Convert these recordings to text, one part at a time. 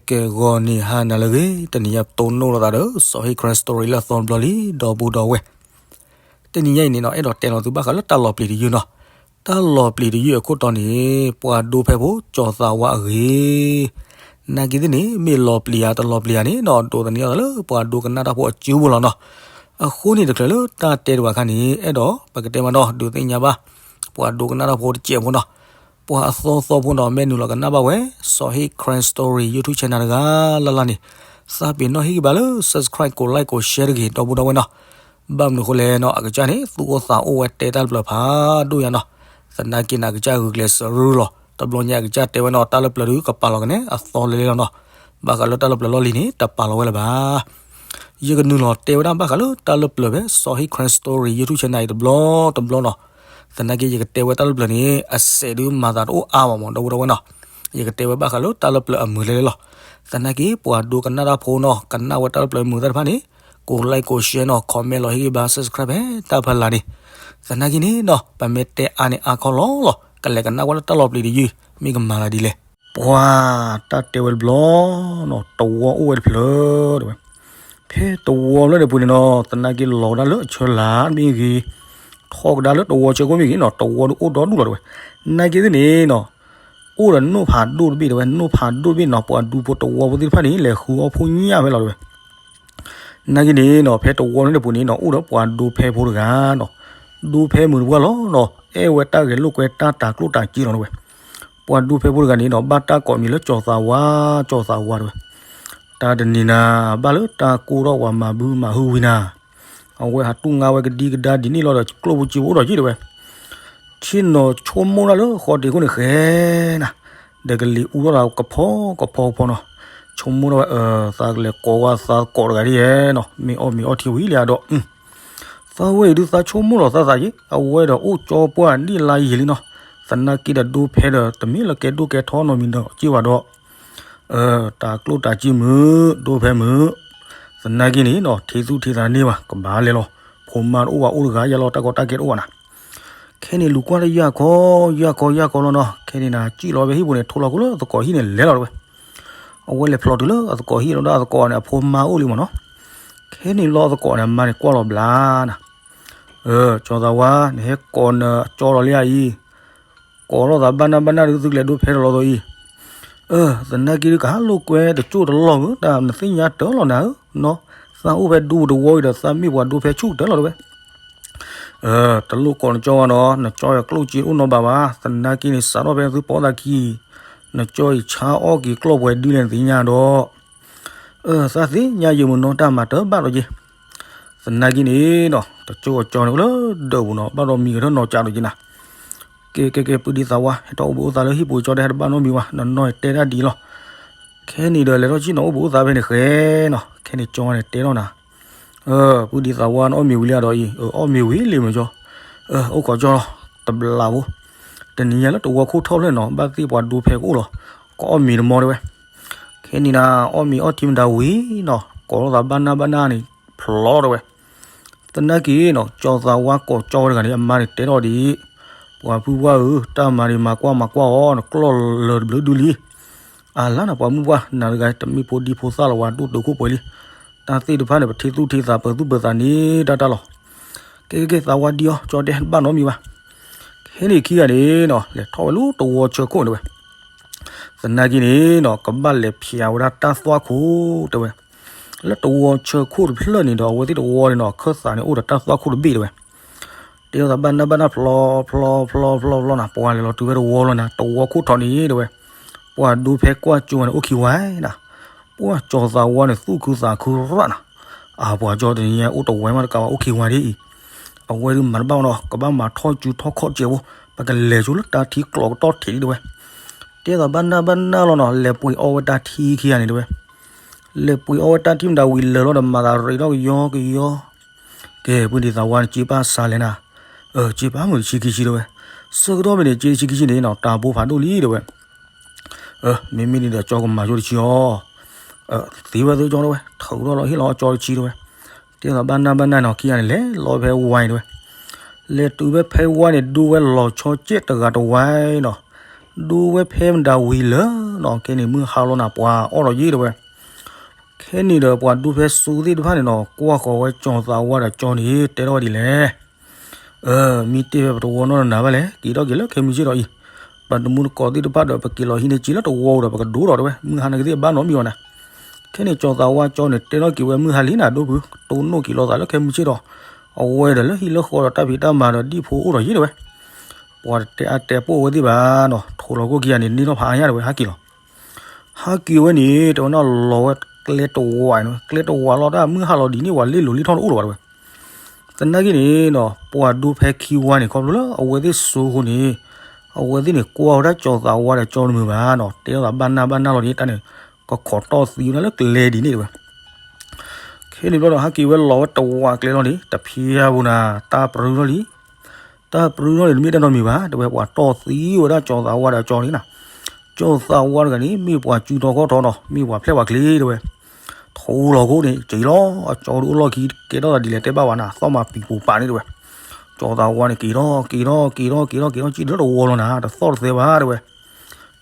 ကဲ ဂီၤနံၤဟါနၤလၢအဂ့ၤ, တနံၤညါပတိၢ်နီၣ်လိာ်သးဒီး စီၤဟ့ၣ် Crime Story လၢအသီတဘျီလံ ဒီပုၢ်ဒီဝဲၢ်. တနံၤညါအံၤန့ၣ်နီၤ အဲၣ်ဒိးတဲလီၤသုဘၣ်ဃးလၢတၢ်လီၤပျံၤတယုၢ်နီၤ. တၢ်လီၤပျံၤတယုၢ်အခိၣ်တီန့ၣ် ပှၤဒိဖဲဖိ ကၠီၤသးဝါအဂ့ၢ် နာ်က့သ့ၣ်န့ၣ် မ့ၢ်လီၤပျံၤဧါ တလီၤပျံၤဧါန့ၣ်နီၤ ဒိးသန့ၤအသးလၢပှၤဒိကနၣ်တၢ်ဖိအစုပူၤလီၤနီၤ. အဃိန့ၣ် တချုးလၢတၢ်တဲတဝၤခါန့ၣ် အဲၣ်ဒိးပကတဲမးနီၤ ဒုးသ့ၣ်ညါဘၣ် ပှၤဒိကနၣ်တၢ်ဖိတစဲးဖိနီၤ. ပှၤအသီသီဖိနီၤ မ့ၢ်နုာ်လီၤကနၣ်ဘၣ်ဝဲ စီၤဟ့ၣ် Crime Story YouTube channel တဂၤလၢ်လၢ်န့ၣ် သးပ့ၤနီၣ်ဟ့ၣ်ဂံၢ်ဘါလၢ subscribe ကိး like ကိး share တဂ့ၤ ဒီပုၢ်ဒီဝဲၢ်နီၤ. ဘၣ်မနုၤအဃိလဲၣ်နီၤ အကစၢ်န့ၣ် သူၣ်အိၣ်သးအိၣ်ဝဲတဲတၢ်လၢပျၢၤဖးဒိၣ်ညါနီၤ. သနာ်က့န့ၣ် အကစၢ်ဂုာ်ကျဲးစၢးရူၢ်လီၤ. တဘျီညါအကစၢ်တဲဝဲနီၤ တၢ်လၢပျၢၤဒုးကပာ်လီၤကန့ၣ် အသီလဲၤလဲၤလီၤနီၤ. ဘၣ်ဃးလၢတၢ်လၢပျၢၤလီၢ်လံၤန့ၣ် တပာ်လီၤဝဲလၢၤဘၣ်. ယကနုာ်လီၤတဲဝဲဒၣ်ဘၣ်ဃးလၢတၢ်လၢပျၢၤဖဲ စီၤဟ့ၣ် Crime Story YouTube channel အံၤတဘျီတဘျီနီၤ. သနာ်က့ယကတဲဝဲတၢ်လၢပျၢၤန့ၣ် အစဲးဒုးမၤသးတအိၣ်အါဘၣ်မး ဒီပုၢ်ဒီဝဲၢ်နီၤ. ယကတဲဝဲဘၣ်ဃးလၢတၢ်လၢပျၢၤအမုာ်လဲၤလဲၤလီၤ. သနာ်က့ပှၤဒိကနၣ်တၢ်ဖိနီၤ ကနၣ်ဝဲတၢ်လၢပျၢၤမုာ်သ့ၣ်တဖၣ်န့ၣ် ကိး like ကိး share နီၤ comment လီၤဟ့ၣ်ဂံၢ်ဘါ subscribe ဖဲတၢ်ဖးလာ်န့ၣ်. သနာ်က့န့ၣ်နီၤ ပမ့ၢ်တဲအါန့ၢ်အါခီလီၤလီၤ ကလဲၤကနၣ်ဝဲလၢတၢ်လီၤပျံၤတယုၢ် မ့ၢ်ကမၤလၢဒ်လဲၣ်. ပှၤတၢ်တဲဝဲတဘျီနီၤ တဝီအိၣ်ဝဲတဖျၢၣ်တဲဝဲ. ဖဲတဝီဖျၢၣ်န့ၣ်ပူၤန့ၣ်နီၤ သနာ်က့လီၤကဒါလၢအဆၢလာ်မ့ၢ်ဂ့ၤ, ထီၣ်ကဒါလၢတဝီဆၢခိၣ်မ့ၢ်ဂ့ၤနီၤ တဝီဒုးအိၣ်ဒီဒူၣ်လီၤတဲဝဲ. နာ်က့သ့ၣ်န့ၣ်နီၤ အိၣ်ဒီးနိၣ်ဖးဒိၣ်တဘ့ၣ်တဲဝဲ, နိၣ်ဖးဒိၣ်တဘ့ၣ်နီၤ ပှၤဒူဖိတဝီဖိသ့ၣ်တဖၣ်န့ၣ် လဲၤဃုအီၣ်ဖိညၣ်ဖဲလီၤတဲဝဲ. နာ်က့န့ၣ်နီၤ ဖဲတဝီန့ၣ်ပူၤန့ၣ်နီၤ အိၣ်ဒီးပှၤဒိဖဲဖိတဂၤနီၤ, ဒိဖဲမုာ်တပှၢ်လီၤနီၤ အဲၣ်ဝဲတၢ်ဂဲၤလိာ်ကွဲတၢ်တၤကျိၣ်တၤစ့လီၤတဲဝဲ. ပှၤဒိဖဲဖိတဂၤန့ၣ်နီၤ ဘၣ်တၢ်ကိးမံၤလၢကၠီၤသးဝါ, ကၠီၤသးဝါတဲဝဲ. တၢ်တနံၤနၤ ဘၣ်လၢတၢ်ကိၢ်ထီၣ်ပှၤမၤဘုမၤဟုဝံၤနၤ အဝဲဟးတူၢ်ငါဝဲကဒံကဒါဒ်န့ၣ်လီၤဒီး ကျိၣ်ဖိစ့ဖိအိၣ်ဒီးက့တဲဝဲ. ဆ့ၣ်နီၤဆိကမိၣ်တၢ်လၢဃီတ့ၢ်ခိၣ်န့ၣ်ဃဲနၤ, ဒီးကလံၤအူထီၣ်သးကဖီကဖီကဖီနီၤ. ဆိကမိၣ်ထီၣ်ဝဲ သးကလဲၤကိးဝဲသးသကိးတဂၤဒ်ယဲနီၤ မ့ၢ်အီၣ်မ့ၤအီထံဝံၤလံဧါဒီး သးဝဲအံၤဒုးသးဆိကမိၣ်လီၤသးသးက့ အဝဲဒီးအိၣ်ကၠီပှၢ်ဒ်လါယံာ်လံနီၤ. သနာ်က့ဒီးဒိဖဲဒီး တမ့ၢ်လၢကဲဒိၣ်ကဲထီနီတမံၤဒီးက့ဘၣ်ဒီး တၤကျိၣ်တၤစ့မုာ် ဒိဖဲမုာ်, သနာ်က့န့ၣ်နီၤ ထံသူၣ်ထံသးန့ၢ်ဘၣ် ကဘၣ်လဲၤလီၤ. ဖိမါတအိၣ်ဘၣ်အိၣ်တဂၤယဲလီၤ တၢ်ကီတၢ်ခဲတအိၣ်ဘၣ်နၤ. ခဲန့ၣ်လူၤကွၢ်လၢယၢ်ခီ ယၢ်ခီယၢ်ခီလီၤနီၤ. ခဲန့ၣ်နၤ စံၣ်လီၤဝဲဟံၣ်ပူၤန့ၣ် ထိလီၤခိၣ်လၢအသကိးဟံၣ်န့ၣ်လဲၤလီၤတဲဝဲ. အဝဲလဲၤဖျိးတုၤလၢအသကိးဟံၣ်လီၤဒီး အသကိးန့ၣ် အဖိမါအိၣ်လံမ့ၢ်နီၤ. ခဲန့ၣ်လီၤအသကိးန့ၣ် အမါန့ၣ်ကွၢ်လီၤဘျါနၤ. ကၠီၤသးဝါ နဟဲကိးနကၠီလီၤလံဧါအံၤ, ကိးလိာ်သးဘၣ်နၢ်ဘၣ်နၢ်ဒုး သုကလဲၤဒိဖဲတလီၤသိးအံၤ. သနာ်က့ဒုး ကဟးလိာ်ကွဲတကၠိၢ်တလီၢ်ဧၢ, တၢ်နသ့ၣ်ညါတၢ်လီၤနၤဧၢနီၤ. သးအိၣ်ဖဲဒူပူၤတဝီအံၤဒီး သးမ့ၢ်ပှၤဒိဖဲဆူၣ်ကတၢၢ်လီၤတဲဝဲ. တလိၣ်ကိးနကၠီဘၣ်နီၤ, နကၠီအကျိၣ်စ့တအိၣ်နီတဘ့ၣ်ဘၣ်. သနာ်က့န့ၣ် စးထီၣ်ဖဲသုပိာ်သးခံ နကၠီအံၤဆါအီၣ်က့ၤကျီၢ်ပှဲၤဒုလဲၣ်နသ့ၣ်ညါဒီး သးသ့ၣ်ညါယဲၢ်မုၢ်နီၤ တၢ်မၤတၢ်ဘၣ်ဒီးက့. သနာ်က့န့ၣ်နီၤ တကၠိအကၠီန့ၣ်အိၣ်လၢဒၢးပူၤနီၤ, ဘၣ်ဒီးမံၤကထၢၣ်နီၤကးဒီးက့နၤ. ကဲကဲကဲ ပုၢ်ဒ့သးဝါ ဟဲထီၣ်အိၣ်ဘှံးအိၣ်သါလၢဟံၣ်ပူၤကၠီ တဟဲတဘၣ်နီတမံၤဘၣ်, နနီၢ်တဲတၢ်ဒ်အံၤလီၤ. ခဲန့ၣ်ဒီး လဲၤထီၣ်ဆ့ၣ်နီၤအိၣ်ဘှံးအိၣ်သါဖဲန့ၣ်ဃဲနီၤ, ခဲန့ၣ်ကၠီန့ၣ်တဲထီၣ်နၤ ပုၢ်ဒ့သးဝါ နအီၣ်မ့ၤဝံၤလံဧါဒီးအံၤ, အီၣ်မ့ၤဝံၤလံမ့ၢ်ကၠီ, အိၣ်ခိးကၠီလီၤ, တဘျးဖိ, တနံၤညါလၢတဝီခိၣ်ထီၣ်ဖျၢၣ်နီၤ ဘၣ်သ့ၣ်ပှၤဒိဖဲကအိၣ်လီၤ, ကအီၣ်မ့ၤတမီတဲဝဲ. ခဲန့ၣ်နၤ အီၣ်မ့ၤအီထံမတၤဝံၤနီၤ ကိးလိာ်သးဘၣ်နၢ်ဘၣ်နၢ်န့ၣ် ဖျိးတဲဝဲ. သနာ်က့နီၤ ကၠီသးဝါကိးကၠီဝဲတဂၤန့ၣ် အမါန့ၣ်တဲထီၣ်ဒ်အံၤ, ပှၤဖုပှၢ်ဧၢ, တၢ်မၤန့ၣ်မၤကွၢ်မၤကွၢ်အီၤ, နကျီၢ်လၢာ်တဘျုးဒုလံ အလါနၤ ပှၤမုၣ်ပှၢ်နၤတဂၤ တမ့ၢ်ဖိဒံဖိသၣ်လၢၤဝဲ ဒိၣ်တုာ်ခိၣ်ပှဲၤလံ. တၢ်သ့ၣ်တဖၣ်န့ၣ် ပထံသူၣ်ထံသးပၢၤသူၣ်ပၢၤသးန့ၣ်တၢ်တၢ်လီၤ. ကဲကဲကဲ သးဝါဒံအီၤ ကၠီတဲတဘၣ်နီတမံၤဘၣ်. ခဲန့ၣ်ခံဂၤန့ၣ်နီၤ လဲၤထီၣ်ဝဲလၢတဝီဆၢခိၣ်န့ၣ်တဲဝဲ. သနာ်က့န့ၣ်နီၤ ကဘၣ်လဲၤဖျိးဝဲဒၣ်တၢ်သွၣ်ခိၣ်တဲဝဲ. လၢတဝီဆၢခိၣ်တဖျၢၣ်န့ၣ်ဒီး အဝဲသ့ၣ်တဝီန့ၣ်နီၤ အခၢၣ်သးန့ၣ်အိၣ်ဒီးတၢ်သွၣ်ခိၣ်တဘ့ၣ်တဲဝဲ. တဲအီၤသးဘၣ်နၢ်ဘၣ်နၢ် ဖျိးဖျိးဖျိးဖျိးနၤ ပှၤလဲၤလီၤတုၤဝဲတဝီလီၤနၤ တဝီခိၣ်ထီးန့ၣ်တဲဝဲ. ပှၤဒိဖဲကွၢ်ကၠိဝဲန့ၣ် အိၣ်ခံဝဲနၤ. ပှၤကၠီသးဝါန့ၣ် သူၣ်ခုသးခုရၣ်နၤ. အပှၤကၠီတနံၤညါ အိၣ်တဝီမးတကးဘၣ် အိၣ်ခံဝဲဒ်အံၤ. အဝဲဒုးမၤတဘၣ်နီၤ ကဘၣ်မၤထီၣ်စုထီၣ်ခီၣ်စဲးဖိ ပကလဲၤဆိလၢတၢ်ထံကျိးကတီၢ်ထံးလံတဲဝဲ. တဲအီၤသးဘၣ်နၢ်ဘၣ်နၢ်လီၤနီၤ လဲၤပှ့ၤအီဝဲတၢ်ထံခံဂၤန့ၣ်တဲဝဲ. လဲၤပှ့ၤအီဝဲတၢ်ထံမတၤဝံၤလၢာ်လီၤဒီး မၤသးရ့ထီၣ်ကယီကယီ ကဲ ပုၢ်ဒ့သးဝါန့ၣ် စ့ပၢ်စးလဲၣ်နၤ. စ့ပၢ်မုၢ်တဆံခံဆံတဲဝဲ. ဆၢကတီၢ်ဖဲန့ၣ် စ့တဆံခံဆံန့ၣ်နီၤ တၢ်ဘိဖးဒိၣ်လံတဲဝဲ. မ့မ့ၢ်ဒ်ဒီးကၠီကမၤကၠိတဆံအီၤ. သ့ဝဲသ့ကၠီတဲဝဲ ထုးထီၣ်လီၤဟ့ၣ်လီၤကၠီတဆံတဲဝဲ. တဲသးဘၣ်နၢ်ဘၣ်နၢ်နီၤ ခံဂၤန့ၣ် လဲၤလီၤဖဲဝါန့ၣ်တဲဝဲ. လဲၤတုၤဖဲဖဲဝါန့ၣ် ဒိဝဲလီၤဆီကဲးတဂၤတဝါနီၤ. ဒိဝဲဖဲမတၤဝံၤလၢာ်နီၤ, ခဲန့ၣ်မုၢ်ဟါလီၤနၤ ပှၤအီၣ်ဒီးယ့ၢ်တဲဝဲ. ခဲန့ၣ်ဒီးပှၤဒိဖဲစိသ့ၣ်တဖၣ်န့ၣ်နီၤ ကွၢ်ဃီၤဝဲကၠီၤသးဝါဒီးကၠီန့ၣ် တဲထီၣ်ဝဲဒ်လဲၣ်. အၢ မ့ၢ်တ့ၢ်ဖဲပတဝီနီၢ်နၤဘၣ်လဲၣ်, က့ၤထီၣ်က့ၤလၢခဲမုၢ်ဆ့ၣ်ဒီးအံၤ, ပှၤတမူတကိးသ့ၣ်တဖၣ်ဒီး ပက့ၤလီၤဟံးန့ၢ်က့ၤလၢတဝီဒီး ပကဒိဒီးတဲဝဲ, မုၢ်ဟါနၤကသ့ၣ်ဘၣ်နီတမံၤဘၣ်နၤ. ခဲန့ၣ်ကၠီၤသးဝါကၠီန့ၣ် တဲထီၣ်က့ၤဝဲမုၢ်ဟါလံနၤ ဒိဖု, တိၢ်နီၣ်က့ၤလိာ်သးလၢခဲမုၢ်ဆ့ၣ်ဒီး, အဝဲဒီးလၢဟံၣ်လၢဃီဒီးတၢ်ဖံးတၢ်မၤဒီးဒ်ဖိအိၣ်ဒီးယ့ၢ်တဲဝဲ. ပှၤတတဲအါတဲပိၢ်ဝဲသ့ၣ်ဘၣ်နီၤ, ထိးလီၤခိၣ်ခံဂၤန့ၣ် န့ၢ်ထီၣ်ဖးအါညါတဲဝဲ, ဟးက့ၤလီၤ. ဟးက့ၤဝဲန့ၣ် တဲဝဲနီၤ လီၤဝဲကျဲတဝးနီၤ, ကျဲတဝးလီၤတၢ် မုၢ်ဟါလီၤဒ်န့ၣ် ပှၤလ့လိာ်လ့ထီၣ်တအိၣ်လၢၤဘၣ်တဲဝဲ. သနာ်က့န့ၣ်နီၤ ပှၤဒိဖဲခံဝါန့ၣ် ခီဖျိလၢအဝဲသ့ၣ်စိဃိန့ၣ်, အဝဲသ့ၣ်န့ၣ် ကွၢ်ဝဲဒၣ်ကၠီၤသးဝါဒီးကၠီတမုာ်ဘၣ်နီၤ, တဲထီၣ်သးဘၣ်နၢ်ဘၣ်နၢ်လီၤန့ၣ် တၢ်န့ၣ် ကခိးတီၢ်သံဝဲဒၣ်လၢကျဲဒ်န့ၣ်တဲဝဲ. ခဲန့ၣ်ဘျီဒီး ဟးက့ၤဝဲလီၤဝဲတဝးကျဲလီၤန့ၣ် တဖျါဘၣ်နၤ, တၢ်ပြၢထီၣ်လံ တၢ်ပြၢထီၣ်န့ၣ် တမ့ၢ်တၢ်နီတမံၤဘၣ် တဲဝဲ, ပှၤတီၢ်သံဝဲဒၣ်ကၠီၤသးဝါဒီးကၠီန့ၣ်နၤ. ကၠီၤသးဝါတဂၤန့ၣ် မ့ၢ်ပှၤစုထီၣ်ခီၣ်ထီနီၤ, မ့ၢ်ပှၤဖျဲၣ်ပှၤကျဲတဲဝဲ. ထိးလီၤခိၣ်န့ၣ် က့ၤလီၤ, အကၠီဒုးအိၣ်လီၢ်ခံ ကဲထီၣ်သးဒ်လဲၣ်တဲဘၣ်ဝဲနၤ, သီၣ်မၤပံၤပူၤပာ်န့ၣ်တဲဝဲ. ကၠီၤသးဝါန့ၣ် က့ၤထီၣ် က့ၤထီၣ် က့ၤထီၣ် က့ၤထီၣ် က့ၤထီၣ် က့ၤလၢတဝီလီၤနၤ, တသီၣ်တသဲဘၣ်တဲဝဲ.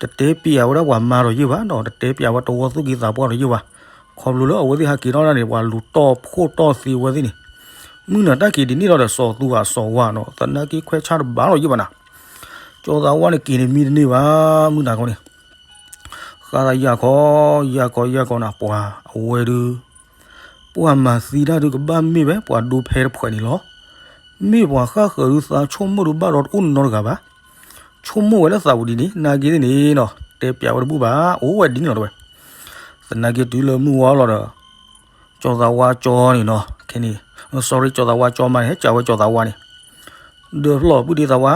တတဲပျးဝဲဒၣ်ပှၤမါဒီးယ့ၢ်ဘၣ်ဒီး တတဲပျးဝဲတဝီသူၣ်က့သးပှၢ်ဒီးယ့ၢ်ဘၣ်. ခီဖျိလၢအဝဲသ့ၣ်ဟးက့ၤထီၣ်ဒၣ်န့ၣ် ပှၤလူၤတီၢ်ခိၣ်တီၢ်သံဝဲသ့ၣ်န့ၣ်, မုၢ်နၤတၢ်က့ၤဒ်န့ၣ်လီၤဒီး စီၤသူဂၤစီၤဝါနီၤ, သနာ်က့ခွဲးဆါတဘၣ်လီၤယ့ၢ်ဘၣ်နၤ. ကၠီၤသးဝါန့ၣ် က့ၤန့ၣ်မံတန့ၢ်ဘၣ် မုၢ်နၤခီန့ၣ် ဃါသးယၤခီ ယၤခီ ယၤခီနၤ, ပှၤအဝဲဒုး ပှၤမၤသံတၢ်ဒုးကဘၣ်မ့ၢ်ဝဲ ပှၤဒိဖဲတဖှဲးန့ၣ်လီၤ. မ့ၢ်ပှၤဃၣ်ဃၢၤဒုးသးဆိကမိၣ်ဒုးဘၣ်ဒီးတအိၣ်နီတဂၤဘၣ်. ဆိကမိၣ်ဝဲလၢသးပူၤဒ်န့ၣ် နာ်က့သ့ၣ်န့ၣ်နီၤ, တဲပျးဝဲတဘူၣ်ဘၣ် အိၣ်ဝဲဒ်န့ၣ်လီၤတဲဝဲ. သနာ်က့တုၤလၢမုၢ်ဝါလီၤဒီး ကၠီၤသးဝါကၠီန့ၣ်နီၤ, ခဲန့ၣ် sorry ကၠီၤသးဝါကၠီမါန့ၣ် ဟဲကးဝဲကၠီၤသးဝါန့ၣ် ဒီးဖျီၣ်ပုၢ်ဒ့သးဝါ,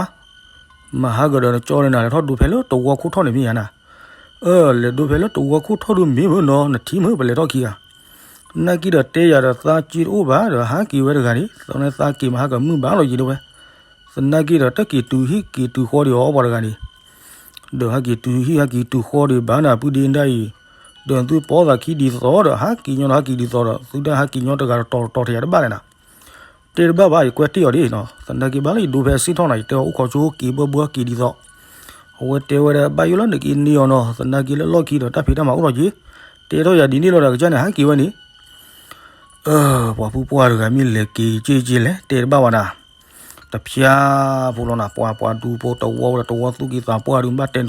မၤဟးဂီၤဒီးနကၠီန့ၣ်နၤ လဲၤထီၣ်ဒိဖဲလၢတဝီခိၣ်ထီၣ်န့ၣ်မ့ၢ်ဧါနၤ. အၢ လဲၤဒိဖဲလၢတဝီခိၣ်ထီၣ်ဒုးမ့ၢ်မ့ၢ်နီၤ နထံၣ်မ့ၢ်ပလဲၤထီၣ်ခံဂၤ. နာ်က့ဒီးတဲယၤဒီးသးက့တအိၣ်ဘၣ်ဒီးဟးက့ၤဝဲတဂၤန့ၣ် သနာ်က့သးက့ၤမၤဟးဂီၤမုၢ်ဘၣ်လီၤယ့ၢ်တဲဝဲ. သနာ်က့ဒီးတၢ်က့ၤတုၤဟံၣ်က့ၤတုၤဃီဒံးအီၤပှၤတဂၤန့ၣ် ဒီးဟဲက့ၤတုၤဟံၣ်ဟဲက့ၤတုၤဃီဒံးဘၣ်နၤပုၢ်ဒ့ဒၣ်အံၤ, ဒီးသုပီသးခံဒ်သိးဒီးဟးက့ၤညီဒီးဟးက့ၤဒ်သိးဒီး သုတၢ်ဟးက့ၤညီတဂၤတတီၤတတီၤထံးယၤတဘၣ်လဲၣ်နၤ. တဲတဘၣ်ဘၣ် ယကွဲးတ့ၢ်အီၤဒ်နီၤ, သနာ်က့ဘၣ်လၢယဒိဖဲစ့ၣ်ထီၣ်နၤ ယတဲအီၤအိၣ်ခိးကၠိက့ၤဘၢဘၢက့ၤဒ်သိး. အဝဲတဲဝဲဒၣ်ဘၣ်ယိၣ်လၢနက့ၤန့ၢ်အီၤနီၤ, သနာ်က့လၢလီၢ်ခံဒီးတၢ်ဖံးတၢ်မၤအိၣ်ထီၣ်က့ၤ, တဲထီၣ်ယၤဒ်န့ၣ်လီၤဒီးကစၢ်န့ၣ်ဟးက့ၤဝဲန့ၣ် အၢ ပှၤဖုပှၢ်တဂၤမ့ၢ်လဲၤက့ၤက့ၤက့ၤလဲၣ် တဲတဘၣ်ဝဲဒၣ်. တဖျါဖိလီၤနၤ ပှၤပှၤဒူဖိတဝီဝဲဒီးတဝီသူၣ်က့သးပှၢ်ဒုးဘၣ်တဲဒီး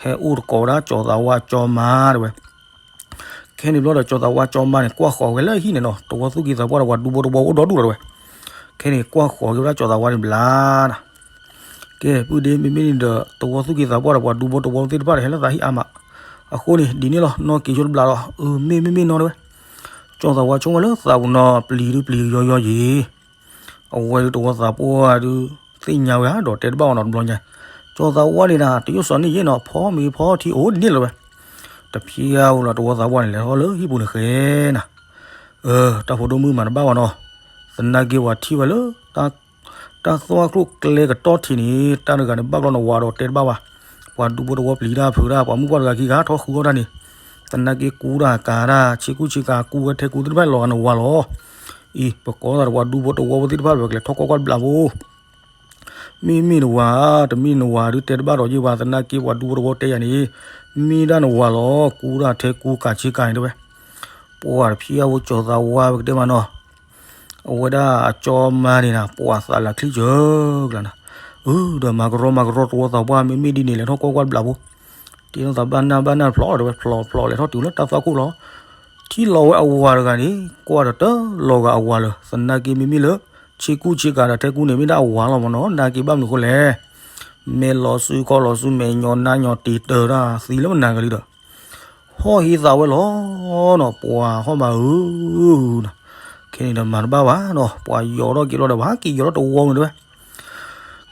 ဟဲအိၣ်တကိးဝဲဒၣ်ကၠီၤသးဝါကၠီမါတဲဝဲ. ခဲန့ၣ်ဘျီဒီးကၠီၤသးဝါကၠီမါန့ၣ် ကွၢ်ဃီၤဝဲလၢဟံၣ်န့ၣ်နီၤ တဝီသူၣ်က့သးပှၢ်ဒီးပှၤဒူဖိတဝီအိၣ်ဒီဒူၣ်ဒီးတဲဝဲ. ခဲန့ၣ်ကွၢ်ဃီၤက့ၤဝဲဒၣ်ကၠီၤသးဝါန့ၣ်ဘျါနၤ ကဲ ပုၢ်ဒ့ မ့မ့ၢ်န့ၣ်ဒီး တဝီသူၣ်က့သးပှၢ်ဒီးပှၤဒူဖိတဝီသ့ၣ်တဖၣ်ဒီး ဟဲလၢသးဟံၣ်အါမး. အဃိန့ၣ် ဒ်န့ၣ်လီၤ နီၢ်က့ၤဆိတဘျါဒီး အၢ မ့ၢ်မ့ၢ်မ့ၢ်နီၤတဲဝဲ. ကၠီၤသးဝါဆိကမိၣ်လၢသးပူၤနီၤ ပျံၤဒုးပျံၤယီယီယံၤ. အဝဲဒုးတဝီသးပှၢ်ဒုး သ့ၣ်ညါဝဲဧါ ဒီးတဲတဘၣ်အီၤနီၤတဘျီညါ. ကၠီၤသးဝါန့ၣ်နၤ တယိၣ်စီၤန့ၣ်ယဲနီၤ ဖီမ့ၤဖီထံအိၣ်ဒ်န့ၣ်လီၤဝဲ. တဖျါဧိၤလီၤ တဝီသးပှၢ်န့ၣ်လဲၤထီၣ်လၢဟံၣ်ပူၤန့ၣ်ဃဲနၤ. အၢ တၢ်ဖိဒိၣ်မုၣ်မၤတဘၣ်ဘၣ်နီၤ. သနာ်က့ပှၤထံၣ်ဝဲလၢ တၢ်သွၣ်ကျိၣ်ကျဲကတီၢ်ထံးန့ၣ် တၢ်တဂၤန့ၣ် ဘၣ်ဘျီနဝၤဒီးတဲတဘၣ်ဘၣ်. ပှၤဒူဖိတဝီပျံၤတၢ်ဖုးတၢ် ပှၤမုၣ်ပှၢ်တဂၤခံဂၤထီၣ်ဃုအီၣ်တၢ်န့ၣ်, သနာ်က့ကူတၢ်ကၤတၢ် ဆ့ကူဆ့ကၤကူဝဲထဲကူသ့ၣ်တဖၣ်လီၤဂာ်နဝၤလီၤ. အံၤ ပကိးသးဒီးပှၤဒူဖိတဝီဖိသ့ၣ်တဖၣ် ပကလဲၤထီၣ်ကွၢ်ကွၢ်တဘျးဖိ မ့မ့ၢ်နဝၤဧါ တမ့ၢ်နဝၤဒုးတဲတဘၣ်ဒီးယ့ၢ်ဘၣ် သနာ်က့ပှၤဒူဖိတဝီတဲယၤန့ၣ် မ့ၢ်ဒၣ်နဝၤလီၤ ကူတၢ်ထဲကူကၤဆ့ကၤန့ၣ်တဲဝဲ. ပှၤတဖျါဧိၤကၠီၤသးဝါပကတဲမးနီၤ. အဝဲဒၣ်အကၠီမါန့ၣ်နၤ ပှၤသးလၢချံကၢကျါနၤ. အၢ ဒီးမၤကရီမၤကရီတဝီသးပှၢ် မ့မ့ၢ်ဒ်န့ၣ် လဲၤထီၣ်ကွၢ်ကွၢ်တဘျးဖိ တ့ထီၣ်သးဘၣ်နၢ်ဘၣ်နၢ်ဖျိးတဲဝဲ ဖျိးဖျိးလဲၤထီၣ်တုၤလၢတၢ်သွၣ်ခိၣ်လီၤ. ထံၣ်လီၤဝဲအဝၤတဂၤန့ၣ် ကွၢ်ဒီးတလီၤဂာ်အဝၤလၢၤ သနာ်က့မ့မ့ၢ်လၢ ဆ့ကူဆ့ကၤဒီးထဲကူန့ၣ် မ့ၢ်ဒၣ်အဝၤလီၤမးနီၤ နာ်က့ဘၣ်မနုၤအဃိလဲၣ်. မဲာ်လီၤစုခီလီၤစု မဲာ်ညီနါညီတ့တၢ်တၢ်သံလၢမနၤကလံဒီး ဟီၣ်ဟ့သးဝဲလီၤနီၤ ပှၤဟီၣ်မးဧၢနီၤ. ခဲန့ၣ်ဒီးမၤတဘၣ်ဘၣ်နီၤ ပှၤယီၤထီၣ်က့ၤလီၤဒီး ပှၤဟဲက့ၤယီၤထီၣ်တဝီန့ၣ်တဲဝဲ.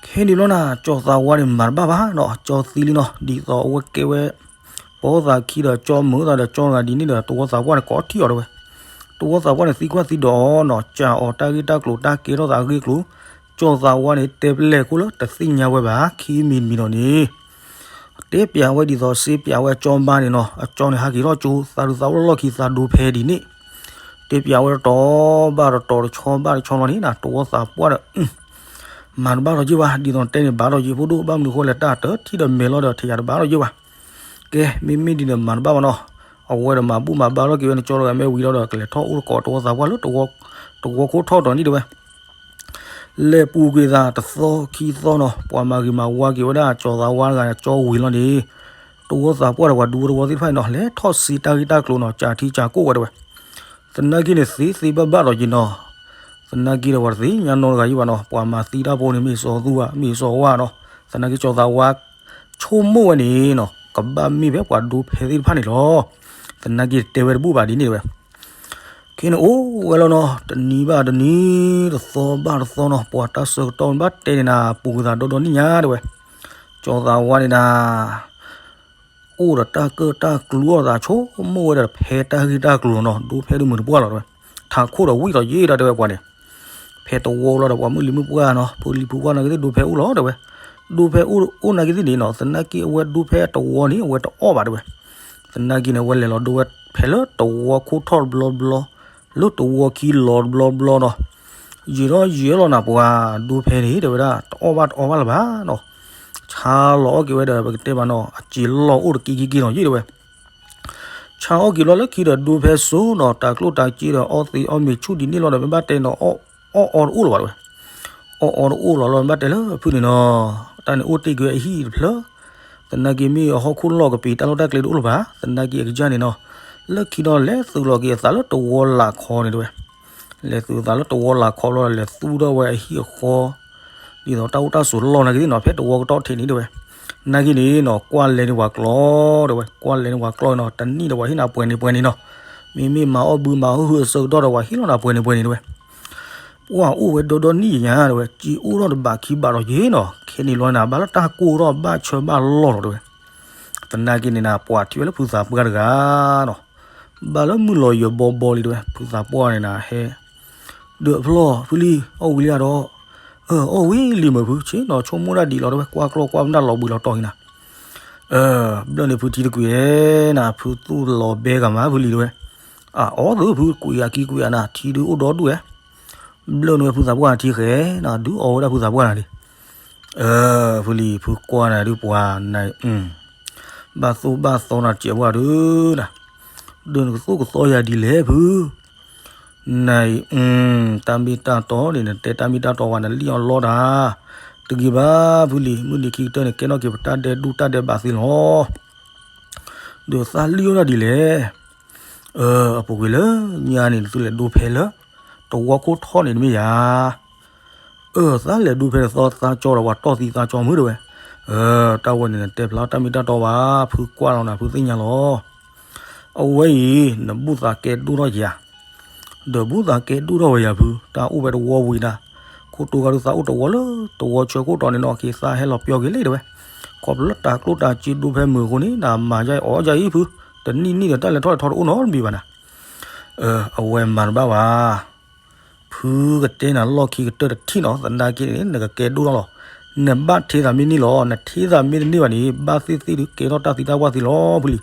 ခဲန့ၣ်ဘျီနၤ ကၠီၤသးဝါန့ၣ်မၤတဘၣ်ဘၣ်နီၤ ကၠီသံလံနီၤ ဒ်သိးအဝဲကဲဝဲ ပီသးခံဒီးကၠီမုာ်သးဒီးကၠီတဂၤဒ်န့ၣ်ဒီး တဝီသးပှၢ်န့ၣ်ကိးထံၣ်အီၤတဲဝဲ. တဝီသးပှၢ်န့ၣ်သံကွၢ်သံဒိးအီၤနီၤ ကးအီၤတၢ်ဂ့ၢ်တၢ်ကျိၤတၢ်ကဲထီၣ်သးအဂ့ၢ်အကျိၤ ကၠီၤသးဝါန့ၣ် တဲပလဲၤခိၣ်လၢတသ့ၣ်ညါဝဲဘၣ် ခံမံၤတမံၤဒီးန့ၣ် တဲပျးဝဲဒ်သိးစ့ပျးဝဲအကၠီမါန့ၣ်နီၤ အကၠီန့ၣ်ဟးက့ၤထီၣ်ကၠိ သးဒုးသးအိၣ်လီၢ်ခံသးဒိဖဲဒ်န့ၣ် တဲပျးဝဲတတီၤဘၣ်တတီၤတဆီဘၣ်တဆီလီၤန့ၣ်နၤ တဝီသးပှၢ်ဒီး မၤတဘၣ်ထီၣ်က့ၤဘၣ်, ဒ်သိးတဲန့ၣ် ဘၣ်ထီၣ်က့ၤဖိဒိၣ်, ဘၣ်မနုၤဃိလဲၣ် တၢ်တထံၣ်ဒီးမဲာ်လီၤဒီး ထံၣ်ယၤတဘၣ်ထီၣ်က့ၤဘၣ်. ကဲ, မ့မ့ၢ်ဒ်န့ၣ် မၤတဘၣ်ဘၣ်နီၤ. အဝဲဒီးမၤဘူၣ်မၤဘါထီၣ်က့ၤဝဲန့ၣ် ကၠီတဂၤမ့ၢ်ဝံၤဒီးဒီး ကလဲၤထီၣ်အိၣ်သကိးတဝီသးပှၢ်လၢ တဝီခိၣ်ထီၣ်တီၤန့ၣ်တဲဝဲ. လဲၤပူၤကွံာ်သးတသီခံသီနီၤ, ပှၤမၤဂ့ၤမၤဝါက့ၤဝဲဒၣ် ကၠီသးဝါတဂၤန့ၣ် ကၠီဝံၤလီၤန့ၣ်, တဝီသးပှၢ်ဒီးပှၤဒူဖိတဝီသ့ၣ်တဖၣ်န့ၣ်နီၤ, လဲၤထီၣ်စံးတၢ်ဂ့ၢ်တၢ်ကျိၤနီၤ, ကးထံကးကိၣ်ဝဲတဲဝဲ. သနာ်က့န့ၣ် သ့သ့ဘၣ်ဘၣ်ဒီးက့ၤနီၤ. သနာ်က့ဒီးပှၤတသ့ၣ်ညါနီတဂၤယံၤဘၣ်နီၤ, ပှၤမၤသံတၢ်ဖိန့ၣ် မ့ၢ်စီၤသူဧါ မ့ၢ်စီၤဝါနီၤ. သနာ်က့ကၠီသးဝါ ဆိကမိၣ်ဝဲန့ၣ်နီၤ, ကဘၣ်မ့ၢ်ဖဲပှၤဒူဖဲသ့ၣ်တဖၣ်န့ၣ်လီၤ. သနာ်က့တဲဝဲတဘူၣ်ဘၣ်ဒ်န့ၣ်တဲဝဲ. ခဲန့ၣ်အိၣ်ဝဲလီၤနီၤ, တနံၤဘၣ်တနံၤ, တသီဘၣ်တသီနီၤ, ပှၤတၢ်ဆၢကတီၢ်ဘၣ်တဲန့ၣ်နၤ, ပူၤကွံာ်သးဒီဒီနံၣ်ညါတဲဝဲ. ကၠီသးဝါန့ၣ်နၤ အိၣ်ဒီးတၢ်ကၢၣ်တၢ်ကျူအီၤသး ဆိကမိၣ်ဝဲဒၣ်ဖဲတၢ်ဂ့ၢ်တၢ်ကျိၤလီၤနီၤ, ဒူဖဲဒုးမုာ်တပှၢ်လီၤတဲဝဲ. ထးခိၣ်ဒီးဝံၣ်ဒီးယ့ၢ်ဒၣ်တဲဝဲပှၤန့ၣ်, ဖဲတဝီလီၤဒီးပှၤမုၢ်လံၤမုၢ်ပှၢ်နီၤ, ဖိလံၤဖိခွါနာ်က့သ့ၣ်ဒူဖဲအိၣ်လီၤတဲဝဲ. ဒူဖဲအိၣ်နာ်က့သ့ၣ်န့ၣ်နီၤ, သနာ်က့အဝဲဒူဖဲတဝီန့ၣ် အဝဲတအီၣ်ဘၣ်တဲဝဲ. သနာ်က့န့ၣ် အဝဲလဲၤလီၤဒိဝဲဖဲလၢတဝီခိၣ်ထီၣ်တဘျီဘျီ, လၢတဝီခံလီၤတဘျီဘျီနီၤ. ယံာ်ထီၣ်ယံာ်လီၤနၤ ပှၤဒူဖဲန့ၣ် တဲဝဲဒၣ် တအီၣ်ဘၣ်တအီဘၣ်လၢၤဘၣ်နီၤ. ဆါလီၤအီၣ်က့ၤဝဲဒီး ပကတဲဘၣ်နီၤ, အစ့လီၢ်အိၣ်တက့ၤက့ၤက့ၤနီၤယံၤတဲဝဲ. ဆါအီၣ်က့ၤလီၤလၢခံဒီးဒူဖဲစိနီၤ, တၤကျိၣ်တၤစ့ဒီး အီသံးအီမ့ၤဆူၣ်ဒ်န့ၣ်လီၤဒီး မ့ၢ်ဘၣ်တဲနီၤ, အီၣ်အီတအိၣ်လၢၤဘၣ်တဲဝဲ. အီၣ်အီတအိၣ်လီၤလီၤ မ့ၢ်ဘၣ်တဲလၢဖုန့ၣ်နီၤ, တၢ်န့ၣ်အိၣ်တ့ၢ်က့ၤဝဲအဟံၣ်တဖျၢၣ်. သနာ်က့မ့ၢ်အဟီၣ်ခိၣ်လီၢ်ကပ့ၤ တၢ်လီၢ်တၢ်ကျဲတအိၣ်လၢၤဘၣ်, သနာ်က့အကစၢ်န့ၣ်နီၤ, လၢခံဒီးလဲၤသုးလီၤက့ၤအသးလၢတဝီလၢ်ခီန့ၣ်တဲဝဲ. လဲၤသုးအသးလၢတဝီလၢ်ခီဘျီဒီး လဲၤသူထီၣ်ဝဲအဟံၣ်အဃီ ဒ်သိးတၢ်အိၣ်တၢ်ဆိးလီၢ်နာ်က့သ့ၣ်နီၤ, ဖဲတဝီကတီၢ်ထံးန့ၣ်တဲဝဲ. နာ်က့န့ၣ်နီၤ ကွၢ်လဲၤန့ၢ်ပှၤကျီတဲဝဲ, ကွၢ်လဲၤန့ၢ်ပှၤကျီနီၤ, တနံၣ်ဒီးပှၤဟ့ၣ်နၤပှဲၤန့ၣ်ပှဲၤန့ၣ်နီၤ, မ့မ့ၢ်မၤအီၣ်ဘုမၤဟူးဟုးအဆၢကတီၢ်ဒီး ပှၤဟ့ၣ်လီၤနၤပှဲၤန့ၣ်ပှဲၤန့ၣ်တဲဝဲ. ပှၢ်အိၣ်ဝဲဒီဒီနံၣ်ညါတဲဝဲ, စ့အိၣ်ထီၣ်တဘးခံဘးဒီးယ့ၤနီၤ, ခဲန့ၣ်လီၤနၤ ဘၣ်လၢတၢ်ကိၢ်ထီၣ်ဘၣ်ဆၢဘၣ်လီၢ်လီၤတဲဝဲ. သနာ်က့န့ၣ်နၤ ပှၤထံၣ်ဝဲလၢဖုသးပှၢ်တဂၤနီၤ, ဘၣ်လၢမုၢ်လီၤယံၤဘီဘီလံတဲဝဲ, ဖုသးပှၢ်န့ၣ်နၤဟဲ ဒုးဖျီၣ်ဖုလံ, အီၣ်ဝံၤလံဧါဒီး, အီၣ်ဝံၤလံမ့ၢ်ဖု, ဆ့ၣ်နီၤဆိကမိၣ်ဒၣ်ဒံးလီၤတဲဝဲ, ကွၢ်ကျီၢ်ကွၢ်မနုၤလီၤဘှံးလီၤတီၤက့ၤနၤ. ဘျၢၣ်န့ၣ်ဖုထံတကွံာ်ဧဲနၤ, ဖုသူၣ်လီၤဘဲဂၤမးဖုလံတဲဝဲ. အအီၣ်သုဖုကွံာ်ယၤကံကွံာ်ယၤနၤ, ထံဒုးအိၣ်ဒီဒူၣ်ဧဲ. ဘျၢၣ်န့ၣ်ဝဲဖုသးပှၢ်ထံဃဲနၤ, ဒုးအီၣ်ဝဲဒၣ်ဖုသးပှၢ်နၤလံ. ဖုလံ ဖုကွၢ်နၤဒုးပှၤနၤ, ဘၣ်သိၣ်ဘၣ်သီနၤစဲးပှၢ်ဒုးနၤ, ဒုးနကသိၣ်ကသီယၤဒ်လဲၣ်ဖု နအံၤ, တၢ်မ့ၢ်တၢ်တီန့ၣ် နတဲတၢ်မ့ၢ်တၢ်တီဝဲ နလံၣ်အီၤလီတၢ်, တဂ့ၤဘၣ်ဖုလံ, မုၢ်နံၤခံကတၢၢ်န့ၣ် ကဲထီၣ်က့ၤပတၢ်ဒဲးဒူၣ်တၢ်ဒဲးဘးသ့လီၤ. ဒီးသးလံၣ်အီၤဒၣ်ဒ်လဲၣ်. အပူၤကွံာ်လၢညါန့ၣ် နသုလဲၤဒိဖဲလၢ တဝီခိၣ်ထီၣ်န့ၣ်တမ့ၢ်ယၤ အၢသးလဲၤဒိဖဲတသီသးကၠီဒီးပှၤတီၢ်သံသးကၠီမုၢ်တဲဝဲ. တၢ်ဝဲန့ၣ် နတဲဖျါတၢ်မ့ၢ်တၢ်တီဘၣ်, ဖုကွၢ်လီၤနၤ ဖုသ့ၣ်ညါလီၤ. အဝဲအံၤ နဘူၣ်သးကဲဒိၣ်ထီၣ်ယၤ, ဒီးဘူၣ်သးကဲဒိၣ်ထီၣ်ဝဲယၤဖု, တၢ်အိၣ်ဖဲတဝီဝံၤဒၣ်, ခိၣ်တိဂၤဒုးသးအိၣ်တဝီလၢ တဝီဆၢခိၣ်တီန့ၣ်နီၤ က့ၤသးဟဲလီၤပျီက့ၤလံတဲဝဲ. ခီဖျိလၢတၤကျိၣ်တၤစ့ဒိဖဲမုၢ်အဃိန့ၣ် နမၤယါအံၤအီၣ်ယါအံၤဖု, တနံၣ်နံၣ်ဒီးတၢ်လဲၤထီၣ်လဲၤထီတအိၣ်နီတမံၤဘၣ်နၤ. အဝဲမၤတဘၣ်ဘၣ် ဖုကတဲနၤလီၢ်ခံကတၢၢ်တထံၣ်နီၤ, သနာ်က့န့ၣ် နကကဲဒိၣ်ထီၣ်လီၤ. နဘၣ်ထံသးမ့ၢ်န့ၢ်လီၤ, နထံသးမ့ၢ်တန့ၢ်ဘၣ်န့ၣ် ဘၣ်သ့ၣ်သ့ၣ်ဒုးကဲထီၣ်တၢ်သံတၢ်ပှၢ်သ့လီၤဖုလံ.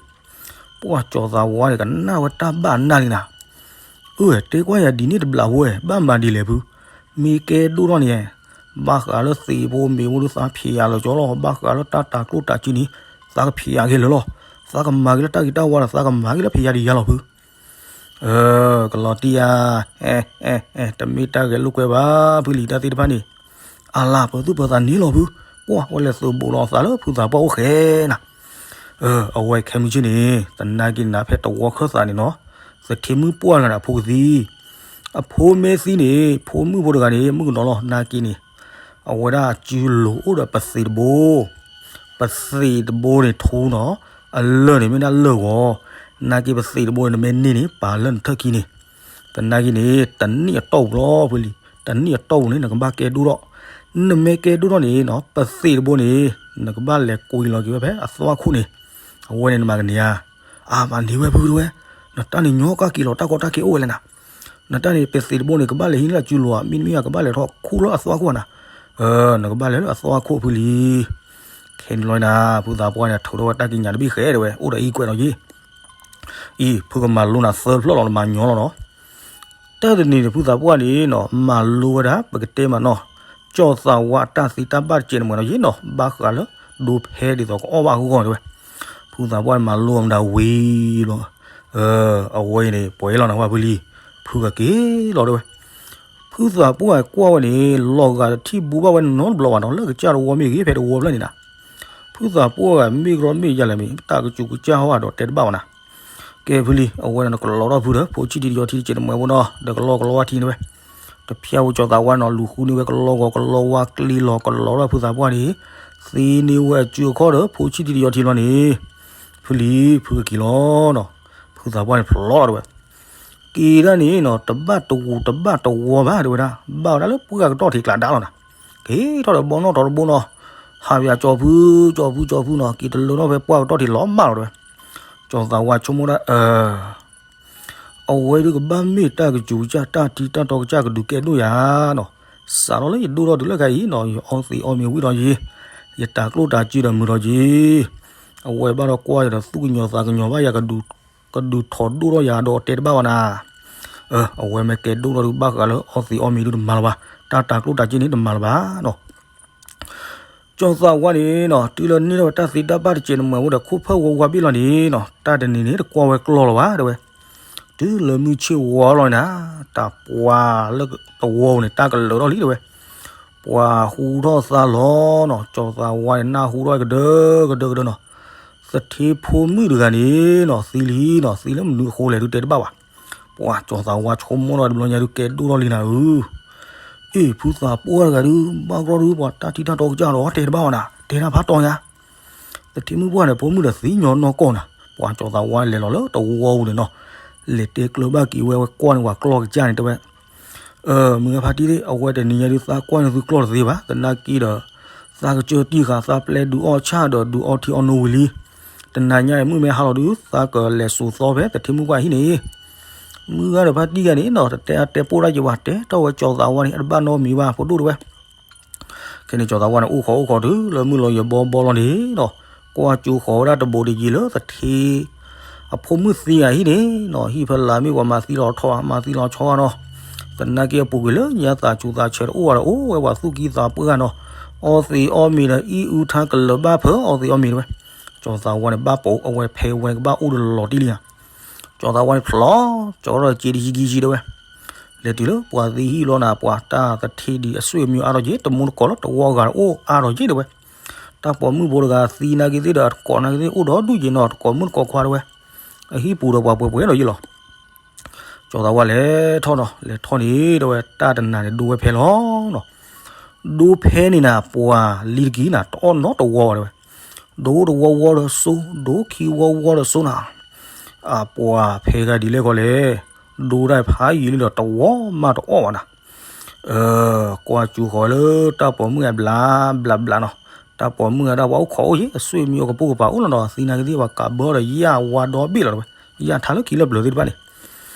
ပှၢ်ကၠီၤသးဝါန့ၣ် ကနၣ်ဝဲတၢ်ဘၣ်နၢ်လံနၤ. အၢ တဲကွၢ်ယၤဒ်န့ၣ်တဘျီဝဲ ဘၣ်မၤဒ်လဲၣ်ဖု, မ့ၢ်ကဲဒိၣ်ထီၣ်န့ၣ် ဘၣ်ဃးလၢသ့ၣ်ဖိမ့ၢ်ဖိဒုးသးဖံးယၤလီၤကၠီလီၤ, ဘၣ်ဃးလၢတၢ်တၤကျိၣ်တၤစ့န့ၣ် သးကဖံးယၤက့ၤလၢာ်လီၤ. သးကမၤက့ၤလၢတၢ်ဂ့ၤတၢ်ဝါဒီး သးကမၤက့ၤလၢဖံးယၤဒ်ယၤလီၤဖု. ကလီၤတံၢ်ဧါ, တမ့ၢ်တၢ်ဂဲၤလိာ်ကွဲဘၣ် ဖုလံတၢ်သ့ၣ်တဖၣ်န့ၣ်, အလၤပၢၤသူၣ်ပၢၤသးန့ၣ်လီၤဖု, ပှၢ်ဝဲလဲၤသုးဘူးလီၤသးလၢဖုသးပှၢ်အိၣ်ဃဲနၤ. အဝဲခဲမုၢ်ဆ့ၣ်န့ၣ် သနာ်က့နၤဖဲတဝီခၢၣ်သးန့ၣ်နီၤ, သထ့မုၣ်ပှၢ်လၢနၤဖိကသံ အဖိမ့ၢ်သံန့ၣ် ဖိမုၣ်ဖိတဂၤန့ၣ် မုၣ်ကနီၤလီၤ နာ်က့န့ၣ်, အဝဲဒၣ်အစုလိၤအိၣ်ဒီးပသံးတဘိ, ပသံးတဘိန့ၣ်ထူနီၤ, အလၢၢ်န့ၣ်မ့ၢ်ဒၣ်လၢၢ်ဂီၤ, နာ်က့ပသံးတဘိန့ၣ် နမ့ၢ်န့ၢ်န့ၣ် ပာ်လၢနထၢၣ်ခံန့ၣ်, သနာ်က့န့ၣ် တနံၣ်အတီၢ်ပူၤလီၤဖုလံ, တနံၣ်အတီၢ်ပူၤန့ၣ် နကဘၣ်ကဲဒိၣ်ထီၣ်, နမ့ၢ်ကဲဒိၣ်ထီၣ်န့ၣ်နီၤ ပသံးတဘိန့ၣ် နကဘၣ်လဲၤကွံာ်လီၤက့ၤဝဲဖဲအသွၣ်ခိၣ်န့ၣ်, အဝဲန့ၣ်နမၤကန့ၢ်ဧါ အါမးန့ၢ်ဝဲဖုတဲဝဲ, နတၢ်န့ၣ်ညီကၢ်က့ၤလီၤ တၢ်ကီတၢ်ခဲအိၣ်ဝဲလဲၣ်နၤ, နတၢ်န့ၣ် ပသံးတဘိန့ၣ် ကဘၣ်လဲၤဟံးန့ၢ်လၢအစုလိၤဧါ, မ့တမ့ၢ်ကဘၣ်လဲၤထီၣ်ခူၣ်လၢအသွၣ်ခိၣ်နၤ, နကဘၣ်လဲၤလၢအသွၣ်ခိၣ်ဖုလံ. ခဲန့ၣ်လီၤနၤ ဖုသးပှၢ်န့ၣ် ထုးထီၣ်ဝဲတၢ်ကံးညာ်တဘ့ၣ်ဃဲတဲဝဲ အိၣ်ဒီးအံကွဲးနီၤယ့ၣ် အံၤ ဖုကမၤလိနၤသၢဖျၢၣ်လီၤ နမၤညီလီၤနီၤ. တၢ်တနံၤန့ၣ် ဖုသးပှၢ်န့ၣ်နီၤ မၤလိဝဲဒၣ် ပကတဲမးနီၤ, ကၠီၣ်သးဝါအတၢ်သံတၢ်ဘၣ်တစဲးန့ၣ်မ့ၢ်နီၤယ့ၣ်နီၤ ဘၣ်ဃးလၢ ဒိဖဲဒ်သိးကအီၣ်ဘၣ်အဂီၢ်တဲဝဲ, ဖုသးပှၢ်န့ၣ်မၤလိအီၤမတၤဝံၤလီၤ, အဝဲအံၤန့ၣ် ပှဲၤလီၤနၤဝဲဖုလံ, ဖုကက့ၤလီၤတဲဝဲ, ဖုသးပှၢ်ကွၢ်ဝဲန့ၣ် လီၤဂာ်တထံၣ်ဘူးဘၣ်ဝဲနီတဘျီဘၣ်နီၤ လၢကစၢ်တဝီမ့ၢ်ဂ့ၤ ဖဲတဝီဖျၢၣ်န့ၣ်နၤ, ဖုသးပှၢ်ဂၤမ့ၢ်ကရီမ့ၢ်ယၤလဲၣ်မ့ၢ် တၢ်ကစူးကစၢ်ဟီၣ်အဒီးတဲတဘၣ်ဘၣ်နၤ, ကဲဖုလံ အဝဲန့ၣ်နကလီထီၣ်ဖုဒီး ဖိဆံၣ်ထံတယီထံတစဲးန့ၣ်မ့ၢ်ဝဲနီၤ ဒီးကလီကလီဝါထံန့ၣ်ဝဲ, တဖျါဝဲကၠီၣ်သးဝါနီၤ လူၤဃုန့ၢ်ဝဲကလီဂီၤကလီဝါကျ့လီၤ ကလီထီၣ်ဖုသးပှၢ်န့ၣ်, သ့န့ၢ်ဝဲအစုအခီၣ်ဒီး ဖိဆံၣ်ထံတယီထံဘျီန့ၣ်, ဖုလံ ဖုကက့ၤလီၤနီၤ, ဖုသးပှၢ်န့ၣ်ဖျီလီၤတဲဝဲ, က့ၤဒၣ်န့ၣ်နီၤ တဘၣ်တဂူၤတဘၣ်တဝီဘၣ်တဲဝဲဒၣ် ဘၣ်ဝဲဒၣ်လၢပှၢ်ကတီၢ်ထံးကျးဒါလီၤနၤ, က့ၤထီၣ်ဒီးဘီနီၣ်ထီၣ်တဘိနီၤ, ဟးဝဲအကၠီၣ်ဖု, ကၠီၣ်ဖု ကၠီၣ်ဖုနီၤ က့ၤတလၢထီၣ်ဖဲပှၢ်ကတီၢ်ထံးလီၤမၢ်လီၤတဲဝဲ, ကၠီၣ်သးဝါဆိကမိၣ်ဒၣ် အဝဲဒုးကဘၣ်မ့ၢ်တၢ်ကစူးကစၢ် တၢ်ထံတၢ်တီကစၢ်ကဒုးကဲဒိၣ်ယၤနီၤ, စးထီၣ်လၢယဒိၣ်ထီၣ်တုၤလၢခဲအံၤနီၤ ယအီသံးအီမ့ၤဝံၣ်ဒီးယ့, ယတၤကျိၣ်တၤစ့ဒီးမုာ်ဒီးယ့, အဝဲဘၣ်ဒီးကွၢ်ယၤဒီးသူၣ်ကညီၤသးကညီၤဘၣ်ယၤ ကဒုးထီၣ်ဒိၣ်ထီၣ်ယၤဒီးတဲတဘၣ်ဘၣ်နၤ, အဝဲမ့ၢ်ကဲဒိၣ်ထီၣ်ဒုးဘၣ်ဃးလၢအီသံးအီမ့ၤဒုးတမၤလၢၤဘၣ်, တၢ်တၤကျိၣ်တၤစ့န့ၣ်တမၤလၢၤဘၣ်နီၤ ကၠီၣ်သးဝါန့ၣ်နီၤ တုၤလၢန့ၢ်ထီၣ်ဝဲတၢ်သံတၢ်ဘၣ်တစဲးန့ၣ်မ့ၢ်ဝဲဒီး ခိၣ်ဖၢၣ်ဝါဝါဘ့ၣ်လီၤန့ၣ်နီၤ တၢ်တနံၤန့ၣ်တကွၢ်ဝဲကျီလီၤဘၣ်တဲဝဲ, တုၤလၢမုၢ်ဆ့ၣ်ဝါလီၤန့ၣ်နၤ, တၢ်ပှၤလၢတဝီပူၤန့ၣ် တၢ်ကလၢာ်ထီၣ်လံတဲဝဲ, ပှၤဟူထီၣ်သါလီၤနီၤ ကၠီၣ်သးဝါန့ၣ် နၢ်ဟူထီၣ်ကဒၢကဒၢကဒၢနီၤ, သထ့ဖိမုၣ်တဂၤန့ၣ်နီၤ သံလံနီၤ သံလၢမနုၤအဃိလဲၣ်ဒုးတဲတဘၣ်ဘၣ်, ပှၤကၠီၣ်သးဝါဆိကမိၣ်ထီၣ်တဘျီညါဒုးကဲဒိၣ်ထီၣ်လံနၤဧၢ အ့ၣ် ဖုသးပှၢ်တဂၤဒုး ဘၣ်ကရီဒုး ပှၤတၢ်ထံတၢ်တီကစၢ်ဒီး တဲတဘၣ်ဝဲနၤ တဲတၢ်ဖးတီညါ, သထ့မုၣ်ပှၢ်န့ၣ် ဖိမုၣ်ဒီးသံညီနီၢ်ကီၢ်နၤ, ပှၤကၠီၣ်သးဝါလဲၤလီၤလၢတဝီပူၤန့ၣ်နီၤ, လဲၤတဲကျၢၤဘၣ်က့ၤဝဲ ဝဲကွၢ်န့ၢ်ပှၤကျီၢ်ကစၢ်န့ၣ်တဲဝဲ, မုၢ်ဂၤဖါတံၢ်သ့ၣ် အဝဲတနံၤညါဒုးသးကွၢ်န့ၢ်သုကျီၢ်တသ့ဘၣ်, သနာ်က့ဒီး သးကစၢၢ်တံၢ်ဃာ်သးပျဲဒုးအီၣ်ဆၣ်ဒီးဒုးအီထံအီနိဝံၤလံ, တနၤညါအံၤမုၢ်မ့ၢ်ဟါလီၤဒုး သးကလဲၤစိာ်သီဖဲသထ့မုၣ်ပှၢ်ဟံၣ်န့ၣ် မုၢ်ဂၤဒီးဖါတံၢ်ဂၤန့ၣ်နီၤ တတဲအတဲပိၢ်တၢ်က့ၤဝဲ တဲထီၣ်ဝဲကၠီၣ်သးဝါန့ၣ် အတဘၣ်နီတမံၤဘၣ် ဖိဒိၣ်တဲဝဲ, ခဲန့ၣ်ကၠီၣ်သးဝါန့ၣ် အိၣ်ခိးအိၣ်ခိးတုၤလၢမုၢ်လီၤယဘီဘီလီၤန့ၣ်နီၤ, ကွၢ်ကၠိဃီၤဝဲဒၣ်တဘိးတယံၤလၢသထ့ အဖိမုၣ်သံဂၤဟံၣ်န့ၣ်နီၤ, ဟံၣ်ဖဲလၢမ့ၢ်ပှၤမၤသံလီၤထီၣ် မၤသံလီၤဆီနီၤ, သနာ်က့အပူၤကွံာ်လၢညါသးဆူးသးဆၢတအိၣ်ဘၣ်ဒီး အိၣ်ဝဲပှၤသူၣ်ကံၢ်သးပှၢ်နီၤ, အီသံးအီမ့ၤဒီး အံၣ်အူထါကလၢၤဘၣ်ဖၢအီသံးအီမ့ၤတဲဝဲ, ကၠီၣ်သးဝါန့ၣ် ဘၣ်ပိာ်အဝဲဖဲဝဲကဘၣ်အိၣ်ဒီးလီၤတံၢ်လံဧါ ကၠီၣ်သးဝါန့ၣ်ဖျီ ကၠီထီၣ်က့ၤတယံၤကံယံၤတဲဝဲ, လဲၤတုၤလၢပှၤသံဟံၣ်လီၤနၤ ပှၤတၢ်သထ့ဒံးအဆွေအမျိုးအါထီၣ်က့ၤ တမူတကိးလၢတဝီဂၤအိၣ်အါထီၣ်က့ၤတဲဝဲ, တၢ်ပိာ်မုၣ်ဖိတဂၤသံနာ်က့သ့ၣ်ဒီး အတကိးနာ်က့သ့ၣ်အိၣ်ဒီးဒူၣ်က့ၤနီၤ တကိးမုၣ်တကိးခွါတဲဝဲ, အဟံၣ်ပူၤဒီးပှၤပှဲၤပှဲၤလီၤယ့ၣ်လီၤ ကၠီသးဝါလဲၤထီၣ်နီၤ လဲၤထီၣ်န့ၣ် တဲဝဲတၢ်တနၤန့ၣ် ဒိဝဲဖဲလီၤနီၤ. ဒိဖဲန့ၣ်နၤ ပှၤလံတကံၢ်နၤ တအီၣ်နီတဝီဘၣ်တဲဝဲ. ဒိတဝီဝီဒီးစိ ဒိခံဝီဝီဒီးစိနၤ. အပှၤဖဲဂၤဒ်လဲၣ်ဂီၤလဲၣ်, ဒိတၢ်ဖးယံာ်လံဒီးတဝီမးတအီၣ်ဘၣ်နၤ. ကွၢ်စူၤဃီၤဝဲလၢတၢ်ပိာ်မုၣ်အဘျးဘျးဘျးနီၤ. တၢ်ပိာ်မုၣ်အဒၣ်ပှၤအိၣ်ခိးအိၣ်ယဲ အဆွေမျိုးအကပိာ်ကပၤအိၣ်လီၤဒီး သံနာ်က့သ့ၣ်ပှၤကးဘၢဒီးယၣ်ဝါဒီဘ့ၣ်လီၤတဲဝဲ. ယၣ်ထါလၢခံလၢပျၢၤသ့ၣ်တဖၣ်န့ၣ်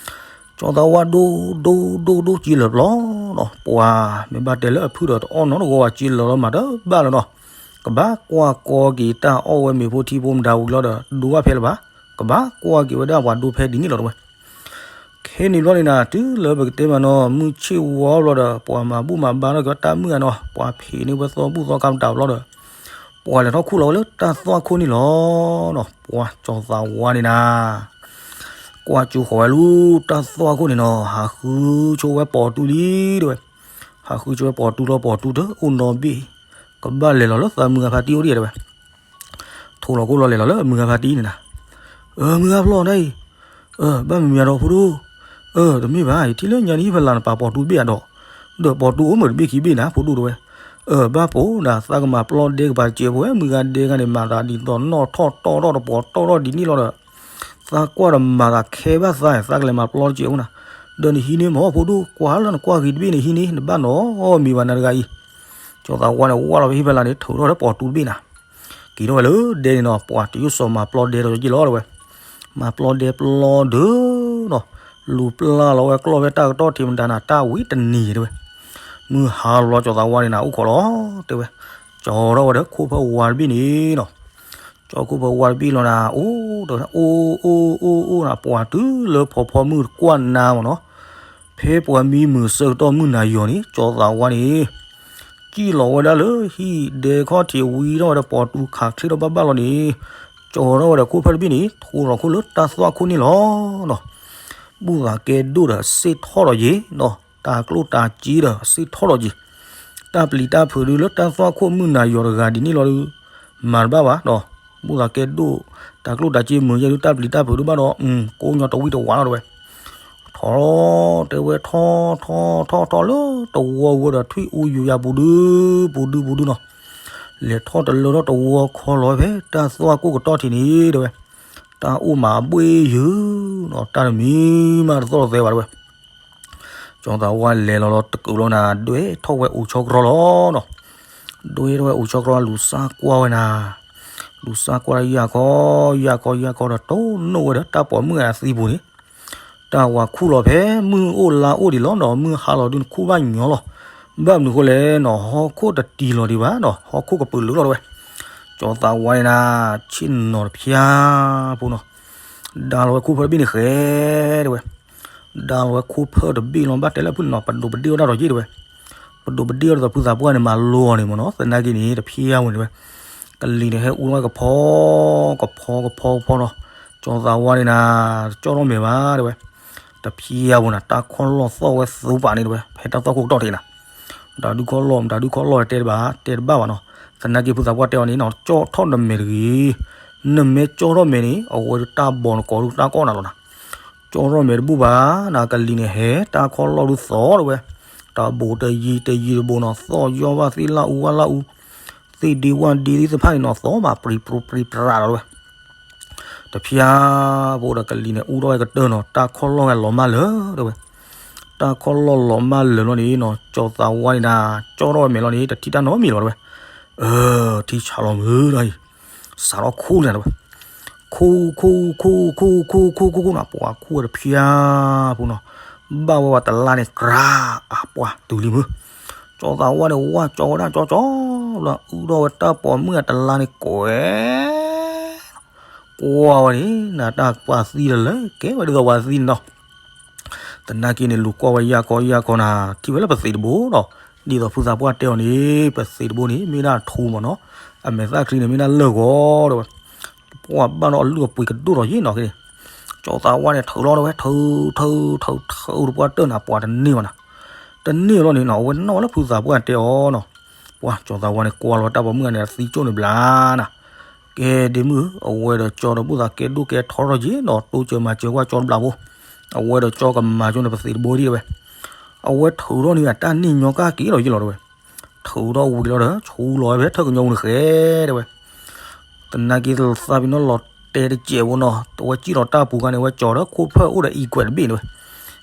ကၠီသးဝါဒိ ဒိ ဒိ ဒိကံလၢာ်ပျီနီၤ. ပှၤမ့ၢ်ဘၣ်တဲလၢအဖုၣ်ဒီးတအီၣ်နီတဂီၤဝဲ ကံလၢာ်လီၤမးတဘၣ်လၢၤနီၤ. ကဘၣ်ကွၢ်ကီက့ၤတၢ်အီၣ်ဝဲမ့ၤဖိထံဖိမတၤဝံၤလီၤဒီး ဒိဘၣ်ဖဲလၢၤဘၣ်. ကဘၣ်ကွၢ်က့ၤဝဲဒၣ်ပှၤဒိဖဲဒ်န့ၣ်လီၤတဲဝဲ. ခဲန့ၣ်ဘျီန့ၣ်နၤ တုၤလၢပကတဲမးနီၤ မုၢ်ဆ့ၣ်ဝီဘျီဒီး ပှၤမၤဘူၣ်မၤဘါထီၣ်က့ၤတၢ်မုၣ်ဂၤနီၤ. ပှၤဖံးန့ၢ်ဝဲသီဘူၣ်သီကါမတၤဘျီဒီး ပှၤလဲၤထီၣ်ခူၣ်လီၤဝဲလၢတၢ်သွၣ်ခိၣ်န့ၣ်လီၤနီၤ. ပှၤကၠီသးဝါန့ၣ်နၤ ကွၢ်ကၠိဃီၤဝဲလၢတၢ်သွၣ်ခိၣ်န့ၣ်နီၤ ဟးဃုဆိဝဲပိာ်တူၢ်လံတဲဝဲ. ဟးဃုဆိဝဲပိာ်တူၢ်လီၤပိာ်တူၢ်တအိၣ်နီတဘ့ၣ်. ကဘၣ်လဲၤလီၤလၢသးမုၢ်ဂၤဖါတံၢ်အိၣ်ဒံးဧါတဲဝဲ. ထိၣ်လီၤခိၣ်လီၤလဲၤလီၤလၢမုၢ်ဂၤဖါတံၢ်န့ၣ်နၤ. အၢ မုၢ်ဂၤဖျီၣ်တၢ်အံၤ, ဘၣ်မံၤမံၤဒီးဖိဒိၣ်, တမ့ၢ်ဘၣ် ယထံၣ်လၢညါန့ၣ် ဖဲလၢနပာ်ပိာ်တူၢ်တဘ့ၣ်ဧါဒီး, ဒီးပိာ်တူၢ်အိၣ်မုာ်တဘ့ၣ်ခံဘ့ၣ်နၤ ဖိဒိၣ်တဲဝဲ. အၢ ဘၣ်ပိာ်နၤ သးကမၤပျီဒဲကပၤစဲးဖိဝဲ မုၢ်ဂၤဒဲဂၤန့ၣ် မၤသးဒ်သိးနီၣ်ထီၣ်တီၣ်ထီၣ်တပှီၤတီၣ်ထီၣ်ဒ်န့ၣ်လီၤဒီး သးကွၢ်ဒီးမၤသးခဲဘၣ်သး သးကလဲၤမၤပျီတစဲးဖိနၤ. ဒီးနဟံးန့ၢ်မ့ၢ်ဖိဒိၣ် ကွၢ်လၢနကွၢ်ဂ့ၤတဘ့ၣ်န့ၣ်ဟံးန့ၢ် နဘၣ်နီၣ်မံၤဘၣ်နၤတဂၤအံၤ. ကၠီသးဝါန့ၣ် ဝၢ်လီၤဖဲဟံၣ်ဖဲလၢန့ၣ် ထုးထီၣ်လၢပိာ်တူၢ်တဘ့ၣ်နၤ. က့ၤထီၣ်ဝဲလၢဒဲန့ၣ်နီၤ ပှၤတယိၣ်စီၤမၤပျီဒဲဒီးယ့ၢ်လီၤတဲဝဲ. မၤပျီဒဲပျီဒုးနီၤ လူၤပျၢ်လီၤဝဲကျီၢ်ဖဲတၢ်ကတီၢ်ထံးမတၤနၤ တၢ်ဝံၤတနံၤတဲဝဲ. မုၢ်ဟါလီၤကၠီသးဝါန့ၣ်နၤ အိၣ်ခိးလီၤတဲဝဲ. ကၠီထီၣ်ဝဲဒီးခိၣ်ဖၢဝါတဘ့ၣ်န့ၣ်နီၤ. ကၠီခိၣ်ဖၢဝါတဘ့ၣ်လီၤနၤ အိၣ်ဒီး အိၣ်အိၣ်အိၣ်အိၣ်နၤ ပှၤတုၤလၢဖီဖီမုၢ်တကွၢ်နၤမ့ၢ်နီၤ. ဖဲပှၤမံမုာ်ဆၢကတီၢ်မုၢ်နၤယီၤန့ၣ် ကၠီသးဝါန့ၣ် က စံၣ်လီၤဝဲဒၣ်လၢဟံၣ်ဒဲခီၣ်ထံးဝံၤထီၣ်ဝဲဒီး ပိာ်တူၢ်ခးချ့ထီၣ်ဘၣ်ဘၣ်လီၤန့ၣ်, ကၠီထီၣ်ဝဲဒီးခိၣ်ဖၢၣ်တဘ့ၣ်န့ၣ် ထိးလီၤခိၣ်လၢတၢ်သွၣ်ခိၣ်န့ၣ်လီၤနီၤ. ဘူၣ်သးကဲဒိၣ်ဒီးစ့ၣ်ထီၣ်ဒီးယ့ၤနီၤ, တၢ်ကျိၣ်တၢ်စ့ဒီးစ့ၣ်ထီၣ်ဒီးယ့ၤ, တၢ်ပျံၤတၢ်ဖုးဒုလၢတၢ်သွၣ်ခိၣ်မုၢ်နၤယီၤတဂၤဒ်န့ၣ်လီၤဒီး မၤတဘၣ်ဘၣ်နီၤ. ဘူၣ်သးကဲဒိၣ်, တၢ်ကျိၣ်တၢ်စ့မုာ်ယဲၢ်ဒု တၢ်ပျံၤတၢ်ဖုးဒုဘၣ်ဒီး ကိးညီတဝံၣ်တဝါလီၤတဲဝဲ. ထီၣ်တဲဝဲ ထီၣ်ထီၣ်ထီၣ်ထီၣ်လၢတဝီဝဲဒီး ထွံၣ်အူယူၤယၤပူၤဒု ပူၤဒုပူၤဒုနီၤ. လဲၤထီၣ်တလၢထီၣ်တဝီခီလီၤဖဲတၢ်သွၣ်ခိၣ်ကတီၢ်ထံးန့ၣ်တဲဝဲ, တၢ်အိၣ်မးဘှ့ၣ်ယုာ်နီၤ, တၢ်တမံၤမးတသီၣ်တသဲဘၣ်တဲဝဲ. ကၠီသးဝါလဲၤလီၤလီၤတကုးလီၤနၤ, ဒွဲထီၣ်ဝဲအိၣ်ဆီကြီလီၤနီၤ. ဒွဲထီၣ်ဝဲအိၣ်ဆီကြီ လူၤစၢ်ကွၢ်ဝဲနၤ, လူၤစၢ်ကွၢ်ယၢ်ခီ, ယၢ်ခီယၢ်ခီဒီး တိၢ်နီၣ်ဝဲဒီးတၢ်ပိာ်မုၣ်အသံပူၤန့ၣ်, တၢ်ဝၤခူၣ်လီၤဖဲမုၢ်အိၣ်လါအိၣ်ဒံးလီၤနီၤ, မုၢ်ဟါလီၤဒုနခူၣ်ဘၣ်ညီလီၤ. ဘၣ်မနုၤဃိလဲၣ်နီၤ, ဟီၣ်ခိၣ်တတံၢ်လီၤဒံးဘၣ်နီၤ, ဟီၣ်ခိၣ်ကပုာ်လုာ်လီၤတဲဝဲ. ကၠီသးဝါန့ၣ်နၤ, ဆ့ၣ်နီၤတဖျါဖိနီၤ, ဒါလီၤဝဲခိၣ်ဖၢၣ်တဘ့ၣ်န့ၣ်ဃဲတဲဝဲ. ဒါလီၤဝဲခိၣ်ဖၢၣ်တဘ့ၣ်လီၤ ဘၣ်တဲလၢဖုၣ်န့ၣ်နီၤ, ပဒိးပဒ့ၣ်ဝဲဒၣ်ဒီးယ့ၢ်တဲဝဲ. ပဒိးပဒ့ၣ်ဝဲဒီးဖုသးပှၢ်န့ၣ် မၤလိအီၤန့ၣ်မ့ၢ်နီၤ, သနာ်က့န့ၣ် တဖျါဝဲန့ၣ်ဝဲ. ကလံၤန့ၣ်ဟဲအူထီၣ်ဝဲကဖီ, ကဖီကဖီကဖီနီၤ, ကၠီသးဝါန့ၣ်နၤ, တကၠီထီၣ်မဲာ်ဘၣ်တဲဝဲ. တဖျါဝဲနၤ, တၢ်ခီၣ်လီၢ်သီၣ်ဝဲသူပာ်န့ၣ်တဲဝဲ, ဖဲတၢ်သွၣ်ခိၣ်ကတီၢ်ထံးနၤ. တၢ်ဒုးခီၣ်လီၢ်, တၢ်ဒုးခီၣ်လီၢ်တဲတဘၣ်, တဲတဘၣ်ဘၣ်နီၤ. သနာ်က့ဖုသးပှၢ်တဲအီၤန့ၣ်နီၤ, ကၠီထီၣ်နမဲာ်တဂ့ၤ. နမ့ၢ်ကၠီထီၣ်မဲာ်န့ၣ် အဝဲတၢ်ဘီၣ်နကိးဒုတၢ်ကီၢ်နၤလီၤနၤ. ကၠီထီၣ်မဲာ်တဘူၣ်ဘၣ်နၤ, ကလံၤန့ၣ်ဟဲတၢ်ခီၣ်လီၢ်ဒုသီၣ်တဲဝဲ. တၢ်ဘိးတယံၤတယံၤတဘိနီၤ, သီၣ်ယီၢ်ဘၣ်သ့ၣ်လၢအူဝၣ်လၢအူ, သ့ၣ်ဒ့ဝၣ်ဒ့သ့ၣ်တဖၣ်န့ၣ်နီၤ, သီၣ်ဘၣ်ပြံပြူပြံပြးလီၤတဲဝဲ. တဖျါဖိဒီးကလံၤန့ၣ် အူထီၣ်ဝဲကတၢၢ်နီၤ, တၢ်ခီၣ်လီၢ်ဝဲလီၤမၢ်လၢာ်တဲဝဲ. တၢ်ခီၣ်လီၢ်လီၤမၢ်လၢာ်လီၤန့ၣ်နီၤ, ကၠီသးဝါန့ၣ်နၤ, ကၠီထီၣ်ဝဲမဲာ်လီၤန့ၣ် တထံၣ်တၢ်နီတမံၤလၢၤဘၣ်တဲဝဲ. အၢ ထံဆးလီၤမုာ်ဒီးအံၤ, စးထီၣ်ခူၣ်န့ၣ်တဲဝဲ. ခူၣ်ခူၣ်ခူၣ်ခူၣ်ခူၣ်ခူၣ်ခူၣ်ခူၣ်ခူၣ်နီၤ, ပှၤခူၣ်ဝဲတဖျါဖိနီၤ, ဘၣ်ဝဲဝဲတလါန့ၣ် ကြးအပှၤတုၤလံမုၢ်. ကၠီသးဝါန့ၣ် ဝၣ်ကၠီဝဲဒၣ်ကၠီကၠီ, ဘျီအူထီၣ်ဝဲတၢ်ပိာ်မုၣ်အတလါန့ၣ်ကွဲး ကွၢ်ဝဲန့ၣ်နၤ, တၢ်ပှၤသံလၢာ်လၢာ် ကဲဝဲဒ်သိးပှၤသံန့ၣ်နီၤ. သနာ်က့န့ၣ် လူၤကွၢ်ဝဲယၢ်ခီယၢ်ခီနၤ, ထံၣ်ဝဲလၢပသံးတဘိနီၤ, ဒ်သိးဖုသးပှၢ်တဲအီၤန့ၣ် ပသံးတဘိန့ၣ် မ့ၢ်ဒၣ်ထူမ့ၢ်နီၤ, အမဲာ်သၣ်ချံန့ၣ် မ့ၢ်ဒၣ်လၢၢ်ဂီၤတဲဝဲ. ပှၤဘၣ်ဒီးအလုၢ်အပှ့ၤကဒိၣ်ထီၣ်ယ့ၢ်နီၤ, ကဲန့ၣ် ကၠီသးဝါန့ၣ် ထုးလီၤတဲဝဲ, ထုး ထုး ထုး ထုး တပှၢ်တၢၢ်နၤ ပှၤတန့ၢ်ဘၣ်နၤ. တန့ၢ်လီၤန့ၣ်နီၤ, အဝဲနီၣ်လၢဖုသးပှၢ်တဲအီၤနီၤ. ပှၤကၠီသးဝါန့ၣ် ကွၢ်လီၤတၢ်ပိာ်မုၣ်န့ၣ် အသံကၠိၣ်န့ၣ်ဘျါနၤ. ကဲဒ့မုၣ်ဧၢ, အဝဲဒီးကၠီဒီးဘူၣ်သးကဲဒိၣ်ကဲထီထီၣ်ယ့ၢ်နီၤ, တိစၢၤမၤစၢၤကွၢ်ကၠီတဘျီဖိ, အဝဲဒီးကၠီကမၤကၠိန့ၣ် ပသံးတဘိဒ်တဲဝဲ. အဝဲထုးထီၣ်န့ၣ် တၢ်န့ၢ်ညီကၢ်က့ၤလီၤယ့ၢ်လီၤတဲဝဲ. ထုးထီၣ်ဝံၤလီၤဒီး ဆူလီၤဝဲဖဲထၢၣ်ကညီပူၤန့ၣ်ဃဲတဲဝဲ. သနာ်က့သးပ့ၤနီၣ်လီၤတဲာ်တစဲးဖိနီၤ, အဝဲစံၣ်လီၤတၢ်ပူၤခါန့ၣ် အဝဲကၠီဒီးခိၣ်ဖၢၣ်အိၣ်ဒီးအံကွဲးတဘ့ၣ်န့ၣ်ဝဲ.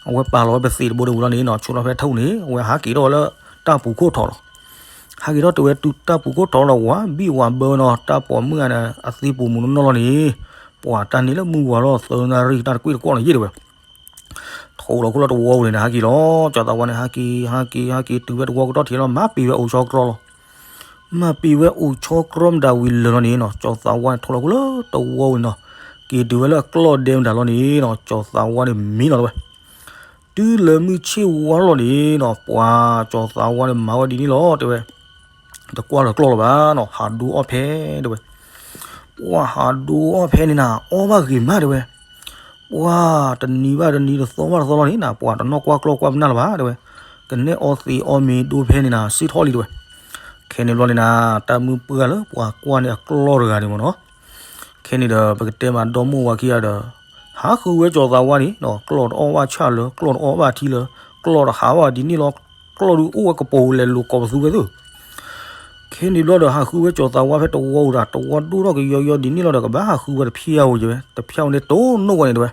အဝဲပာ်လီၤဝဲပသံးတဘိန့ၣ်ဝံၤလီၤန့ၣ်နီၤ, ဆူလီၤဖဲထၢၣ်န့ၣ် အဝဲဟးက့ၤထီၣ်ဝဲလၢတၢ်ပူၤခိၣ်ထီလီၤ. ဟးက့ၤထီၣ်တုၤဝဲတုၤတၢ်ပူၤခိၣ်ထီလီၤ ဝးဘံၣ်ဝးဘၢနီၤ, တၢ်ပိာ်မုၣ်န့ၣ် အသံပူၤမုၢ်နီၢ်နီၢ်လီၤန့ၣ်, ပှၤတၢ်န့ၢ်လၢမုၢ်ဝါထီၣ်သၢနၣ်ရံၣ် တၢ်တကွံၢ်တကွီၢ်လီၤယ့ၢ်တဲဝဲ. ထိးလီၤခိၣ်လၢတဝီပူၤန့ၣ် ဟးက့ၤလီၤ, ကၠီသးဝါန့ၣ် ဟးက့ၤ ဟးက့ၤ ဟးက့ၤတုၤဖဲတဝီကတီၢ်ထံးလီၤ, မၤပံာ်ဝဲအိၣ်ဆီကြီလီၤ. မၤပံာ်ဝဲအိၣ်ဆီကြီမတၤဝံၤလၢာ်လီၤန့ၣ်နီၤ, ကၠီသးဝါန့ၣ် ထိးလီၤခိၣ်လၢတဝီပူၤန့ၣ်နီၤ, က့ၤတုၤဝဲလၢအကျီၢ်ဒဲမတၤလီၤန့ၣ်နီၤ, ကၠီသးဝါန့ၣ်မံလီၤတဲဝဲ. တုၤလၢမုၢ်ဆ့ၣ်ဝါလီၤန့ၣ်နီၤ, ပှၤကၠီသးဝါန့ၣ် မၤဝဲဒ်န့ၣ်လီၤတဲဝဲ. တကွၢ်လၢကျီၢ်လၢၤဘၣ်နီၤ, ဟးဒိအီၣ်ဖဲတဲဝဲ. ပှၤဟးဒိအီၣ်ဖဲန့ၣ်နၤ, အီၣ်ဘၣ်ဂ့ၤမးတဲဝဲ. ပှၤတနံၤဘၣ်တနံၤ တသီဘၣ်တသီလီၤန့ၣ်နၤ, ပှၤတနီၣ်ကွၢ်ကျီၢ်ကွၢ်ပနၢ်လၢၤဘၣ်တဲဝဲ. ကနဲအီသံးအီမ့ၤဒိဖဲန့ၣ်နၤ စ့ၢ်ထီၣ်လံတဲဝဲ. ခဲန့ၣ်ဘျီန့ၣ်နၤ, တၢ်မုၢ်ပှၢ်လၢပှၤကွၢ်န့ၢ်အကျီၢ်တဂၤန့ၣ်မ့ၢ်နီၤ. ခဲန့ၣ်ဒီး ပကတဲမးဒီမိၢ်ဝၤခံဂၤဒီး ဟးဃုဝဲကၠီသးဝါန့ၣ်နီၤ, ကျီၢ်တအီၣ်ဘၣ်ဆၣ်လၢၤ, ကျီၢ်တအီၣ်ဘၣ်ထံလၢၤ, ကျီၢ်တဟးဘၣ်ဒ်န့ၣ်လီၤ, ကျီၢ်ဒုးအိၣ်ဝဲကပိာ်လဲၤလိာ်ကိးပသူဝဲသ့ၣ်. ခဲန့ၣ်ဘျီဒီး ဟးဃုဝဲကၠီသးဝါဖဲတဝီပူၤဒီး တဝီဒိၣ်ထီၣ်ကယီယီဒ်န့ၣ်လီၤဒီး ကဘၣ်ဟးဃုဝဲတဖျၢၣ်ဧိၤဝဲ, တဖျၢၣ်ဧိၤန့ၣ် တိၢ်နီၣ်ဝဲန့ၣ်တဲဝဲ.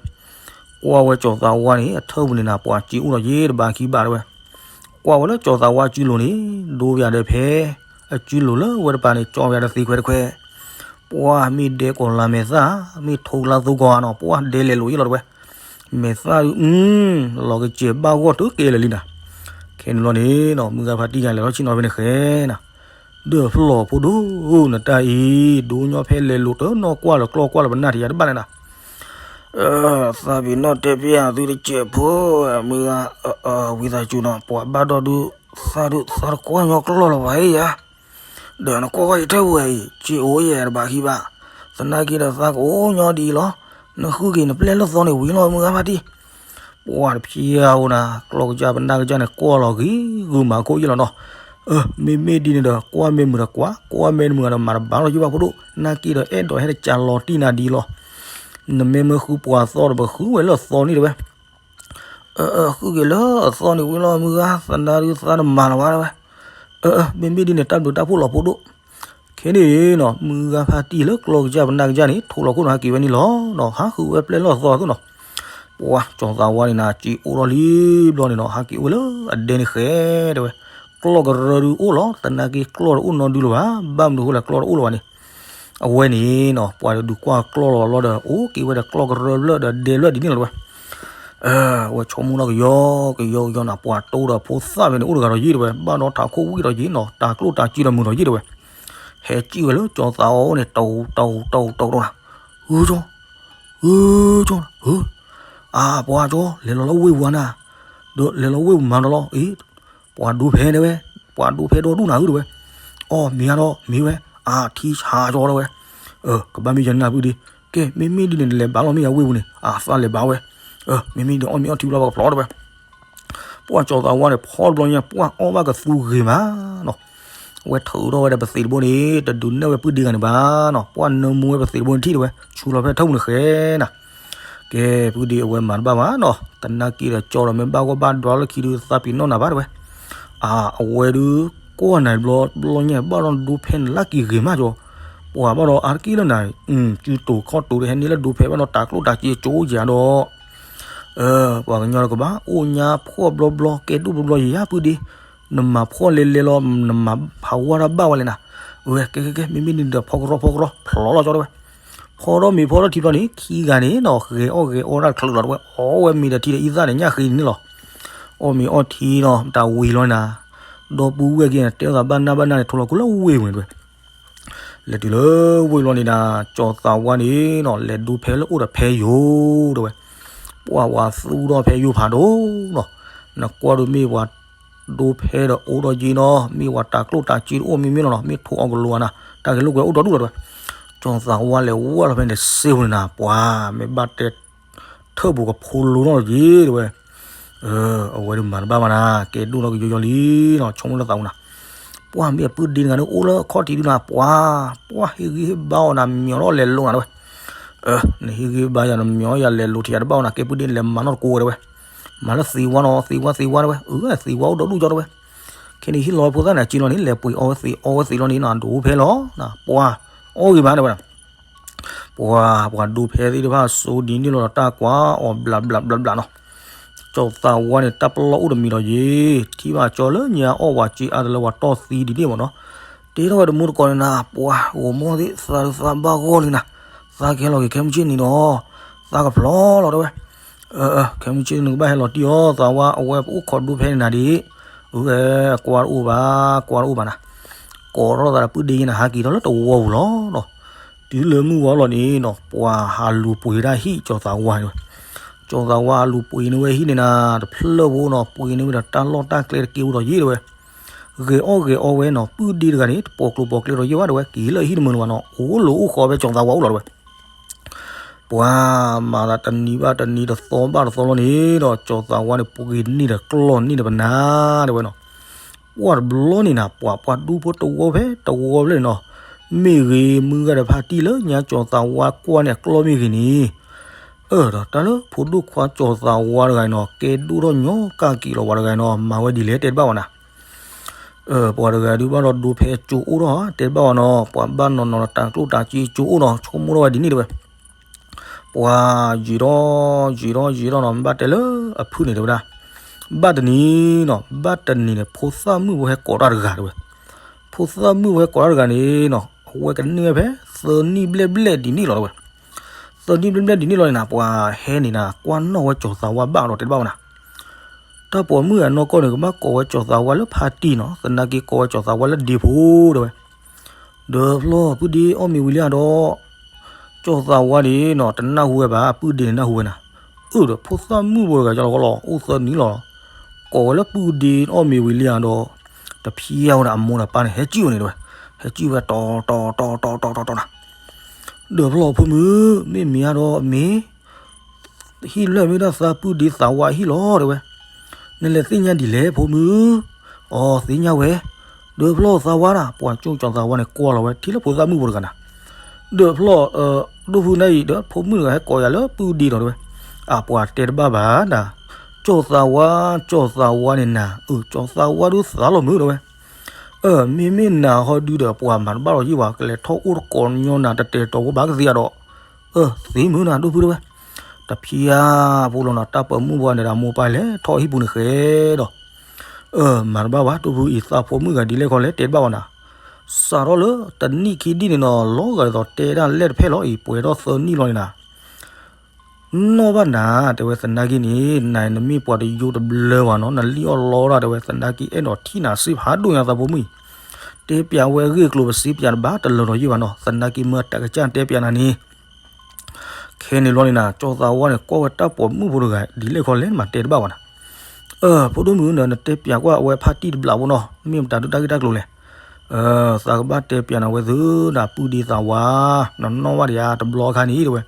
ကွၢ်ဝဲကၠီသးဝါန့ၣ် အထၢၣ်ပူၤန့ၣ်နၤ ပှၤစ့အိၣ်ဒီးယ့ၢ်တဘးခံဘးတဲဝဲ. ကွၢ်ဝဲလၢကၠီသးဝါစုလိၤန့ၣ် ဒိပယၤဒီးဖဲ အစုလိၤလၢဝဲတပၤန့ၣ် ကၠီပယၤဒီးသံခွဲးတခွဲး. ပှၤမ့ၢ်ဒဲကီၤလၤမဲာ်သၣ်, မ့ၢ်ထိလါသိကီးဧါနီၤ, ပှၤဒဲလဲၤလိာ်ယ့ၢ်လီၤတဲဝဲ. မဲာ်သၣ်ဒုး လီၤကစဲၤဘၣ်ဂီၢ်တုၤကဲလၢာ်လံနၤ. ခဲန့ၣ်ဘျီန့ၣ်နီၤ, မုၢ်ဂၤဖါတံၢ်ယၤလဲၤထီၣ်ဆ့ၣ်နီၤဖဲန့ၣ်ဃဲနၤ. ဒီးဖျီၣ်ဖိဒိၣ်နတၢ်အံၤ, ဒိၣ်ညီဖဲလဲၤလိာ်တနီၣ်ကွၢ်လၢၤကျီၢ်ကွၢ်လၢၤပနၢ်ထံးယၤတဘၣ်လဲၣ်နၤ. သးပ့ၤနီၣ်တဲဖဲအသုတစဲးဖိ, မုၢ်ဂၤ ဝံသးစူၤနီၤ, ပှၤဘၣ်ဒီဒုး သးဒုးသးတကွၢ်ညီကျီၢ်လီၤဘၣ်ယၤ, ဒီးနကွၢ်ကွၢ်ယထၢၣ်ပူၤအံၤ စ့အိၣ်ယဲတဘၣ်ခံဘၣ်, သနာ်က့ဒီးသးကအိၣ်ညီဒ်အံၤလီၤ, နဃုက့ၤနပျဲၢ်လၢသီန့ၣ်ဝံၤလီၤမုၢ်ဂၤဖါတံၢ်, ပှၢ်တဖျဲအိၣ်နၤ ကျီၢ်ကစၢ်ပနၢ်ကစၢ်န့ၣ် ကွၢ်လီၤဂ့ၤဂုာ်မၤခိၣ်ယဲလီၤနီၤ, မ့မ့ၢ်ဒ်န့ၣ်ဒီး ကွၢ်မ့ၢ်မုာ်ဒီးကွၢ်, ကွၢ်မ့ၢ်တမုာ်ဒီးမၤတဘၣ်လီၤယုၢ်ဘၣ်ဖိဒိၣ်, နာ်က့ဒီးအဲၣ်ဒိးဟဲတကးလီၤတံၢ်နၤဒ်လီၤ, နမ့ၢ်မ့ၢ်ဃုပှၤသီဒီးပဃုဝဲလၢအသီန့ၣ်တဝဲ အဃုက့ၤလၢအသီန့ၣ်ဝံၤလီၤမုၢ်ဂၤ, သနာ်ဒုးသးတမၤလၢၤဘၣ်ဝဲ, မ့မ့ၢ်ဒ်န့ၣ် တၢ်ဘျုးတၢ်ဖှိၣ်လီၤဖိဒိၣ်, ခဲန့ၣ်နီၤ မုၢ်ဂၤဖါတံၢ်လၢကျီၢ်ကစၢ်ပနၢ်ကစၢ်န့ၣ် ထိးလီၤခိၣ်နီၤဟးက့ၤဝဲန့ၣ်လီၤနီၤ, ဟးဃုဝဲပျဲၢ်လၢအသီအသိးနီၤ, ပှၢ်ကၠီၤသးဝါန့ၣ်နၤ စ့အိၣ်ထီၣ်လံဘျီန့ၣ်နီၤ ဟးက့ၤအိၣ်ဝဲလၢအဒဲန့ၣ်ဃဲတဲဝဲ, ကျီၢ်ကရၢဒုးအိၣ်လီၤ, သနာ်က့ကျီၢ်တအိၣ်နီဒုလၢၤဘၣ်, ဘၣ်မနုၤအဃိလဲၣ်ကျီၢ်တအိၣ်လၢၤဘၣ်န့ၣ် အဝဲန့ၣ်နီၤ ပှၤဒုးကွၢ်ကျီၢ်လီၤဘျီဒီး အိၣ်က့ၤဝဲဒီးကျီၢ်ကရၢဘျၢၣ်ဒီးဒဲဘျၢၣ်ဒ်န့ၣ်လီၤတဝဲ, အဝဲဆိကမိၣ်ထီၣ်ကယီကယီကယီနၤ ပှၤတိဒီးဖိသၣ်ဖဲန့ၣ် အိၣ်တဂၤဒီးယ့ၢ်တဝဲ, ဘၣ်ဒီးထးခိၣ်ဝံၣ်ဒီးယ့ၢ်နီၤ တၤကျိၣ်တၤစ့ဒီးမုာ်ဒီးယ့ၢ်တဝဲ, ဟဲစံၣ်ဝဲလၢကၠီၤသးဝါအအိၣ်န့ၣ် တိၤတိၤတိၤတိၤနၤ, ဧၢကၠီ, ဧၢကၠီ, အၢ, အါပှၤကၠီ လဲၤလီၤလၢဝ့ၢ်ပူၤနၤ, ဒီးလဲၤလီၤဝ့ၢ်ပူၤမၤဒီးလီၤ, အ့ ပှၤဒိဖဲတဲဝဲ, ပှၤဒိဖဲဒီဒူၣ်နၤဧၢတဝဲ, အီၣ်မ့ၤအါဒီးမ့ၤဝဲ, အထံဆါကၠီတဝဲ, ကဘၣ်မ့ၢ်ယၤန့ၣ်နၤပုၢ်ဒ့, ကဲ မ့မ့ၢ်ဒ်န့ၣ် နလဲၤဘၣ်လီၤမ့ၢ်ယၤဝ့ၢ်ပူၤန့ၣ်, အသးလဲၤဘၣ်ဝဲ, မ့မ့ၢ်ဒ်အီၣ်မ့ၤအီထံဘျီပကဖျီတဝဲ, ပှၢ်ကၠီၤသးဝါန့ၣ် ဖီတဘျီညါ ပှၢ်အီၣ်ဘၣ်ကသူဂ့ၤမးနီၤ, အဝဲထုးထီၣ်ဝဲဒီးပသံးတဘိန့ၣ် တဒုးနဲၣ်ဝဲပုၢ်ဒ့ဂၤန့ၣ်ဘၣ်နီၤ, ပှၢ်နၢမူဝဲပသံးတဘိန့ၣ်ထံၣ်တဝဲ ဆူလီၤဖဲထၢၣ်ပူၤန့ၣ်ဃဲနၤ ကဲ ပုၢ်ဒ့အဝဲမၤတဘၣ်ဘၣ်နီၤ, သနာ်က့ဒီးကၠီဒီးမ့ၢ်ဘၣ်ဂီၢ်ဘၣ်ဒွးလၢခံဒုးသးပ့ၤနီၣ်နၤဘၣ်တဝဲ, အဝဲဒုး ကွၢ်နၤဘျီဘျီညါ ဘၣ်ဒီးဒိဖဲန့ၣ်လၢက့ၤဂ့ၤမးကၠီ, ပှၤဘၣ်ဒီးအါတက့ၢ်လၢနၤ, စုတိၤခီၣ်တိၤဒီးဟဲန့ၢ်လၢဒိဖဲဘၣ်ဒီးတၤကျိၣ်တၤစ့ကၠိယၤဒီး ပှၤကညီတကဘၣ် အိၣ်ညါဖှီၣ်ဘျီဘျီ ကဲဒိၣ်ဘျီဘျီယံၤယါပုၢ်ဒ့, နမၤဖှီၣ်လဲၤလဲၤလီၤ နမၤဖးဝါတၢ်ဘၣ်ဝဲလဲၣ်နၤ, ဝဲကဲကဲကဲ မ့မ့ၢ်န့ၣ်ဒီးဖီကရီဖီကရီ ဖျီလီၤကၠီတဝဲ, ဖီထီၣ်မ့ၤဖီထီၣ်ထံဘျီန့ၣ် ခံဂၤန့ၣ်နီၤ ဂဲၤအီၣ်ဂဲၤအီတၢ်တချုးလီၤတဝဲ, အီၣ်ဝဲမ့ၤဒီးထံဒီးအံသၣ်န့ၣ် ညၣ်ဃ့န့ၣ်လီၤ, အီၣ်မ့ၤအီထံနီၤ တၢ်ဝံၤလီၤနၤ, ဒီပုၢ်ဝဲၢ်က့ၤန့ၣ် တဲအသးဘၣ်နၢ်ဘၣ်နၢ်န့ၣ် ထိးလီၤခိၣ်လၢဝ့ၢ်ပူၤန့ၣ်တဝဲ လဲၤတုၤလၢဝ့ၢ်လီၤန့ၣ်ဒၣ် ကၠီၤသးဝါန့ၣ်နီၤ လဲၤဒိဖဲလၢအိၣ်ဒီးဖဲယိာ်တဝဲ, ပှၢ်ပှၤသူၣ်ထီၣ်ဖဲယိာ်ဖးဒိၣ်နီၤ, နကွၢ်ဒိမ့ၢ်ပှၤဒိဖဲဒီးအိၣ်ဒီးယ့နီၤ မ့ၢ်ပှၤတၤကျိၣ်တၤစ့တအိၣ်မ့ၢ်မ့ၢ်လီၤနီၤ မ့ၢ်ထိးအီၤကလိာ်နၤ တၢ်ဂဲၤလိာ်ကွဲအိၣ်ဒီဒူၣ်လီၤတဝဲ, ကၠီၤသးဝါလဲၤဝဲလီၤဖဲန့ၣ်စ့ပူၤန့ၣ်နၤ ပှၢ်မ့ၢ်ဘၣ်တဲ ထၢၣ်ပူၤကဖိလိထီၣ်လီၤက့ၤတဝဲ, အဝဲဒုးမၤတဘၣ်ဘၣ်နၤ ကဲဒိၣ်ထီၣ်ကယီယီလံနီၤ ဆိကမိၣ်လၢသးပူၤနၤ, ပှၢ်မ့ၢ်အပုၢ်ဒ့တဂၤန့ၣ်အိၣ်လၢအခီၣ်ထံးဒုနၤ ပှၢ်, ပှၢ်ဟ့ၣ်ဂံၢ်ဟ့ၣ်ဘါအီၤနၤ မညီထီၣ်လဲၤလိၤနၤတဝဲ, နဟ့ၣ်ဂံၢ်ဟ့ၣ်ဘါယၤ နမညီယၤလဲၤလိၤထံယၤတဘၣ်အီၤနၤ ကဲပုၢ်ဒ့န့ၣ် လဲၤမၤနီၢ်တကိးဝဲတဝဲ, မၤလၢသ့ဝါနီၤ သ့ဝါသ့ဝါတဝဲ, သ့ဝါအိၣ်ဒီဒူၣ်ကၠီတဝဲ, ခဲန့ၣ်ဟ့ၣ်လီၤဖိသၣ်န့ၣ် အစ့လီၤန့ၣ် လဲၤပှ့ၤအီဝဲသ့းအီဝဲသ့းလီၤန့ၣ်နီၤ ဒိဖဲလီၤ, ပှၢ်, အီၣ်ဂ့ၤမးတဝဲ ပှၤ, ပှၤဒိဖဲသ့ၣ်တဖၣ်စိဒ်န့ၣ်လီၤဒီး တၢ်ကွၢ်အီၤဘျးဘျးဘျးဘျးနီၤ, ကၠီၤသးဝါန့ၣ် တၢ်ပလီၢ်အိၣ်တမံၤဒီးယ့ၤ, ထံၣ်ဘၣ်ကၠီလၢညါအီၣ်ဝဲစ့အါတလၢပှၤတီၢ်သံဒ်န့ၣ်မ့ၢ်နီၤ, တဲထီၣ်ဝဲတမူတကိးန့ၣ်နၤ ပှၤ, ဂီၤမီၢ်သ့ၣ်သးဒုးသးဘၣ်ဂီၢ်လံနၤ, သးကဟဲလီၤက့ၤခဲမုၢ်ဆ့ၣ်န့ၣ်ဒီး, သးကဖျီလီၤတဲဝဲ ခဲမုၢ်ဆ့ၣ်နကဘၣ်ဟဲလီၤတံၢ်အီၤ သးဝါ အဝဲပအိၣ်ခိးဒိဖဲန့ၣ်နၤဒ်, အဝဲကွၢ်တအိၣ်ဘၣ်, ကွၢ်တအိၣ်ဘၣ်နၤ, ကိးထီၣ်သးဒီးပုၢ်ဒ့ယ့ၤနၤ ဟးက့ၤထီၣ်လၢတဝီပူၤလီၤနီၤ, တုၤလၢမုၢ်ဝါလီၤန့ၣ်နီၤ ပှၤဟးလူၤပှ့ၤတၢ်ဟံၣ်ကၠီၤသးဝါန့ၣ်ဝဲ, ကၠီၤသးဝါဟးလူၤပှ့ၤန့ၢ်ဝဲဟံၣ်န့ၣ်နၤ တဖျၢၣ်ဖိနီၤ ပှ့ၤန့ၢ်ဝဲဒီးတၢ်လီၢ်တၢ်ကျဲတက့ၢ်အိၣ်ဒီးယ့ၤတဲဝဲ ဂဲၤအီၣ်ဂဲၤအီဝဲနီၤ ပုၢ်ဒ့တဂၤန့ၣ် တပိာ်ကျိၤပိာ်ကျဲဒီးယ့ၤဘၣ်တဲဝဲ က့ၤလၢအဟံၣ်တမုာ်လၢၤဘၣ်နီၤ အိၣ်လီၤအိၣ်ဃီဖဲကၠီၤသးဝါအိၣ်လီၤတဲဝဲ ပှၤမၤသးတနံၤဘၣ်တနံၤ တသီဘၣ်တသီလီၤန့ၣ်ဒီး ကၠီၤသးဝါန့ၣ် ပှ့ၤန့ၢ်ဒီးကျီၢ်န့ၢ်ဒီးပနၢ်တဲဝဲနီၤ, ပှၢ်တဘျီန့ၣ်နၤ ပှၤပှၤဒူဖိတဝီဖဲတဝီဖဲန့ၣ်နီၤ, မ့ၢ်ဂ့ၤ မုၢ်ဂၤဒီးဖါတံၢ်လၢညါကၠီၤသးဝါကွၢ်န့ၣ်အကျီၢ်မ့ၢ်ဂ့ၤန့ၣ် အၢဒီးတၢ်လၢဖိဒိၣ်ခွါကၠီၤသးဝါတဂၤန့ၣ်နီၤ ကဲဒိၣ်ထီၣ်ညီကၢ်က့ၤလီၤ ပှၤတဂၤန့ၣ်နီၤ မၤဝဲဒ်လဲၣ်တဲတဘၣ်ဝဲနၤ ပှၤတဂၤဒုးဘၣ်ဒီးဒိဖဲကၠိအိၣ်ထီၣ် တဲတဘၣ်ဝဲနီၤ ပှၤဘၣ်နီၤနီၤဒီးတၤကျိၣ်တၤစ့ကၠိအိၣ်နီၤ ဆိကမိၣ်ထီၣ်ဝဲဒ်န့ၣ်တဲဝဲ ပှၤယံာ်ထီၣ်ယံာ်ထီၣ်ယံာ်ထီၣ်နီၤ ဘၣ်တဲလၢအဖုၣ်န့ၣ်တဲဝဲဒၣ် ဘၣ်တနံၤနီၤ ဘၣ်တနံၤန့ၣ် ဖိသၣ်မုၣ်ဖိဟဲကိးတၢ်တဂၤတဲဝဲ ဖိသၣ်မုၣ်ဖိဟဲကိးတၢ်တဂၤန့ၣ်နီၤ အဝဲကန့ၢ်ဝဲဖဲ သၢနံၣ်ဘျဲၣ်ဘျဲၣ်ဒ်န့ၣ်လီၤတဲဝဲ သၢနံၣ်ဘျဲၣ်ဘျဲၣ်ဒ်န့ၣ်လီၤန့ၣ်နၤ ပှၤဟဲန့ၣ်နၤ ကွၢ်နီၣ်ဝဲကၠီၤသးဝါဘၣ်ဒီးတဲတဘၣ်ဝဲနၤ တၢ်ပိာ်မုၣ်အနီၢ်ကီၢ်န့ၣ် ကဘၣ်ကိးဝဲကၠီၤသးဝါလၢဖါတံၢ်နီၤ သနာ်က့ကိးဝဲကၠီၤသးဝါလၢဒ့ဖိတဲဝဲ ဒီးဖျီပုၢ်ဒ့အီၣ်မ့ၤဝံၤလံဧါဒီး ကၠီၤသးဝါန့ၣ်နီၤ တနၢ်ဟူဝဲဘၣ် ပုၢ်ဒ့န့ၣ်နၢ်ဟူဝဲနၤ အၢဒီးဖိသၣ်မုၣ်ဖိတဂၤကလီၤကလီၤ အိၣ်သၢနံၣ်လီၤ ကိးဝဲလၢပုၢ်ဒ့အီၣ်မ့ၤဝံၤလံဧါဒီး တဖျါဝဲဒၣ်အမိၢ်ဒီးပၢ်န့ၣ် ဟဲကံၣ်ဝဲန့ၣ်တဲဝဲ, ဟဲကံၣ်ဝဲတီတီတီတီတီတီနၤ, ဒီးဖျီၣ်ဖိမုၣ်, မ့ၢ်မ့ၢ်ဧါဒီးမ့ၢ် ဟံၣ်လၢမ့ၢ်ဒၣ်သးပုၢ်ဒ့သးဝါဟံၣ်လီၤတဲဝဲ, နလဲၤသ့ၣ်ညါဒ်လဲၣ်ဖိမုၣ်, အီသ့ၣ်ညါဝဲ, ဒီးဖျီၣ်သးဝါနၤ, ပှၤကၠီၣ်ကၠီသးဝါန့ၣ်ကွၢ်လီၤဝဲထံလၢဖိသၣ်မုၣ်ဖိတဂၤနၤ, ဒီးဖျီၣ် ဒိၣ်ဖုနၤအံၤ ဒီးဖိမုၣ်တဂၤဟဲကိးယၤလၢပုၢ်ဒ့ဒီးတဲဝဲ, အပှၤတဲတဘၣ်ဘၣ်နၤ, ကၠီၣ်သးဝါ, ကၠီၣ်သးဝါန့ၣ်နၤ, အၢ ကၠီၣ်သးဝါဒုးသးလီၤမုၣ်တဲဝဲ, အၢ မ့မ့ၢ်နၤဟီဒုဒီးပှၤမၤတဘၣ်လီၤယံၢ်ဘၣ် ကလဲၤထီၣ်အိၣ်တကိးညီနၤတတဲာ်တီၤဖိဘၣ်ကသ့ဧါဒီး, အၢ သ့မုၣ်နၤဒိၣ်ဖုတဲဝဲ, တဖျါဖိလီၤနၤ တၢ်ပိာ်မုၣ်ပှၤန့ၣ်ဒီးမိၢ်ပၢ်လဲၤထီၣ်ဟံၣ်ပူၤန့ၣ်ဃဲဒီး အၢ မၤတဘၣ်ဘၣ် ဒိၣ်ဖုအံၤသးဖိမုၣ်ဂၤဒ်လဲၣ်ခီလဲၣ်တဲတဘၣ်ဘၣ်နၤ, စးထီၣ်လၢတနံၣ်ခံနံၣ်န့ၣ်နီၤ လီၤဂာ်ဒ်သိးတဲဒၣ်လဲၣ်တဖျၢၣ်လီၤအံၤ ပှဲၤထီၣ်သၢနံၣ်လီၤန့ၣ်နၤ, နီၣ်ဘၣ်နၤ တဲဝဲသနာ်က့န့ၣ် နနမ့ၢ်ပှၤတယိတဘျၢဘၣ်နီၤ နလံၣ်အီၣ်လီတၢ်တဲဝဲ သနာ်က့အဲၣ်ဒိးထံၣ်နၤစ့ဖးဒိၣ်ညါသးဖိမုၣ်အံၤ, တဲပျးဝဲအဂ့ၢ်အကျိၤပစံးပျးတဘၣ်တလၢၤဒီးယံၢ်ဘၣ်နီၤ သနာ်က့မ့ၢ်တၢ်ကစၢ်တဲပျးနၤန့ၣ် ခဲန့ၣ်လီၤန့ၣ်နၤ ကၠီသးဝါန့ၣ် ကွၢ်ဝဲတၢ်ပိာ်မုၣ်ဖိတဂၤ ဒ်လဲၣ်ခီလဲၣ် နမၤတဲတဘၣ်ဘၣ်နၤ. အၢ ဖိဒိၣ်မုၣ်ဒီး နတဲပျးကွၢ်အဝဲဖးတံၢ်တဘျးဖိနီၤ မ့ၢ်မတၤဒုးတၢ်ဂ့ၢ်တၢ်ကျိၤလဲၣ်. အၢ သးကဘၣ်တဲပျးနၤဝဲသု နပုၢ်ဒ့သးဝါ နနီၣ်ဘၣ်ဒံးဧါ တဘျီခါန့ၣ်တဲဝဲ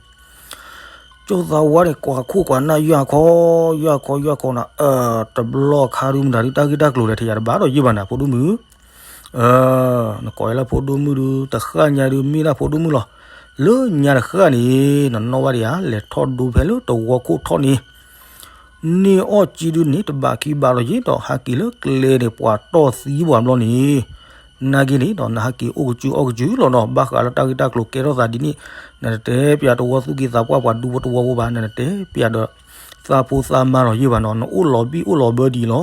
ကၠီသးဝါန့ၣ် ကွၢ်ခိၣ်ကွၢ်နၢ်ယွၤခီ ယွၤခီယွၤခီနၤ အၢ တဘျီခါဒုးမတၤဒုးတၢ်ဂ့ၢ်တၢ်ကျိၤလဲၣ် ထံၣ်ယၤတဘၣ်ဒီးယံၢ်ဘၣ်နၤ ဖိဒိၣ်မုၣ် အၢ နကိးယၤလၢဖိဒိၣ်မုၣ်ဒုး တဃၣ်ညါဒုးမ့ၢ်ဒၣ်ဖိဒိၣ်မုၣ်လီၤ. လၢညါတဃၣ်န့ၣ် နနီၣ်ဘၣ်ဒံးဧါ လဲၤထီၣ်ဒိဖဲလၢတဝီခိၣ်ထီၣ်န့ၣ် န့ၢ်အီၣ်ကံဒုးန့ၣ် တဘးခံဘးလီၤယံၤဒီး ဟးက့ၤလၢကျဲန့ၣ် ပှၤတီၢ်သံပှၤဘျီန့ၣ် နာ်က့န့ၣ်ဒီး နဟးက့ၤအိၣ်ကစုအီၣ်ကစုလီၤနီၤ ဘၣ်ဃးလၢတၢ်ဂ့ၢ်တၢ်ကျိၤကဲထီၣ်သးဒ်န့ၣ် နတတဲပျးတဝီသူၣ်က့သးပှၢ်ပှၤဒူဖိတဝီဖိဘၣ် နတတဲပျးဒီး သးဖိသးမါလီၤယံၤဘၣ်နီၤ နအိၣ်လီၤဘံၣ်အိၣ်လီၤဘၢဒံးလီၤ.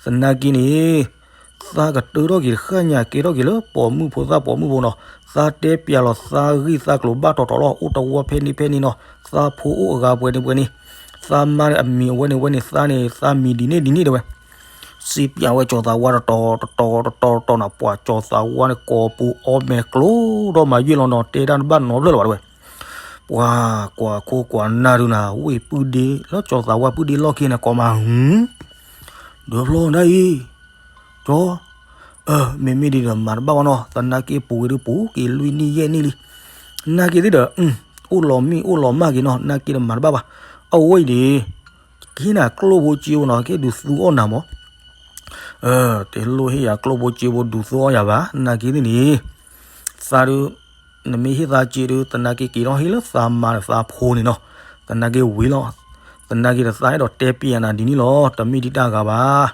သနာ်က့န့ၣ် သးကတၢထီၣ်က့ၤတဃၣ်ညါကဲထီၣ်က့ၤလၢပိာ်မုၣ်ဖိသၣ်ပိာ်မုၣ်ဖိနီၤ သးတဲပျးလီၤသးဂ့ၢ်သးကျိၤဘၣ်တီၤတီၤလီၤ အိၣ်တဝီဖဲန့ၣ်ဖဲန့ၣ်နီၤ သးဖိအိၣ်အဂၤပှဲၤန့ၣ်ပှဲၤန့ၣ် သးမါန့ၣ်အမံၤအဝဲန့ၣ်ဝဲန့ၣ် သးန့ၣ် သးမံၤဒ်န့ၣ်ဒ်န့ၣ်တဲဝဲ စံးပျးဝဲကၠီသးဝါတတီၤတတီၤတတီၤတတီၤနီၤ ပှၤကၠီသးဝါန့ၣ် ကိးပူၤအီၣ်မဲာ်ကျိၤဒီးမၤယွ့ၢ်လီၤနီၤ တဲတၢ်တဘၣ်နီတဖျၢၣ်လၢၤဘၣ်တဲဝဲ ပှၤကွၢ်ခိၣ်ကွၢ်နၢ်ဒုးနၤ ဝ့ၢ်ပုၢ်ဒ့လၢကၠီသးဝါပုၢ်ဒ့လီၢ်ခံန့ၣ် ကိးမး ဒုးဖျီနၤအံၤ ကၠီ အၢ မ့မ့ၢ်ဒ်ဒီးမၤတဘၣ်ဘၣ်နီၤ သနာ်က့ပူၤက့ၤဒုးပူၤက့ၤလွံၢ်နံၣ်ယဲၢ်နံၣ်လံ နာ်က့သ့ၣ်ဒီး အိၣ်လီၤမံၣ်အိၣ်လီၤမၢ်က့ၤနီၤ နာ်က့ဒီးမၤတဘၣ်ဘၣ် အဝဲအံၤန့ၣ် ကဟ့ၣ်နၤကျိၣ်ဖိစ့ဖိနီၤ ကဟ့ၣ်ဒုးသူအီၣ်နၤမး တလိၣ်ဟ့ၣ်ယၤကျိၣ်ဖိစ့ဖိဒုးသူအီၣ်ယၤဘၣ် နာ်က့သ့ၣ်န့ၣ် သးဒုး နမ့ၢ်ဟ့ၣ်သးစ့ဒုး သနာ်က့က့ၤထီၣ်ဟ့ၣ်လၢသးမါဒီးသးဖိန့ၣ်နီၤ သနာ်က့ဝံၤလီၤ သနာ်က့ဒီးသးအဲၣ်ဒိးတဲပျးနၤဒ်န့ၣ်လီၤ တမ့ၢ်ဒ်တၢ်ဂၤဘၣ်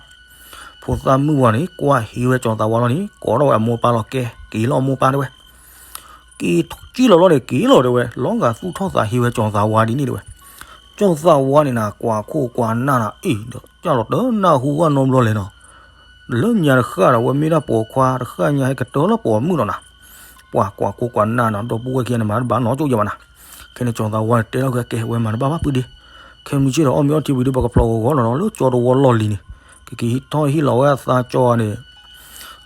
ဖိသၣ်မုၣ်ဝဲန့ၣ် ကွၢ်ဟ့ဝဲကၠီသးဝါလီၤန့ၣ် ကိးထီၣ်ဝဲအမိၢ်ပၢ်လီၤ ကဲ က့ၤလီၤအမိၢ်ပၢ်တဲဝဲ က့ၤထီၣ်ကံၣ်လီၤလီၤန့ၣ် က့ၤလီၤတဲဝဲ လီၤဂာ်သူၣ်ထီၣ်သးဟ့ဝဲကၠီသးဝါဒ်န့ၣ်တဲဝဲ ကၠီသးဝါန့ၣ်နၤ ကွၢ်ခိၣ်ကွၢ်နၢ်နၤ အ့ၣ်ဒီး ကၢ်လီၤတနၢ်ဟူဘၣ်နီတဘျီလဲၣ်နီၤ လၢညါတဃၣ်ဒီး အဝဲမ့ၢ်ဒၣ်ပိာ်ခွါ တဃၣ်ညါဟဲကတၢၢ်လၢပိာ်မုၣ်လီၤနၤ ပှၤကွၢ်ခိၣ်ကွၢ်နၢ်နၤ ဒီပုၢ်ဝဲၢ်ခံဂၤန့ၣ် မၤတဘၣ်နီတကီၢ်ဘၣ်နၤ ခဲန့ၣ်ကၠီသးဝါန့ၣ် တဲထီၣ်က့ၤ ကဲ ဝဲမၤတဘၣ်ဘၣ်ပုၢ်ဒ့ ခဲမုၢ်ဆ့ၣ်ဒီး အီၣ်မ့ၤအီထံဝံၤဒီး ပကဖျိးဂီၤဂီၤလီၤနီၤ လၢကၠီတဝီလီၢ်လံၤန့ၣ် ကက့ၤဟံးထီၣ်ဟ့ၣ်လီၤဝဲအသးကၠီန့ၣ်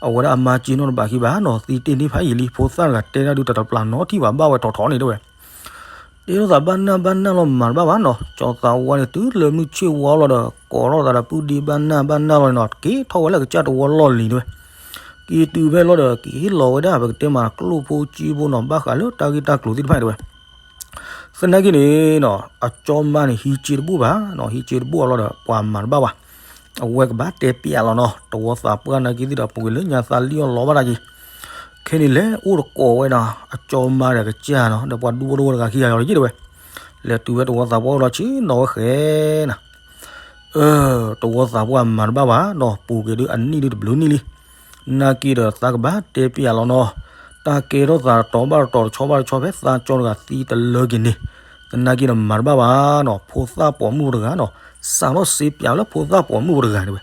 အဝဲဒၣ်အမါစ့နီတဘးခံဘၣ်နီၤ သံတ့ၢ်န့ၢ်ဖးယံာ်လံ ဖိသၣ်တဂၤတဲတၢ်ဒုးတတပျၢ်နီထံၣ်ဘၣ် ဘၣ်ဝဲထီၣ်ထီၣ်န့ၣ်တဲဝဲ တဲထီၣ်သးဘၣ်နၢ်ဘၣ်နၢ်လီၤ မၤတဘၣ်ဘၣ်နီၤ ကၠီသးဝါန့ၣ် တုၤလၢမုၢ်ဆ့ၣ်ဝါလီၤဒီး ကိးထီၣ်သးဒီးပုၢ်ဒ့ဘၣ်နၢ်ဘၣ်နၢ်လီၤန့ၣ်နီၤ က့ၤထီၣ်ဝဲလၢကစၢ်တဝီလီၢ်လံၤတဲဝဲ က့ၤတုၤဖဲလီၤဒီး က့ၤဟ့ၣ်လီၤဝဲဒၣ် ပကတဲမး ကျိၣ်ဖိစ့ဖိနီၤ ဘၣ်ဃးလၢတၢ်ဂ့ၢ်တၢ်ကျိၤသ့ၣ်တဖၣ်န့ၣ်တဲဝဲ သနာ်က့န့ၣ်နီၤ အကၠီမါန့ၣ် ဟံးစ့တဘူၣ်ဘၣ်နီၤ ဟံးစ့တဘူၣ်အလီၢ်ဒီး ပှၤမၤတဘၣ်ဘၣ် အဝဲကဘၣ်တဲပျးလီၤနီၤ တဝီသးပှၢ်နာ်က့သ့ၣ်ဒီး ပူၤကွံာ်လၢညါသးလံၣ်အီၣ်လီၤဘၣ်တၢ်က့ၤ ခဲန့ၣ်လဲၤအိၣ်တကိးဝဲဒီး အကၠီမါဒီးကစၢ်နီၤ ဒီးပှၤဒူဖိတဝီတဂၤခံဂၤလီၤယ့ၣ်တဲဝဲ လဲၤတုၤဝဲတဝီသးပှၢ်အိၣ်လီၤဆ့ၣ်နီၤဝဲဃဲနၤ အၢ တဝီသးပှၢ်မၤတဘၣ်ဘၣ်နီၤ ပူၤကွံာ်ဒုးအနံၣ်ဒုးတဘျုးနံၣ်လံ နာ်က့ဒီးသးကဘၣ်တဲပျးလီၤနီၤ တၢ်ကဲထီၣ်သးတတီၤဘၣ်တတီၤတဆီဘၣ်တဆီဖဲသးကၠီတဂၤသံတလၢက့ၤန့ၣ် သနာ်က့ဒီးမၤတဘၣ်ဘၣ်နီၤ ဖိသၣ်ပိာ်မုၣ်ဖိတဂၤနီၤ စးထီၣ်စ့ပျးလၢဖိသၣ်ပိာ်မုၣ်ဖိတဂၤန့ၣ်ဝဲ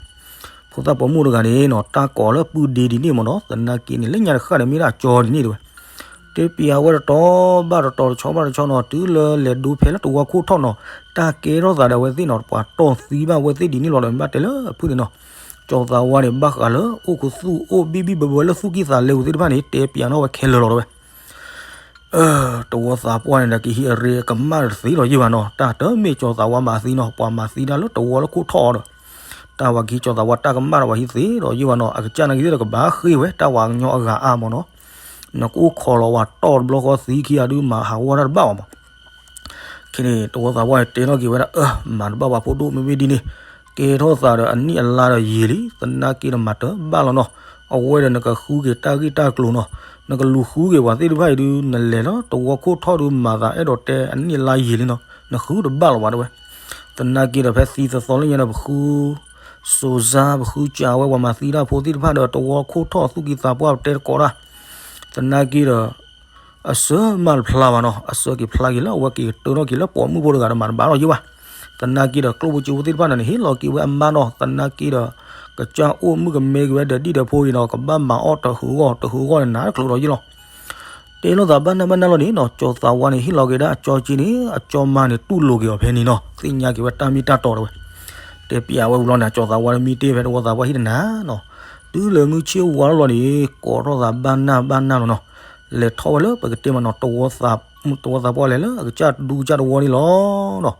ဖိသၣ်ပိာ်မုၣ်တဂၤန့ၣ်နီၤ တၢ်ကိးလၢပုၢ်ဒ့ဒ်န့ၣ်မ့ၢ်နီၤ သနာ်က့န့ၣ် လၢညါတဃၣ်န့ၣ်မ့ၢ်ဒၣ်အကၠီဒ်န့ၣ်တဲဝဲ တဲပျးဝဲတတီၤဘၣ်တတီၤတဆီဘၣ်တဆီနီၤ တုၤလၢလဲၤဒိဖဲလၢတဝီခိၣ်ထီၣ်နီၤ တၢ်ကဲထီၣ်သးဒီးအဝဲသ့ၣ်နီၤ ပှၤတီၢ်သံဘၣ်အဝဲသ့ၣ်ဒ်န့ၣ်လီၤဒီး မ့ၢ်ဘၣ်တဲလၢအဖုၣ်န့ၣ်နီၤ ကၠီသးဝါန့ၣ် ဘၣ်ဃးလၢအိၣ်ခူသူၣ်အိၣ်ဘံၣ်ဘံၣ်ဘၢဘၢလၢသူၣ်ကံၢ်သးလဲပူၤသ့ၣ်တဖၣ်န့ၣ် တဲပျးထီၣ်ဝဲခဲလၢာ်လီၤတဲဝဲ တဝီသးပှၢ်န့ၣ်ဒီး ကဟံးအရ့ကမၣ်တသ့လီၤယ့ၢ်ဘၣ်နီၤ တၢ်တမ့ၢ်ကၠီသးဝါမၤသံနီၤ ပှၤမၤသံတၢ်လၢတဝီလၢခိၣ်ထီၣ်အီၤဒီး တၢ်ဝၤကဟံးကၠီၤသးဝါတၢ်ကမၣ်ဒီးပှၤဟံးသ့ဒီးယ့ၢ်ဝဲနီၤ အကစၢ်နာ်က့သ့ၣ်ဒီးကဘၣ်ဃ့ၢ်ဝဲ တၢ်ဝၤကညီအဂၤအါမးနီၤ, နကအိၣ်ခိးလီၤဝၤတီၢ်တဘျီဃီသံခံဂၤဒုးမၤဟးဂီၤတၢ်တဘၣ်ဘၣ်မး ခဲန့ၣ် တဝီသးပှၢ်န့ၣ်တဲထီၣ်က့ၤဝဲဒၣ် အၢ မၤတဘၣ်ဘၣ်ဖိဒိၣ် မ့မ့ၢ်ဒ်န့ၣ် ကဲထီၣ်သးဒီးအနံၣ်အလါဒီးယံာ်လံ သနာ်က့ဒီးမၤတဘၣ်လီၤနီၤ, အဝဲဒီးနကဃုက့ၤတၢ်ဂ့ၢ်တၢ်ကျိၤနီၤ, နကလူၤဃုက့ၤပှၤသ့ၣ်တဖၣ်အံၤဒုး နလဲၤလီၤတဝီခိၣ်ထီၣ်ဒုးမၤသးအဲၣ်ဒိးတဲအနံၣ်အလါယံာ်လံနီၤ, နဃုတဘၣ်လီၤဘၣ်တဲဝဲ, သနာ်က့ဒီးဖဲသံသသီလၢညါဒီးပဃု စိၤစါ ပဃုစးဝဲပှၤမၤသံတၢ်ဖိသ့ၣ်တဖၣ်ဒီးတဝီခိၣ်ထီၣ်သူၣ်ကံၢ်သးပှၢ်ပတဲတကိးတၢ်, သနာ်က့ဒီး အစၢမၤတဖျါဘၣ်နီၤ, အစၢက့ၤဖျါက့ၤလၢအဝဲက့ၤကတၢထီၣ်က့ၤလၢပိာ်မုၣ်ဖိတဂၤဒီးမၤတဘၣ်လီၤယ့ၢ်ဝဲ, သနာ်က့ဒီးကျိၣ်ဖိစ့ဖိသ့ၣ်တဖၣ်န့ၣ် ဟ့ၣ်လီၤက့ၤဝဲအမါနီၤ, သနာ်က့ဒီး ကစၢ်အိၣ်မုၣ်ကမဲက့ၤဝဲဒီးဒံၣ်ဒီးဖိအံၤနီၤ ကဘၣ်မၤအီၣ်တဟူးဂီၢ် တဟူးဂီၢ်န့ၣ် နၤတချုးဒီးယ့ၢ်လီၤ တဲလိာ်သးဘၣ်နၢ်ဘၣ်နၢ်လီၤန့ၣ်နီၤ, ကၠီၤသးဝါန့ၣ် ဟ့ၣ်လီၤက့ၤဒၣ်အကၠီက့န့ၣ် အကၠီမါန့ၣ် တူၢ်လိာ်က့ၤအီၤဖဲန့ၣ်နီၤ, သ့ၣ်ညါက့ၤဝဲတၢ်မ့ၢ်တၢ်တီတဲဝဲ, တဲပျးဝဲဝံၤလီၤန့ၣ် ကၠီၤသးဝါန့ၣ်မ့ၢ်တဲဖဲတဝီသးပှၢ်ဟံၣ်တနၤနီၤ, တုၤလၢမုၢ်ဆ့ၣ်ဝါလီၤန့ၣ် ကိးထီၣ်သးဘၣ်နၢ်ဘၣ်နၢ်လီၤနီၤ, လဲၤထီၣ်ဝဲလၢပကတဲမးနီၤ တဝီသး တဝီသးပှၢ်လဲၤလၢအကစၢ်ဒူကစၢ်တဝီန့ၣ်လီၤနီၤ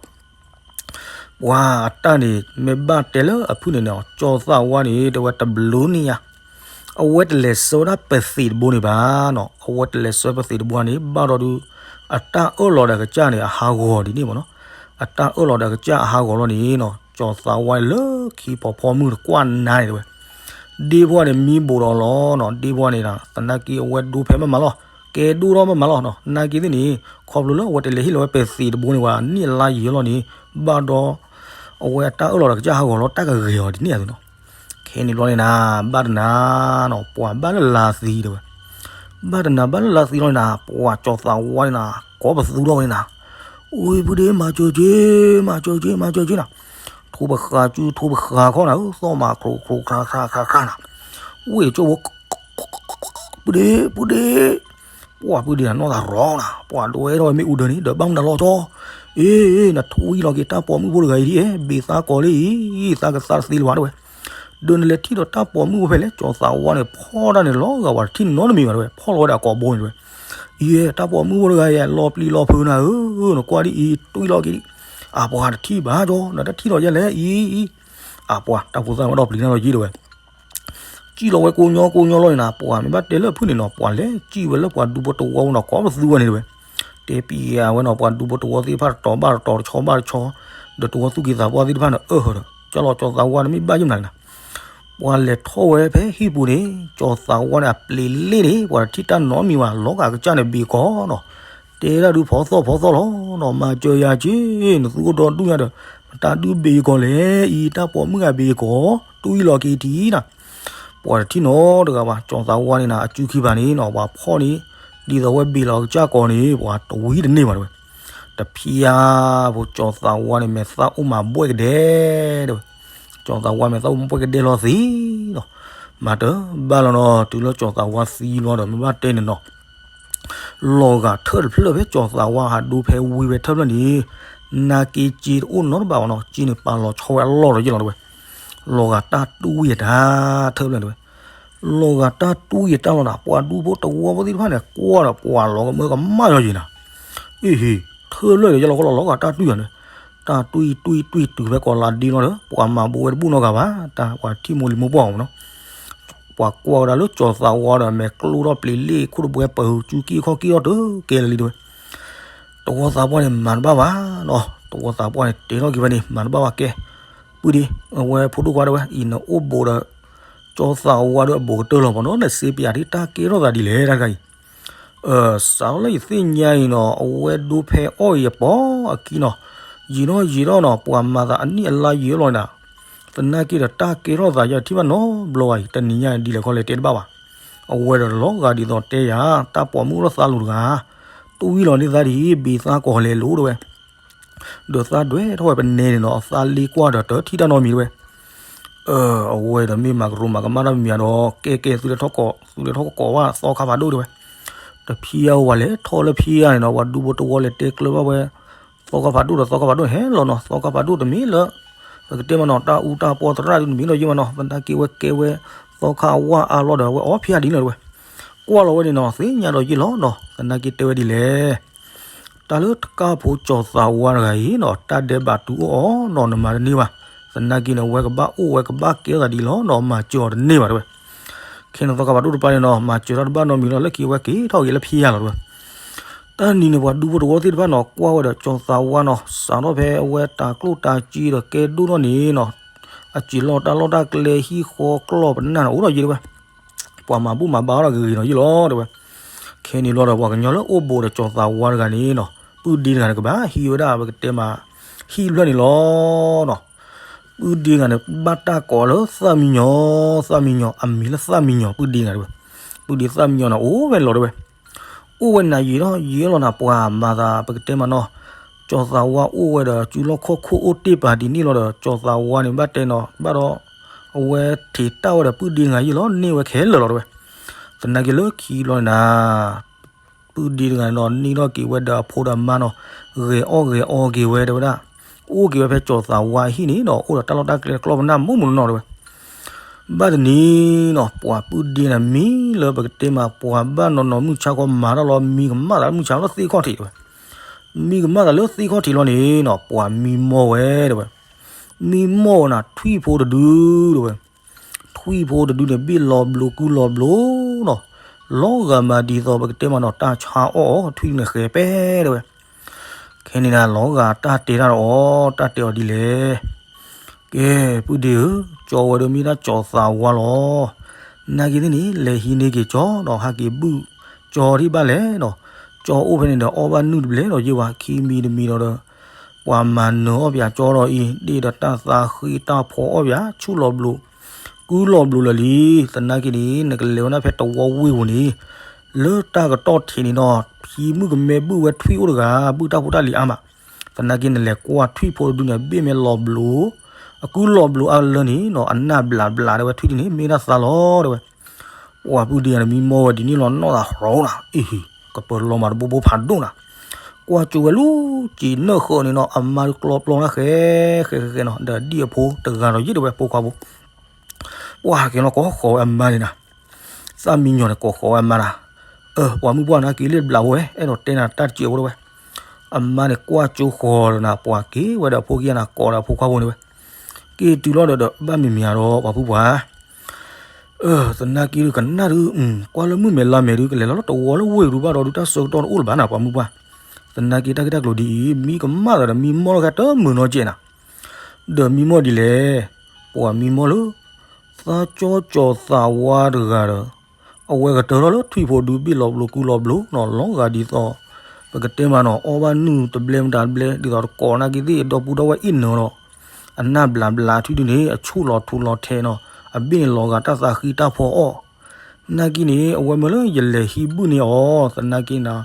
ပှၤအတၢ်န့ၣ် မ့ၢ်ဘၣ်တဲလၢအဖုၣ်န့ၣ်န့ၣ် ကၠီၤသးဝါန့ၣ် တဲဝဲတဘျုးနံၣ်ညါ, အဝဲတလဲၤဆှၢဝဲဒၣ်ပသံးတဘိန့ၣ်ဘၣ်နီၤ, အဝဲတလဲၤဆှၢပသံးတဘိန့ၣ် ဘၣ်ဒီးဒုး အတၢ်အၢၣ်လီၤဒီးအကစၢ်န့ၣ် အဟးဂီၤဒ်န့ၣ်မးနီၤ, အတၢ်အၢၣ်လီၤဒီးအကစၢ်အဟးဂီၤလီၤန့ၣ်နီၤ, ကၠီၤသးဝါန့ၣ်လၢခံဖီဖီမုၢ်တကွၢ်နါန့ၣ်တဲဝဲ ဒ့ဖိန့ၣ်မံဘိးဒီးလီၤနီၤ, ဒ့ဖိန့ၣ် သနာ်က့အဝဲဒိဖဲမးမးလီၤ, ကဲဒိၣ်ထီၣ်မးမးလီၤနီၤ, သနာ်က့သ့ၣ်န့ၣ် ခီဖျိလၢအဝဲတလဲၤဟ့ၣ်လီၤဝဲပသံးတဘိန့ၣ် ပှၤနံၣ်အလါယံာ်လီၤန့ၣ် ဘၣ်ဒီး အဝဲအတၢ်အၢၣ်လီၤဒီးကစၢ်ဟးဂီၤလီၤတၢ်ကဂ့ၤအီၤဒ်န့ၣ်အသိးနီၤ, ခဲန့ၣ်ဘျီန့ၣ်နၤ ဘၣ်တနၤနီၤ ပှၤဘၣ်လၢလါသံတဲဝဲ ဘၣ်တနၤဘၣ်လၢလါသံလီၤန့ၣ်နၤ ပှၤကၠီၤသးဝါန့ၣ်နၤ ကိးပသူထီၣ်ဝဲန့ၣ်နၤ, အိ ဖုဒ့ မၤစၢၤက့ၤ မၤစၢၤက့ၤ မၤစၢၤက့ၤနၤ, ထိပဃာ်စုထိပဃာ်ခီနၤဧၢ, သီၣ်မးခရူးခရူးခရါခရါခရါခရါနၤ, ဝ့ၢ်ကၠိဖိ ပုၢ်ဒ့ ပုၢ်ဒ့, ပှၤပုၢ်ဒ့နၤနီၢ်သးရီနၤ, ပှၤဒွဲထီၣ်ဝဲမ့ၣ်အူဒၢန့ၣ် ဒီးဘၣ်မနုၤလီၤကၠီ, အ့ နထွံၣ်လီၤက့ၤတၢ်ပိာ်မုၣ်ဖိတဂၤအံၤဒ်အံၤ ဘ့ၣ်သါကိးလၢအံၤ သးကသါတသ့လၢၤဘၣ်တဲဝဲ, ဒီးနလဲၤထံၣ်ဒီးတၢ်ပိာ်မုၣ်ဖိဖဲလဲၣ် ကၠီၤသးဝါန့ၣ် ဖီၣ်တၢ်န့ၣ် လီၤဂာ်ပှၤတထံၣ်နီတမံၤဘၣ်တဲဝဲ ဖီၣ်လီၤဝဲဒၣ်ကိာ်ဘိန့ၣ်တဲဝဲ, အံၤ တၢ်ပိာ်မုၣ်ဖိတဂၤအံၤ လီၤပျံၤလီၤဖုးနၤဧၢ, နကွၢ်ဒ်အံၤ ထွံၣ်လီၤက့ၤဒ်, အပှၤတထံၣ်ဘၣ်ကၠီ နတထံၣ်လီၤယဲလဲၣ်အံၤ အပှၤတၢ်ဖိသၣ်မ့ၢ်ဒီးပျံၤနၤလီၤယံၤတဲဝဲ စံၣ်လီၤဝဲကိးညီကိးညီလီၤန့ၣ်နၤ, ပှၤမ့ၢ်ဘၣ်တဲလၢအဖုၣ်န့ၣ်နီၤ ပှၤလဲၤစံၣ်ဝဲလၢပှၤဒူဖိတဝီနီၤ ကိးပသူဝဲန့ၣ်တဲဝဲ, တဲပျးဝဲနီၤ ပှၤဒူဖိတဝီသ့ၣ်တဖၣ်တတီၤဘၣ်တတီၤ တဆီဘၣ်တဆီ, ဒီးတဝီသူၣ်ကံၢ်သးပှၢ်သ့ၣ်တဖၣ်န့ၣ် အၢၣ်ဒီး ကၠီလီၤကၠီၤသးဝါန့ၣ်မ့ၢ်ဘၣ်ယုၢ်မနုၤန့ၣ်နၤ, ပှၤလဲၤထီၣ်ဝဲဖဲဟံၣ်ပူၤန့ၣ် ကၠီၤသးဝါန့ၣ်အပျ့ၤလ့န့ၣ် ပှၤတထံၣ်တၢ်နီတမံၤဘၣ် လီၤဂာ်ကစၢ်န့ၣ်ဘ့ၣ်ကီးနီၤ, တဲဒၣ်ဒုးဖီသီၣ်ဖီသီၣ်လီၤနီၤ မၤစၢၤယၤက့ၤ နသူအိၣ်ဒီဒူၣ်ညါဒီး မတၤဒုးဘ့ၣ်ကီးလဲၣ် အံၤ တၢ်ပိာ်မုၣ်ဂၤဘ့ၣ်ကီး တွံၢ်လီၤက့ၤထံနၤ, ပှၤတထံၣ်နီတဂၤဘၣ် ကၠီၤသးဝါန့ၣ်နၤ အစုခံဖးန့ၣ်နီၤ ပှၤဖီၣ်န့ၣ် ဒ်သိးဝဲဘ့ၣ်လီၤကစၢ်ကီးန့ၣ် ပှၤတဝံတန့ၢ်ဘၣ်တဲဝဲ, တဖျါဖိကၠီၤသးဝါန့ၣ် မဲာ်သၣ်အိၣ်မးဘှဲၣ်ကဒဲတဲဝဲ, ကၠီၤသးဝါမဲာ်သၣ်အိၣ်မးဘှဲၣ်ကဒဲလီၤသ့နီၤ, မၤတဘၣ်လီၤနီၤ တုၤလၢကၠီၤသးဝါသံလီၤဒီးမ့ၢ်ဘၣ်တဲန့ၣ်နီၤ လီၤဂာ်ထၢၣ်တဖျၢၣ်ဖဲကၠီၤသးဝါဟးဒိဖဲဝံၤဝဲထၢၣ်ဖျၢၣ်န့ၣ်, နာ်က့က့တအိၣ်နီတဘ့ၣ်ဘၣ်နီၤ က့န့ၣ်ပာ်လီၤဆီဝဲအလီၢ်ဒီးယ့ၢ်လီၤတဲဝဲ, လီၤဂာ်တၢ်တူၢ်ဝံၣ်အတၢ်ထၢၣ်ဖျၢၣ်တဲဝဲ, လီၤဂာ်တၢ်တူၢ်ဝံၣ်အတၢ်လီၤနၤ ပှၤဒူဖိတဝီဖိသ့ၣ်တဖၣ်န့ၣ် ကွၢ်ဒီးပှၤလီၤကမၢကမၣ်လီၤယံၤနၤ, အ့ဟ့ ထၢၣ်ဖျၢၣ်ဒီးယ့ၢ်လီၤဃီလီၤ လီၤဂာ်တၢ်တူၢ်ယၤန့ၣ်, တၢ်တူၢ်အံၤတူၢ်အံၤတူၢ်အံၤတုၤဖဲကိးလါဒ့လီၤဒီး ပှၤမၤဘိးဝဲတဘူၣ်နီတဂၤဘၣ် တၢ်ပှၤထံၣ်မိၢ်လံၤမိၢ်ပှၢ်အီၤမးနီၤ ပှၤကွၢ်ဝဲဒၣ်လၢကၠီၤသးဝါဒီး အမဲာ်ကျိထီၣ်ပျ့ၤလ့ၣ်ခိၣ်တဘှဲပၢၤ စုက့ခီၣ်က့ထီၣ်တကဲလၢာ်လံတဲဝဲ, တဝီသးပှၢ်န့ၣ် မၤတဘၣ်ဘၣ်နီၤ တဝီသးပှၢ်န့ၣ် တဲထီၣ်က့ၤဝဲန့ၣ် မၤတဘၣ်ဘၣ်ကဲ, ပုၢ်ဒ့ အဝဲဖိဒိၣ်ခွါတဲဝဲ အံၤနအိၣ်ဘူးဒီး ကၠီၤသးဝါဒီးအဘူးကတၢၢ်လီၤမးနီၤ နစ့ပၠးဒ်တၢ်ကဲထီၣ်သးဒ်လဲၣ်တၢ်တခါအံၤ စးထီၣ်လၢယသ့ၣ်ညါအံၤနီၤ အဝဲဒိဖဲအီၣ်အံၤအပီၢ်အခံနီၤ, ယံာ်ထီၣ်ယံာ်ထီၣ်နီၤ ပှၤမၤသးအနံၣ်အလါယံာ်လီၤနၤ, သနာ်က့ဒီးတၢ်ကဲထီၣ်သးယဲထံၣ်ဘၣ်နီတဘျီဘၣ်အံၤ တနံၤညါဒ်လဲၣ်ခီလဲၣ်တဲတဘၣ်ဘၣ်, အဝဲဒီးလီၤဂာ်ဒ်သိးတဲယၤ တၢ်ပိာ်မုၣ်အိၣ်လၢသးလိၤတဂၤ, တွံၢ်လီၤန့ၢ်သးဒ်အံၤ ဘ့ၣ်သါကိးလဲၤလိၤတဲဝဲ ဒီးသးဒွဲထီၣ်ဝဲပနဲန့ၣ်နီၤ သးလ့ကွၢ်ဒီးတထံၣ်တၢ်နီတမံၤတဲဝဲ, အဝဲဒီးမ့ၢ်မၤကရူၢ်မၤကမၣ်တၢ်မံၤမံၤဒီး ကဲကဲသုလဲၤထီၣ်ကိး သုလဲၤထီၣ်ကိးဘၣ်သီခါဖးဒိၣ်တဲဝဲ, တဖံးအဝဲလဲၤထီၣ်လၢဖံးအါန့ၣ်နီၤ ပှၤဒူဖိတဝီလဲၤတဲကျၢၤဘၣ်ဝဲ သီခါဖးဒိၣ်ဒီးသီခါဖးဒိၣ်ဟဲလီၤနီၤ သီခါဖးဒိၣ်တမ့ၢ်လၢ ပကတဲမနီၤ တၢ်အူတၢ်ပီၢ်သရၣ်ဒုးတမ့ၢ်လီၤယံာ်မနီၤ သနာ်က့ဝဲကဲဝဲ သီခါဝါအါလီၤဒီးဝဲအီၣ်ဖံးအါဒ်န့ၣ်တဲဝဲ, ကွၢ်လီၤဝဲန့ၣ်နီၤ သ့ၣ်ညါဒီးယံာ်လီၤနီၤ သနာ်က့တဲဝဲဒ်လဲၣ် တၢ်လၢတကၢ်ဖိကၠီၤသးဝါတဂၤအံၤနီၤ တၢ်ဒဲးဘးတုၤအိၣ်အီၤနီၤ နမၤတန့ၢ်ဘၣ်, သနာ်က့န့ၣ် အဝဲကဘၣ်အိၣ်ဝဲကဘၣ်ကဲထီၣ်သးဒ်အံၤလီၤနီၤ, မၤစၢၤအီၤတန့ၢ်ဘၣ်တဲဝဲ. ခဲန့ၣ်သီခါပှၤဒိၣ်တပၤန့ၣ်နီၤ မၤစၢၤတၢ်တဘၣ်နီတမံၤလီၤ, လၢခံအဝဲက့ၤထီၣ်က့ၤလၢဖံယါလီၤတဲဝဲ. တနံၤန့ၣ် ပှၤဒူဖိတဝီသ့ၣ်တဖၣ်နီၤ ကွၢ်ဝဲဒီးကၠီၤသးဝါနီၤ စးထီၣ်ဖဲအဝဲတၤကျိၣ်တၤစ့ဒီးကဲဒိၣ်ထီၣ်န့ၣ်နီၤ, အစံာ်လီၢ်တၢ်လီၢ်တၢ်ကျဲဟံၣ်ဃီကျီၢ်ပနၢ်န့ၣ် အိၣ်ဒီးယံၤတဲဝဲ. ပှၤမၤဘူၣ်မၤဘါထီၣ်ဂ့ၤဂ့ၤနီၤယံၤလီၤတဲဝဲ. ခဲန့ၣ်ဘျီဒီး ပှၤကညီလၢအိၣ်ဘူးဒီးကၠီၤသးဝါတဂၤန့ၣ်နီၤ, ပုၢ်ဒ့တဂၤန့ၣ် ကဘၣ်ဟံးဝဲဒၣ်ပကတဲမး ဟံၣ်ဖျၢၣ်န့ၣ်လီၤနီၤ. ပုၢ်ဒ့တဂၤန့ၣ် ဘၣ်တၢ်ကိးလၢသၣ်မံညီၤ, သၣ်မံညီၤ, အမံၤလၢသၣ်မံညီၤ ပုၢ်ဒ့တဂၤတဲဝဲ. ပုၢ်ဒ့သၣ်မံညီၤန့ၣ် အိၣ်ဝဲလီၤတဲဝဲ. အိၣ်ဝဲနၤယံာ်ထီၣ်ယံာ်လီၤနၤ ပှၤမၤသးပကတဲမးနီၤ, ကၠီၤသးဝါအိၣ်ဝဲဒီး စုလီၢ်ခီၣ်ခိၣ်အိၣ်တ့ၢ်ပာ်ဒ်န့ၣ်လီၤဒီး ကၠီၤသးဝါန့ၣ် ဘၣ်တဲနီၤ ဘၣ်ဒီး အဝဲထံးတၢ်ဝဲဒီးပုၢ်ဒ့တဂၤယံၤလီၤ န့ၢ်ဝဲခဲလၢာ်လီၤတဲဝဲ. သနာ်က့လၢခံဘျီန့ၣ်နၤ ပုၢ်ဒ့တဂၤန့ၣ်ဒီး န့ၢ်ထီၣ်က့ၤဝဲဒီးအဖိဒီးအမါနီၤ, ဂဲၤအီၣ်ဂဲၤအီက့ၤဝဲတဲဝဲဒၣ်. အိၣ်က့ၤဝဲဖဲကၠီၤသးဝါအဟံၣ်န့ၣ်ဒီး အိၣ်ဒီးတၢ်လီၢ်တၢ်ကျဲတကျီၢ်ပနၢ်မိၢ်မိၢ်နီၢ်နီၢ်တဲဝဲ. ဘၣ်တနံၤနီၤ ပှၤပုၢ်ဒ့န့ၣ် မံလၢပကတဲမး ပှၤဘၣ်နီၤနီၤမုၢ်ဆါခီမၤတၢ်လီၤ မံကမၣ်သးလၢမုၢ်ဆါလၢသ့ၣ်ခီၣ်ထံးတဲဝဲ. မံကမၣ်သးလၢသ့ၣ်ခီၣ်ထံးလီၤန့ၣ်နီၤ ပှၤမံမီၢ်ဝဲတဲဝဲ. မံမီၢ်ဝဲနၤ ထွံၣ်ဖိတဒုတဲဝဲ. ထွံၣ်ဖိတဒုန့ၣ် ဘ့ၣ်လီၤဘျိးကုလီၤဘျိးနီၤ, လီၤဂာ်မးဒ်သိးပကတဲမးနီၤ တၢ်ဆါအီၣ်အီၤ ထွံၣ်န့ၣ်ဃဲၤပဲတဲဝဲ. ခဲန့ၣ်နၤ လီၤဂာ်တၢ်တဲတၢ်ဒီးအီၤ တၢ်တဲအီၤဒ်လဲၣ်. ကဲ ပုၢ်ဒ့ဧၢ, ကၠီဝဲဒၣ်မ့ၢ်ဒၣ်ကၠီၤသးဝါလီၤ. နာ်က့သ့ၣ်န့ၣ် လဲၤဟံးန့ၢ်က့ၤကၠီဒီး ဟးက့ၤဘုၣ်ကၠီထံၣ်ဘၣ်လဲၣ်နီၤ. ကၠီအိၣ်ဖဲန့ၣ်ဒီး အီၣ်ဘၣ်နုၢ်တဘျဲၣ်ဒီးယ့ၢ်ဝဲ ခံမံၤတမံၤဒီးဒီး ပှၤမၤနၢၤအီၣ်ပၠးကၠီဒီးအံၤ ဒ့ၣ်ဒီးတၢ်သးဃ့တၢ်ဖီအီၣ်ပၠး ဆူၣ်လီၤဘျိး ကုလီၤဘျိးလၢာ်လံ. သနာ်က့န့ၣ် နကလဲၤဝဲဒၣ်ဖဲတဝီဝ့ၢ်ပူၤန့ၣ် လၢတၢ်ကတီၢ်ထံးန့ၣ်ဒီး ဖံမုၣ်ကမဲဘုၣ်ဝဲထွံၣ်အိၣ်တဂၤ ဘုၣ်တၢ်ဖိတၢ်လံၤအါမး. သနာ်က့နလဲၤကွၢ်ထွံၣ်ဖိတဒုန့ၣ် အဘ့ၣ်မ့ၢ်လီၤဘျိး အကုလီၤဘျိးအါလၢန့ၣ်နီၤ အနၢ်ဘျးဘျးတဲဝဲ ထွံၣ်ဒ်န့ၣ် မ့ၢ်ဒၣ်သးလီၤတဲဝဲ. ပှၤပုၢ်ဒ့န့ၣ် မံမီၢ်ဝဲဒ်န့ၣ်လီၤ နီၢ်သးဟရီနၤ အံၤ ကပၢၤလီၤမးတဘိဘိဖးဒိၣ်နၤ. ကွၢ်ကၠိဝဲလၢက့ၤနၢၣ်ဃၢၤန့ၣ်နီၤ အမါဒုးကျီပျီနၤ ဃဲဃဲဃဲဃဲနီၤ ဒီးဒ်အဖိတဂၤဒီးယ့ၢ်တဲဝဲ ဖိခွါဖိ ပှၤက့ၤလီၤကိးဃီၤဝဲအမါန့ၣ်နၤ, သၣ်မံညီၤန့ၣ် ကိးဃီၤဝဲအမါနၤ, အၢ ပှၤမုၢ်ပှၢ်နၤက့ၤလၢတဘျးဖိဝဲ အဲၣ်ဒိးတဲနၤတၢ်တစဲးဖိတဲဝဲ. အမါန့ၣ် ကွၢ်ကၠိဃီၤလီၤနၤ ပှၤက့ၤဝဲဒီးအဖိခံဂၤနၤ ကိးဒီးအဖိခွါဖိန့ၣ်ဝဲ, က့ၤတုၤလီၤဒီးဒီး ဘၣ်မံၤမံၤဧါဒီး ပှၤဖုပှၢ် အၢ သနာ်က့ဒုးကနၣ်ဒုး ကွၢ်လၢမုၢ်မဲာ်လါမဲာ်ဒုး ကလဲၤလီၤလၢတဝီလၢဝ့ၢ်ဒုးဘၣ်ဒီးဒုး တၢ်ဆၢကတီၢ်တအိၣ်လၢၤဘၣ်နၤ ပှၤမုၢ်ပှၢ်, သနာ်က့တၢ်ဂ့ၢ်တၢ်ကျိၤဒ်အံၤ မံကမၣ်သးဒီးမံမီၢ်လီၤဂာ်တမုာ်နီတစဲးနၤ, ဒီးမံမီၢ်ဒ်လဲၣ်, ပှၤမံမီၢ်လၢ သးကၠီကၠီၤသးဝါတဂၤဒီး အဝဲကတၢၢ်ထီၣ်လၢထွံၣ်ဖိဒုး ဘ့ၣ်လီၤဘျိးကုလီၤဘျိးနီၤ လီၤဂာ်ဒ်သိး ပကတဲမးနီၤ အီၣ်ဘၣ်နုၢ်တဘျဲၣ်မတၤတဘျဲၣ် ဒ်သိးတကိးနာ်က့သ့ၣ်ဒီပုၢ်ဒီဝဲၢ်အ့ၣ်နၢၤဒီး အနၢ်ဘျးဘျးထွံၣ်ဒုးန့ၣ် အဆူၣ်လီၤထူလီၤထဲနီၤ အဘ့ၣ်န့ၣ်လီၤဂာ်တၢ်သးဃံတၢ်ဖီအီၣ်, နာ်က့န့ၣ် အဝဲမၢလၢယလဲၤဟံးဘုၣ်န့ၢ်အီၤ သနာ်က့နၤ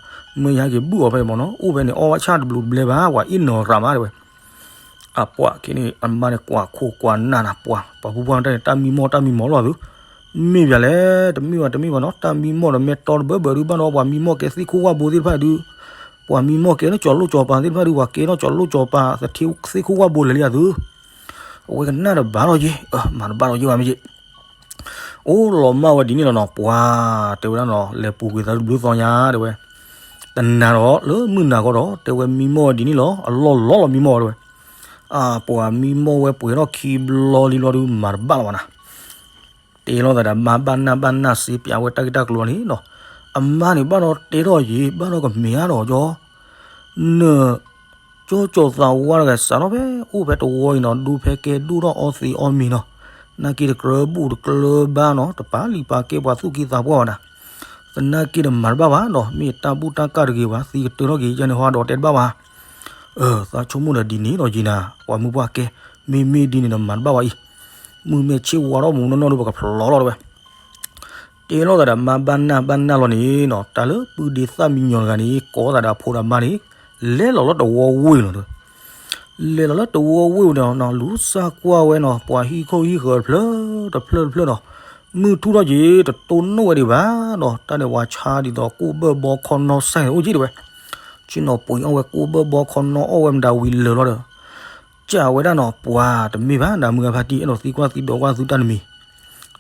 မၢယဟဲက့ၤဘုၣ်အီၤဖဲမ့ၢ်နီၤ အိၣ်ဖဲန့ၣ် အီၣ်ဘၣ်ဆၣ်တဘျုးတဘျဲၣ်ဘၣ် ပှၤအ့ၣ်နၢၤရၤမးတဲဝဲ အပှၤက့ၤန့ၣ် အမါန့ၣ်ကွၢ်ခိၣ်ကွၢ်နၢ်နၤ ပှၤ ပှၤဖုပှၢ်တၢ်န့ၣ် တၢ်မံမီၢ်တၢ်မံမီၢ်လီၤသု, မ့ၢ်ပၠးလဲၣ် တမ့ၢ်ဘၣ်တမ့ၢ်ဘၣ်နီၤ တၢ်မံမီၢ်ဒီးမ့ၢ်တီတဘၢဘၢဒုးဘၣ်နီၤ ပှၤမံမီၢ်ကဲသ့ၣ်ခိၣ်ဝၣ်ဘိသ့ၣ်တဖၣ်ဒုး, ပှၤမံမီၢ်ကဲနီၢ်ကၠီၤလိၣ်ကၠီၤပၤသ့ၣ်တဖၣ်ဒုး ပှၤကဲနီၢ်ကၠီၤလိၣ်ကၠီၤပၤ သထ့သ့ၣ်ခိၣ်ဝၣ်ဘိလၢာ်လံဧါသု, အဝဲကနၣ်တဘၣ်လီၤယ့ၣ် မၤတဘၣ်လီၤယ့ၣ်ဘၣ်မ့ၢ်ယ့ၣ် အိၣ်လီၤမၢ်ဝဲဒ်န့ၣ်လီၤနီၤ ပှၤတဲဝဲဒၣ်နီၤ လဲၤပူၤကွံာ်သးတဘျုးသီညါတဲဝဲ, တနၤဒီးလၢမုၢ်နၤခီဒီး တဲဝဲမံမီၢ်ဝဲဒ်န့ၣ်လီၤ အလီၢ်လီၤလီၤမံမီၢ်ဝဲတဲဝဲ, အပှၤမံမီၢ်ဝဲပှဲၤထီၣ်ခံဘျီလံဘျီဒုး မၤတဘၣ်လီၤဘၣ်နၤ, တဲလီၤသးဒီးမါဘၣ်နၢ်ဘၣ်နၢ်စ့ပၠးဝဲတၢ်ဂ့ၢ်တၢ်ကျိၤန့ၣ်နီၤ, အမါန့ၣ်ဘၣ်ဒီးတဲထီၣ်ယ့ၣ် ဘၣ်ဒီးကမ့ၢ်အါဒီးကၠီ န ကၠီကၠီၤသးဝါတဂၤစးထီၣ်ဖဲအိၣ်ဖဲတဝီအံၤနီၤ ဒူဖဲကဲဒိၣ်ထီၣ်အီသံးအီမံၤနီၤ, နာ်က့တကြၢးဘူၣ်တကြၢးဘါနီၤ တပာ်လံာ်ပာ်ကဲပှၤသူၣ်ကံၢ်သးပှၢ်ဘၣ်နၤ, သနာ်က့ဒီးမၤတဘၣ်ဘၣ်နီၤ မ့ၢ်တၢ်ဘူၣ်တၢ်ကၢ်တဂ့ၤဘၣ် သံကတၢၢ်ထီၣ်က့ၤယဲန့ၣ်ဟီဒီးတဲတဘၣ်ဘၣ်, အၢ သးဆိကမိၣ်ဒီးဒ်န့ၣ်ဒီးယံၤနၤ ပှၤမုၢ်ပှၢ်ကဲ မ့မ့ၢ်ဒ်န့ၣ်ဒီးမၤတဘၣ်ဘၣ်အံၤ, မုၢ်မ့ၢ်ဆ့ၣ်ဝါထီၣ်မူနီၢ်နီၢ်ဒီးပကဖျီလီၤတဲဝဲ တဲလီၤသးဒီးမါဘၣ်နၢ်ဘၣ်နၢ်လီၤန့ၣ်နီၤ တၢ်လၢပုၢ်ဒ့သၣ်မံညီၤတဂၤန့ၣ် ကိးသးဒီးအဖိဒီးမါန့ၣ် လဲၤလီၤလၢတဝီဝ့ၢ်လီၤ, လဲၤလီၤလၢတဝီဝ့ၢ်ဝဲန့ၣ်နီၤ လူၤစၢ်ကွၢ်ဝဲနီၤ ပှၤဟံၣ်ခိၣ်ဟံၣ်ဃၢၤတဖျၢၣ်တဖျၢၣ်တဖျၢၣ်နီၤ, မုၢ်ထူၣ်ထီၣ်က့ၤ တတိၢ်နီၣ်ဝဲဒံးဘၣ်နီၤ တၢ်န့ၣ်ပှၤဆါဒ်သိးကိၣ်ဘၢၣ်ဘီခီနီၢ်စဲၣ်န့ၣ်အိၣ်က့ၤတဲဝဲ, ဆ့ၣ်နီၤပှ့ၤအီၣ်ဝဲကိၣ်ဘၢၣ်ဘီခီနီၢ်အီၣ်ဝဲမတၤဝံၤလၢာ်လီၤဒီး စံးဝဲဒၣ်နီၤ ပှၤတမ့ၢ်ဘၣ် နမုၢ်ဂၤဖါတံၢ် အဲၣ်ဒိးသံကွၢ်သံဒိးကွၢ်သုတၢ်တမံ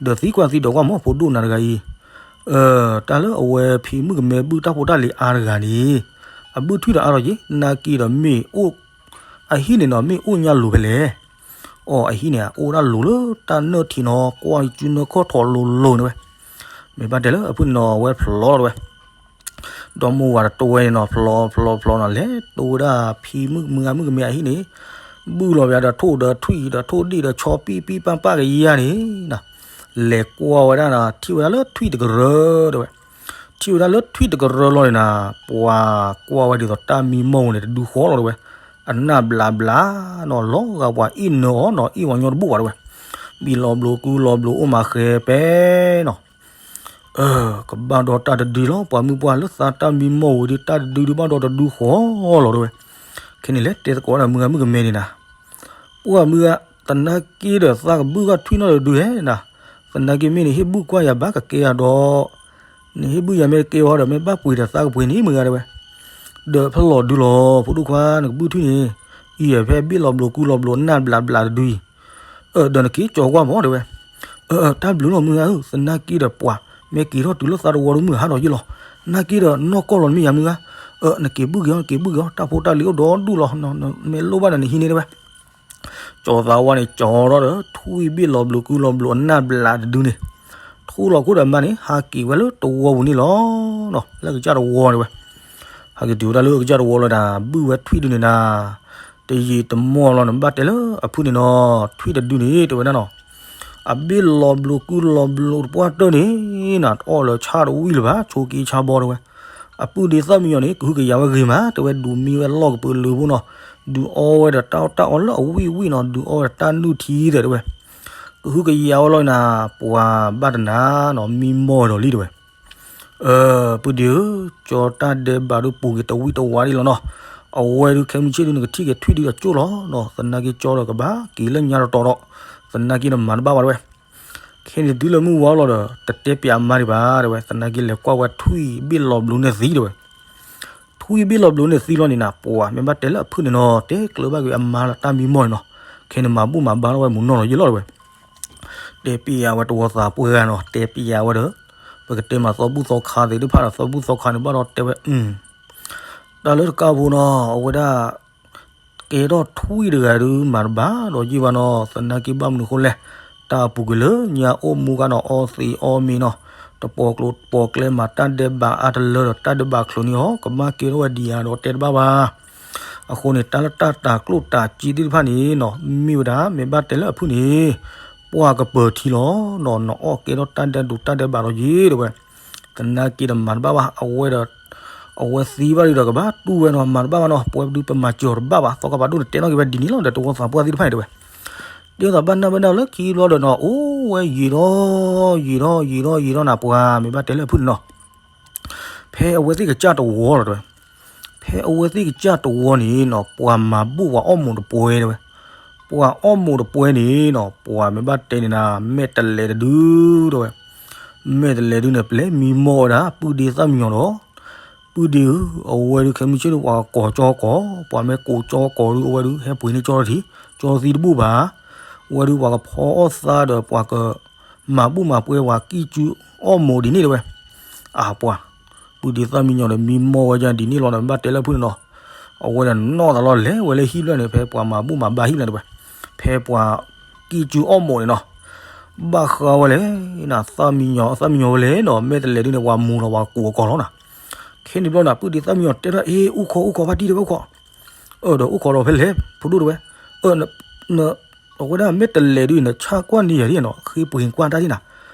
ၤ, ဒီးသံကွၢ်သံဒိးကွၢ်မ့ၢ်ဖိဒိၣ်နၤတဂၤအံၤ, တၢ်လၢအဝဲဖံမုၣ်ကမဲဘုၣ်တၢ်ဖိတၢ်လံၤအါတဂၤန့ၣ်, အဘုၣ်ထွံၣ်ဒီးအါထီၣ်က့ၤ နာ်က့ဒီးမ့ၢ်အိၣ်, အဟံၣ်န့ၣ်နီၤ မ့ၢ်အိၣ်ညါလိၤဖဲလဲၣ်, အီၣ်အဟံၣ်န့ၣ် အိၣ်ဒၣ်လိၤလၢတၢ်နၢၢ်ထံနီၤ ကွၢ်စုနၢၢ်ခီၣ်ထီၣ်လိၤလိၤန့ၣ်ဝဲ, မ့ၢ်ဘၣ်တဲလၢအဖုၣ်န့ၣ်နီၤ အဝဲဖျီလီၤတဲဝဲ, ဒီမိၢ်ဝၤတတိဝဲန့ၣ်နီၤ ဖျီဖျီဖျီနီၤ လဲၤတိဝဲဒၣ်ဖံမုၣ်မုၢ်ဂၤမုၣ်ကမဲအဟံၣ်န့ၣ်, ဘုၣ်လီၤဝဲဒီးထိၣ်ဒီးထွံၣ်ဒီးထိၣ်ဒံၣ်ဒီးဆီပံၣ်ပံၣ်ပၢ်ပၢ်ကယၤန့ၣ်နီၤ, လဲၤကွၢ်ဝဲဒၣ်နီၤ ထံၣ်ဝဲဒၣ်လၢထွံၣ်တကရၢတဲဝဲ, ထံၣ်ဝဲဒၣ်လၢထွံၣ်တကရၢလီၤန့ၣ်နီၤ ပှၤကွၢ်ဝဲဒ်သိးတၢ်မံမီၢ်ဝဲန့ၣ် တဒုဃီလီၤတဲဝဲ, အနၢ်ဘျးဘျးနီၤ လီၤဂာ်ပှၤအ့ၣ်နၢအီၤနီၤ အ့ၣ်ဝဲညီတဘူၣ်ဘၣ်တဲဝဲ, ဘံၣ်လီၤဘျိးကုလီၤဘျိးအိၣ်မးဃဲပဲနီၤ ကဘၣ်ဒီးတၢ်တဒုလီၤ ပှၤမုၢ်ပှၢ်လၢသးတၢ်မံမီၢ်ဝဲဒီး တၢ်တဒုဒုးဘၣ်ဒီးတဒုဃီလီၤတဲဝဲ, ခဲန့ၣ်လဲၤတဲသကိးဒီးမုၢ်ဂၤမုၣ်ကမဲန့ၣ်နီၤ, ပှၢ်မုၢ်ဂၤ, သနာ်က့ဒီးသးကဘုၣ်ဂၢ်ထွံၣ်နီတဒုဟဲနီၤ, သနာ်က့မ့ၢ်နဟ့ၣ်ဘုၣ်ကွၢ်ယၤဘၣ်ကကဲယၤဒီး, နဟ့ၣ်ဘုၣ်ယၤမ့ၢ်တကဲဝဲဒီး မ့ၢ်ဘၣ်ပှ့ၤဒီးသးကပှ့ၤန့ၣ်မုၢ်ဂၤတဲဝဲ, ဒီးဖဲလီၤဒုလီၤ ဖိဒိၣ်ခွါ နကဘုၣ်ထွံၣ်န့ၣ်, အံၤဖဲဘ့ၣ်လီၤဘျိးကုလီၤဘျိးနၢ်ဘျးဘျးတဒုအံၤ ဒီးနက့ၤကၠီၤကွၢ်မးတဲဝဲ, တၢ်ဘျုးလီၤမုၢ်ဂၤဧၢ, သနာ်က့ဒီးပှၤ မ့ၢ်က့ၤထီၣ်တုၤလၢသးတဝီဒီးမုၢ်ဟါထီၣ်ယ့ၢ်လီၤ, နာ်က့ဒီးနီၢ်ကီၢ်လီၤမ့ၢ်ယၤမုၢ်ဂၤ, နက့ၤဘုၣ်က့ၤအီၤ နက့ၤဘုၣ်က့ၤအီၤ တၢ်ဖိတၢ်လံၤအိၣ်ဒီဒူၣ်လီၤ, မ့ၢ်လိၣ်ဘၣ်ဒီးနဟံးန့ၢ်တဲဝဲ, ကၠီၤသးဝါန့ၣ် ကၠီၤထီၣ်ဒီး ထွံၣ်ဘ့ၣ်လီၤဘျိးကုလီၤဘျိးအနၢ်ဘျးတဒုန့ၣ်, ထူလီၤခိၣ်ဒီးမါန့ၣ် ဟးက့ၤဝဲလၢတဝီပူၤန့ၣ်လီၤ, လၢကစၢ်တဝီတဲဝဲ, ဟးက့ၤတုၤဝဲဒၣ်လၢကစၢ်တဝီလီၤဒီး ဘုၣ်ဝဲထွံၣ်ဒုန့ၣ်နီၤ, တယံာ်တမီၢ်လီၤန့ၣ် ဘၣ်တဲလၢအဖုၣ်န့ၣ်နီၤ ထွံၣ်တဒုန့ၣ်တဲဝဲဒၣ်နီၤ, အဘ့ၣ်လီၤဘျိးကုလီၤဘျိးတပှၢ်တၢၢ်န့ၣ်နီၤ တအီၣ်လၢၤဆၣ်တဝံၣ်လၢၤဘၣ် ဆိးက့ဆါဘီတဲဝဲ, အပုၢ်ဒ့သၣ်မံယီၤန့ၣ် ကဟုကယာ်ဝဲဂ့ၤမး တဲဝဲ ဒုးမံဝဲလီၢ်ကပၢၤလၢၤဖိနီၤ, ဒုးအီဝဲဒီးတၢ်အီၣ်တၢ်အီလၢအဝံၣ်ဝံၣ်နီၤ ဒုးအီဝဲဒီးတၢ်နုၢ်ထံတဲဝဲ, ကဟုကယာ်ဝဲလီၤနၤ, ပှၤဘၣ်တနၤနီၤ မံမီၢ်ဒီးလံတဲဝဲ ပုၢ်ဒ့ဧၢ, ကၠီတၢ်ဒဲးဘးဒုးပူၤက့ၤတဝံၣ်တဝါဒံးလီၤနီၤ, အဝဲဒုးခဲမုၢ်ဆ့ၣ်ဒုး နကထံၣ်က့ၤထွံၣ်ဒုးဒီးကၠိၣ်လီၤနီၤ, သနာ်က့ကၠီဒီးကဘၣ်က့ၤလၢညါတတီၤဒီး, သနာ်က့ဒီးမၤတဘၣ်ဘၣ်တဲဝဲ, ခဲန့ၣ်တုၤလၢမုၢ်ဝါလီၤဒီး တတဲပၠးမါဒံးဘၣ်တဲဝဲ, သနာ်က့လဲၤကွၢ်ဝဲထွံၣ်ဘ့ၣ်လီၤဘျိးန့ၢ်သံတဲဝဲ ထွံၣ်ဘ့ၣ်လီၤဘျိးန့ၢ်သံလီၤန့ၣ်နၤ, ပှၤမ့ၢ်ဘၣ်တဲလၢအဖုၣ်န့ၣ်နီၤ တဲကျၢၤဘၣ်က့ၤအမါလၢတၢ်မံမီၢ်န့ၣ်နီၤ, ခဲန့ၣ်မၤဘူၣ်မၤဘါထီၣ်ဝဲမုၢ်နီၢ်လီၤယ့ၢ်လီၤတဲဝဲ, တဲပၠးဝဲတဝီသးပှဲၤဂၤနီၤ တဲပၠးဝဲဒီး, ပကတဲမၤသီဘူၣ်သီခါသ့ၣ်တဖၣ်ဒီး သီဘူၣ်သီခါန့ၣ်ဘၣ်ဒီးတဲဝဲ, တၢ်လၢတကးဖိနီၤ အဝဲဒၣ် ကဲထီၣ်ထွံၣ်တဂၤဒုး မၤတဘၣ်ဒီးယံာ်ဘၣ်နီၤ, သနာ်က့ဘၣ်မနုၤအဃိလဲၣ်, တၢ်အပူၤကွံာ်လၢညါအိၣ်မူကါနီၤ အီသံးအီမ့ၤနီၤ, တပိာ်ကျိၤပိာ်ကျဲမၤတၢ်ဒဲးဘးအါတလၢဒီး တၢ်ဒဲးဘးချုးန့ၢ်အီၤ ကဘၣ်ကဲထီၣ်ဝဲဒံးဧါဒီးတဲတဘၣ်ဘၣ်. အဃိန့ၣ် တၢ်လၢတၢ်တၤကျိၣ်တၤစ့သ့ၣ်တဖၣ်န့ၣ်နီၤ မ့ၢ်ဝဲဒၣ် မ့ၢ်ဘၣ်တဲလၢအဖုၣ်န့ၣ် ပှၢ်ကပၢၤထံလီၤနီၤ, နအီၣ်ကဲထီၣ်တၢ်ဒဲးဒိးတၢ်ဒဲးဘးဒီးယ့ၢ်တဲဝဲ သနာ်က့ဒီးမၤတဘၣ်ဘၣ်, အဝဲဒီး အဝဲသံဘၣ်ဒုးဒီးကဘၣ်တူၢ်ဝဲနီၤ, မၤတဘၣ်ဘၣ်နီၤ, ပဝဲဒုးပမၤစၢၤအီၤတဘၣ်ဘၣ်, သီခါပာ်ဒိၣ်န့ၣ်တဲနီၣ်က့ၤဝဲဒ်န့ၣ်လီၤဒီး တဝီသးပှၢ်သ့ၣ်တဖၣ်န့ၣ်တဲဝဲ. ဒ်သိးဘၣ်နၢ်ဘၣ်နၢ်လၢခံဘျီဒီးနီၤ အိၣ်ဝဲယံာ်ဒီး ယံာ်ဒီး ယံာ်ဒီး ယံာ်ဒီးနၤ ပှၤမ့ၢ်ဘၣ်တဲလၢအဖုၣ်န့ၣ်နီၤ ဖဲအဝဲသ့ၣ်ကစၢ်တဝီလီၤတဲဝဲ, ဖဲအဝဲသ့ၣ်ကစၢ်တဝီန့ၣ်နီၤ ပှၤမၤဘူၣ်ပှၤအီၣ်မိးတပှဲၤတဲဝဲ, ပှၤအီၣ်မိးတပှဲၤန့ၣ်နီၤ ပှၤမ့ၢ်ဘၣ်တဲန့ၣ်နၤ မဲာ်တလဲးတဒုတဲဝဲ, မဲာ်တလဲးဒုန့ၣ် ပလဲၤမံမီၢ်ဝဲဒၣ် ပုၢ်ဒ့သၣ်မံညီၤဒီး ပုၢ်ဒ့ဧၢ, အဝဲဒုးခဲမုၢ်ဆ့ၣ်ဒုး ပှၤကိးကၠီကိး, ပှၤမ့ၢ်ကိးကၠီကိးဒုး အဝဲဒုး ဟဲပှ့ၤန့ၢ်ကၠီထံ, ကၠီသံတဘူၣ်ဘၣ်. အဝဲဒုး ပှၤကဖီအီၣ်သါဒီး ပှၤကမၤဘူၣ်မၤပှဲၤ ပှၤကံၣ်ကူအီၣ်မိးဒ်န့ၣ်တဲဝဲ. အၢ ပှၤ, ပုၢ်ဒ့သၣ်မံညီၤဒီး မံမီၢ်ဝဲဒၣ်ဒ်န့ၣ်လီၤဒီး ဘၣ်တဲလၢအဖုၣ်န့ၣ်နီၤ. အဝဲဒၣ်နီၢ်သးလီၤလဲၤဝဲလၢဟံၣ်ဖျၢၣ်န့ၣ် ဖဲပှၤမၤဘူၣ်မၤဘါဟံၣ်ဖျၢၣ်န့ၣ်တဲဝဲ, ဖဲပှၤကံၣ်ကူအီၣ်မိးန့ၣ်နီၤ. ဘၣ်ဃးဝဲလဲၣ်နၤ သၣ်မံညီၤ, သၣ်မံညီၤဝဲလဲၣ်နီၤ, မဲာ်တလဲးဒုန့ၣ် ပှၤမိးလီၤ ပှၤကိးအကိာ်လီၤနၤ. ခဲန့ၣ်ဘျီနၤ ပုၢ်ဒ့သၣ်မံညီၤတဲထီၣ် အ့ အိၣ်ခိး အိၣ်ခိး ဖါတံၢ်တဲဝဲ အိၣ်ခိး. အၢ ဒီးအိၣ်ခိးဒီးဖဲလဲၣ် ဖိဒိၣ်တဲဝဲ. အၢ အဝဲဒၣ်မဲာ်တလဲးဒုန့ၣ် ဆါကွၢ်န့ၢ်ယၤဒ်နီၤ, ဃ့ပှ့ၤကွၢ်တၢ်ဒ်နၤ.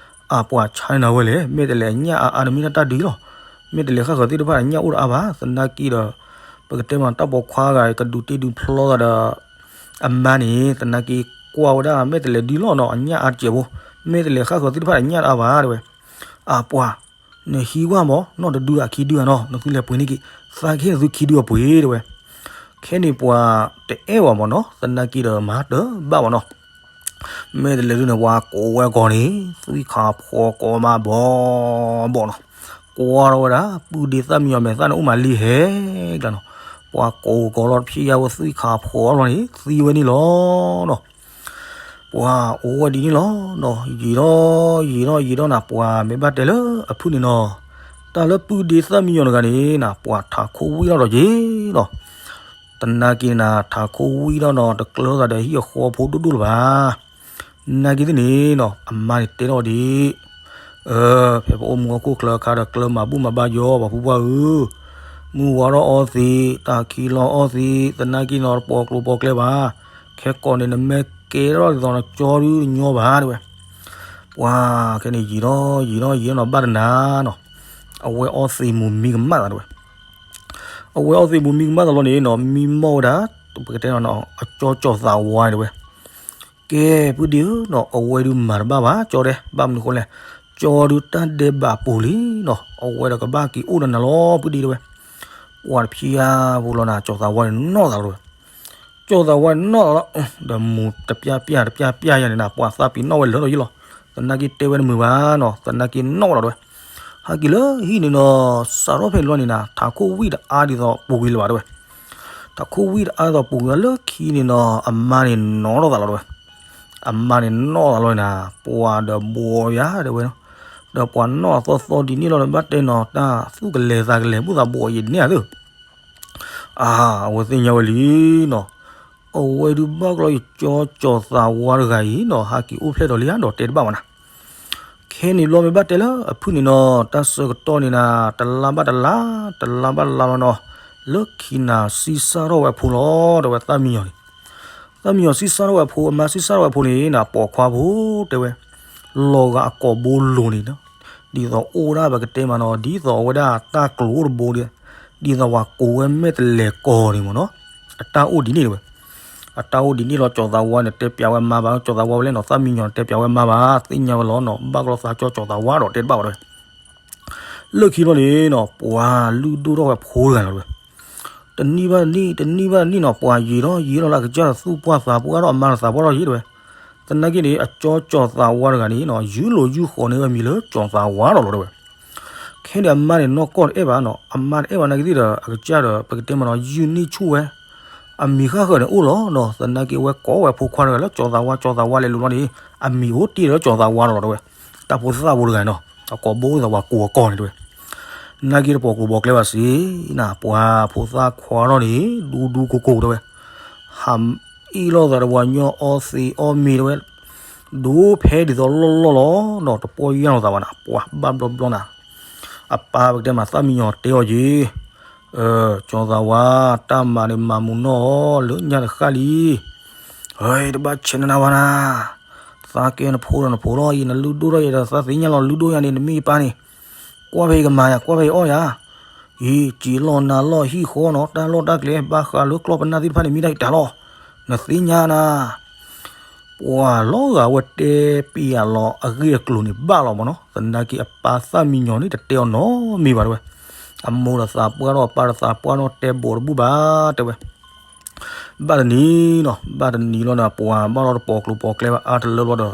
အၢ ပှၤဆါန့ၢ်နၤဝဲလဲၣ်, မဲာ်တလဲးအညၣ်အါအါ တမ့ၢ်တၢ်တၢ်ဒုလီၤ. မဲာ်တလဲးဃၣ်ဃၢၤသ့ၣ်တဖၣ်န့ၣ် ညၣ်အိၣ်တအါဘၣ်, သနာ်က့ဒီး ပကတဲမး တၢ်ပိာ်ခွါဂၤ ကဒုးတ့ဒုးဖျီသးဒီး အမါန့ၣ် သနာ်က့ကွၢ်ဝဲဒၣ်မဲာ်တလဲးဒုလီၤနီၤ, အညၣ်အါတစဲးဖိ, မဲာ်တလဲးဃၣ်ဃၢၤသ့ၣ်တဖၣ်န့ၣ် ညၣ်တအါဘၣ်တဲဝဲ. အၢ ပှၤ နဟံးဝဲမး နီၢ်တဒုဧါ ခံဒုဧါနီၤ, နသုလဲၤပှ့ၤန့ၢ်က့ၤ, သးကဟ့ၣ်နသုခံဒုအပှ့ၤတဲဝဲ. ခဲန့ၣ်ပှၤတအဲၣ်ဝဲမးနီၤ, သနာ်က့ဒီးမၤတဘၣ်ဘၣ်နီၤ. မဲာ်တလဲးဒုန့ၣ် ပှၤကိးဝဲကိးန့ၣ် သွံၣ်ခးဖှီၣ်ကိးမးဘီဘီနီၤ. ကွၢ်ထီၣ်ဝဲဒၣ် ပုၢ်ဒ့သၣ်မံညီၤမဲာ်သၣ်န့ၣ် အိၣ်မးလံဟဲကျါနီၤ. ပှၤကိးကိးလီၤတဖျၢၣ်ယါဝဲ သွံၣ်ခးဖှီၣ်အီၤလီၤန့ၣ် သံဝဲန့ၣ်လီၤနီၤ. ပှၤအိၣ်ဝဲဒ်န့ၣ်လီၤနီၤ, ယံာ်ဒီး ယံာ်ဒီး ယံာ်ဒီးနၤ, ပှၤမ့ၢ်ဘၣ်တဲလၢအဖုၣ်န့ၣ်နီၤ, တၢ်လၢပုၢ်ဒ့သၣ်မံညီၤတဂၤန့ၣ်နၤ ပှၤထးခိၣ်ဝံၣ်ထီၣ်ဒီးက့ၤနီၤ. သနာ်က့န့ၣ် ထးခိၣ်ဝံၣ်ထီၣ်နီၤ တကျၢၤသးဒီးဟံၣ်အဃီဖိဒိၣ်ဒိၣ်လၢၤဘၣ်. နာ်က့သ့ၣ်န့ၣ်နီၤ အမါန့ၣ်တဲထီၣ်ဒ် ဖဲပအိၣ်မူဟီၣ်ခိၣ်ချၢအခါဒီး ကျၢၤမၤဘူၣ်မၤဘါယီၤ ပှၤဖုပှၢ်ဧၢ, မုၢ်ဝါထီၣ်အီသံး တၢ်ခံလီၤအီသံး သနာ်က့နီၤ တပိာ်ကျိၤပိာ်ကျဲဘၣ်. ခဲကိးန့ၣ် နမ့ၢ်ကဲထီၣ်ဒ်သိးနကၠီဒုးညီဘၣ်တဲဝဲ. ပှၤခဲန့ၣ်ယံာ်ထီၣ်ယံာ်ထီၣ်ယံာ်ထီၣ်နီၤ ဘၣ်တနၤနီၤ အဝဲအီသံးမူၤမံကမၣ်သးတဲဝဲ. အဝဲအီသံးမူၤမံကမၣ်သးလီၤန့ၣ်နီၤ မံမီၢ်ဝဲဒၣ် ပကတဲနီၤ အကၠီကၠီၤသးဝါန့ၣ်တဲဝဲ. ကဲ ပုၢ်ဒ့ဧၢနီၤ အဝဲဒုးမၤတဘၣ်ဘၣ် ကၠီတဲ ဘၣ်မနုၤဃိလဲၣ်, ကၠီဒုးတၢ်ဒဲးဘးပူၤလံနီၤ အဝဲဒီးကဘၣ်က့ၤအိၣ်ဒီးနၤလီၤ ပုၢ်ဒ့တဲဝဲ. ပှၤတဖျါဖိလီၤနၤ ကၠီၤသးဝါန့ၣ်နီၣ်သးလီၤတဲဝဲ. ကၠီၤသးဝါန့ၣ်နီၣ်သးလီၤ ဒီးမူၤတပျၢ်ပျၢ်တပျၢ်ပျၢ်ယၤန့ၣ်နၤ ပှၤသးပ့ၤနီၣ်ဝဲလၢာ်လီၤယံလီၤ. သနာ်က့တဲဝဲတမုာ်ဘၣ်နီၤ သနာ်က့နီၣ်ဝဲလီၤတဲဝဲ. ဟဲက့ၤလၢဟံၣ်န့ၣ်နီၤ စးထီၣ်ဖဲန့ၣ်လီၤန့ၣ်နၤ ထးခိၣ်ဝံၣ်တအါဒ်သိးပူၤကွံာ်လၢၤဘၣ်တဲဝဲ. ထးခိၣ်ဝံၣ်တအါဒ်သိးပူၤကွံာ်လၢခံန့ၣ်နီၤ အမါန့ၣ်နီၣ်ထီၣ်သးလီၤတဲဝဲ. အမါန့ၣ်နီၣ်သးလီၤန့ၣ်နၤ ပှၤဒီးဘှီယၤတဲဝဲနီၤ, ဒီးပှၤနီၣ်အသီသီဒ်န့ၣ်လီၤဒီး ဘၣ်တဲနီၤ တၢ်သူၣ်ကလဲၤသးကလဲၤ ဘူၣ်သးဘှီယံၤန့ၣ်ဧါသၢ အါ အဝဲသ့ၣ်ညါဝဲလံနီၤ, အဝဲဒုးဘၣ်ကလီယကၠီကၠီၤသးဝါတဂၤအံၤနီၤ ဟဲက့ၤအိၣ်ဖျဲၣ်ဒီးလံဧါဒီးတဲတဘၣ်ဘၣ်နၤ. ခဲန့ၣ်ဘျီမ့ၢ်ဘၣ်တဲလၢအဖုၣ်န့ၣ်နီၤ တၢ်ဆၢကတီၢ်န့ၣ်နၤ တလါဘၣ်တလါ တလါဘၣ်တလါလီၤနီၤ, လၢခံနၤဆံးစၢ်ထီၣ်ဝဲအဖိလီၤ တဲဝဲသၣ်မံညီၤန့ၣ် သၣ်မံညီၤဆံးစၢ်ထီၣ်ဝဲအဖိ အမါဆံးစၢ်ထီၣ်ဝဲအဖိန့ၣ်နၤ ပိာ်ခွါဖိတဲဝဲ, လီၤဂာ်အကိာ်ဘိလိၤန့ၣ်နီၤ, ဒ်သိးအိၣ်ဒၣ်ပကတဲမးနီၤ ဒ်သိးအဝဲဒၣ်တၢ်ကျိၤအိၣ်တဘိဒီး, ဒ်သိးပှၤကိးဝဲမဲာ်တလဲၤကီၤန့ၣ်မ့ၢ်နီၤ, အတၢ်အိၣ်ဒ်န့ၣ်တဲဝဲ, အတၢ်အိၣ်ဒ်န့ၣ်လီၤ ကၠီၤသးဝါန့ၣ် တဲပျးဝဲမါဘၣ် ကၠီၤသးဝါဝဲလဲၣ်နီၤ သၣ်မံညီၤတဲပျးဝဲမါဘၣ် သ့ၣ်ညါဝဲလီၤနီၤ ဘၣ်ကလီသးကၠီကၠီၤသးဝါဒီးတဲတဘၣ်ဘၣ်တဲဝဲ လၢခံဘျီန့ၣ်နီၤ ပှၤလုၢ်ဒိၣ်ထီၣ်ဝဲဖိတဂၤလီၤတဲဝဲ, တနံၣ်ဘၣ်တနံၣ် တနံၣ်ဘၣ်တနံၣ်နီၤ ပှၤယံာ်ထီၣ်ယံာ်ထီၣ်လၢအကစၢ်ဒီးသူၣ်ပှၢ်သးပှၢ်ဒီးအမါဒီးသးပှၢ်ထီၣ်ယံာ်တဲဝဲ, သနာ်က့န့ၣ် အကၠီကၠီၤသးဝါတဂၤန့ၣ်နီၤ ယူးလိာ်ယူးဃီၤန့ၢ်ဝဲမံၤလၢကၠီၤသးဝါဒီးလီၤတဲဝဲ, ခဲန့ၣ်အမါန့ၣ်နီၢ်ကီၢ်တအဲၣ်ဘၣ်နီၤ အမါတအဲၣ်ဘၣ်နာ်က့သ့ၣ်ဒီး အကစၢ်ဒီး ပကတဲမးနီၤ ယုၢ်န့ၢ်ဆူၣ်ဝဲ အမံၤဃၣ်ဃၢၤန့ၣ်အိၣ်လီၤနီၤ သနာ်က့ဝဲကိးဝဲဖိခွါတဂၤလၢ ကၠီၤသးဝါကၠီၤသးဝါလဲၤလိၤလီၤန့ၣ် အမံၤအိၣ်တ့ၢ်လၢကၠီၤသးဝါလီၤတဲဝဲ, တၢ်ဖိသၣ်ဖိတဂၤနီၤ အကိာ်ဘိသးဝါကိးအကိာ်န့ၣ်တဲဝဲ, နာ်က့တပိာ်ကျိၤပိာ်ကျဲဘၣ်စ့ၢ်နီၤ ပှၤဖိသၣ်ခွါထီၣ်န့ၣ် ဒူဒူကိၤကိၤတဲဝဲ, ဟးအ့ၣ်လိာ်သးဒီးပှၤညီအီသံးအီမ့ၤတဲဝဲ, ဒိဖဲဒ်သိးလီၢ်လီၢ်လီၤနီၤ တပီၢ်ယၢ်လိာ်သးဘၣ်နၤ ပှၤဘၣ်ဘျီဘျီနၤ, အပၢ်ပကတဲမးသၣ်မံညီၤတဲအီၤက့ၤ, ကၠီၤသးဝါ တၢ်မၤန့ၣ်မၤမူၤနီၢ်အီၤလၢညါတဃၣ်လံ, တဘၣ်ဆဲးနနၤဘၣ်နၤ, သးကဲနဖိဒီးနဖိလီၤအံၤ နလုၢ်ဒိၣ်ထီၣ်ယၤဒီးသးသ့ၣ်ညါလီၤလုၢ်ဒိၣ်ယၤန့ၣ် နမ့ၢ်ယပၢ်န့ၣ်, ကွၢ်ဖဲယကမၤယၤ ကွၢ်ဖဲယအီၣ်ယၤ အံၤ စံးလီၤနၤလီၤဟံၣ်ဃီနီၤ တၢ်လီၢ်တၢ်ကျဲ ဘၣ်ဃးလၢကျီၢ်ပနၢ်သ့ၣ်တဖၣ်န့ၣ် မ့ၢ်ဒၣ်ယတၢ်လီၤ, နသ့ၣ်ညါနၤ, ပှၤလီၤဂာ်ဝဲတဲပျးလီၤအဂ့ၢ်အကျိၤန့ၣ် ဘၣ်လီၤမ့ၢ်နီၤ သနာ်က့အပၢ်သၣ်မံညီၤန့ၣ်တတဲအီၤနီတမံၤဘၣ်တဲဝဲ, အမိၢ်ဒီးသးပှၢ်ဒီးအပၢ်ဒီးသးပှၢ်နီၣ်တဲဘိးတဘူၣ်ဘၣ်တဲဝဲ ဘၣ်တနံၤနီၤ ဘၣ်တနံၤလီၤဒီး ပှၤဘၣ်လီၤတပိာ်ကျိၤပိာ်ကျဲဘၣ်အါတလၢလီၤဒီး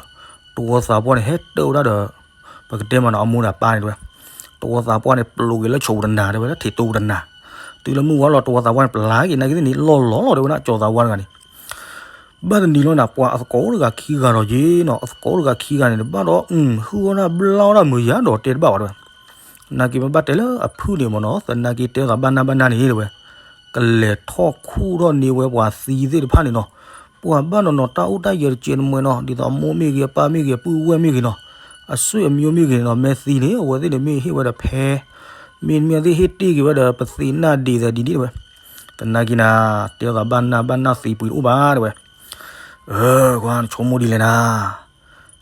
တဝီသးပှၢ်န့ၣ် ဟဲတၢၢ်ဝဲဒၣ်ဒီး ပကတဲမးနီၤ အမိၢ်ဒီးအပၢ်န့ၣ်တဲဝဲ, တဝီသးပှၢ်န့ၣ် ပျိးက့ၤလၢဆိးပူၤတနၤတဲဝဲ လၢထံးတိပူၤတနၤ, တုၤလၢမုၢ်ဝါလီၤ တဝီသးပှၢ်န့ၣ် ပျၢ်က့ၤနာ်က့သ့ၣ်န့ၣ် လီၢ်လီၤလီၤတဲဝဲဒၣ် ကၠီၤသးဝါတဂၤန့ၣ် ဘၣ်တနံၤလီၤနၤ ပှၤအသကိးအိၣ်တဂၤခံဂၤဒီးက့ၤနီၤ အသကိးအိၣ်တဂၤခံဂၤန့ၣ် တဘၣ်ဒီး ဟုၣ်ဝဲဒၣ်ဘျါဝဲဒၣ်မုာ်ယၤဒီးတဲတဘၣ်ဘၣ်တဲဝဲ, နာ်က့ပဘၣ်တဲလၢအဖုၣ်န့ၣ်မ့ၢ်နီၤ သနာ်က့တဲသးဘၣ်နၢ်ဘၣ်နၢ်န့ၣ်တဲဝဲ ကလဲၤထီၣ်ခူၣ်ထီၣ်န့ၢ်ဝဲပှၤသံသ့ၣ်တဖၣ်န့ၣ်နီၤ, ပှၤဘၣ်နီၤနီၤတၢ်အိၣ်တၢ်ယၢၤတစဲးတမှဲၤနီၤ ဒ်သိးအမိၢ်မ့ၢ်ဂ့ၤ အပၢ်မ့ၢ်ဂ့ၤ အပုၢ်ဝဲၢ်မ့ၢ်ဂ့ၤနီၤ, အဆွေအမျိုးမ့ၢ်ဂ့ၤနီၤ မ့ၢ်သံန့ၣ် အဝဲသ့ၣ်န့ၣ်မ့ၢ်ဟ့ၣ်ဝဲဒီးဖဲ မ့တမ့ၢ်သ့ၣ်ဟ့ၣ်တ့ၢ်က့ၤဝဲဒီး ပသံးနၢ်ဒံးသးဒ်န့ၣ်တဲဝဲ, သနာ်က့နၤ တဲသးဘၣ်နၢ်ဘၣ်နၢ်သံးပှ့ၤတအိၣ်ဘၣ်တဲဝဲ, ကွၢ်နဆိကမိၣ်ဒ်လဲၣ်နၤ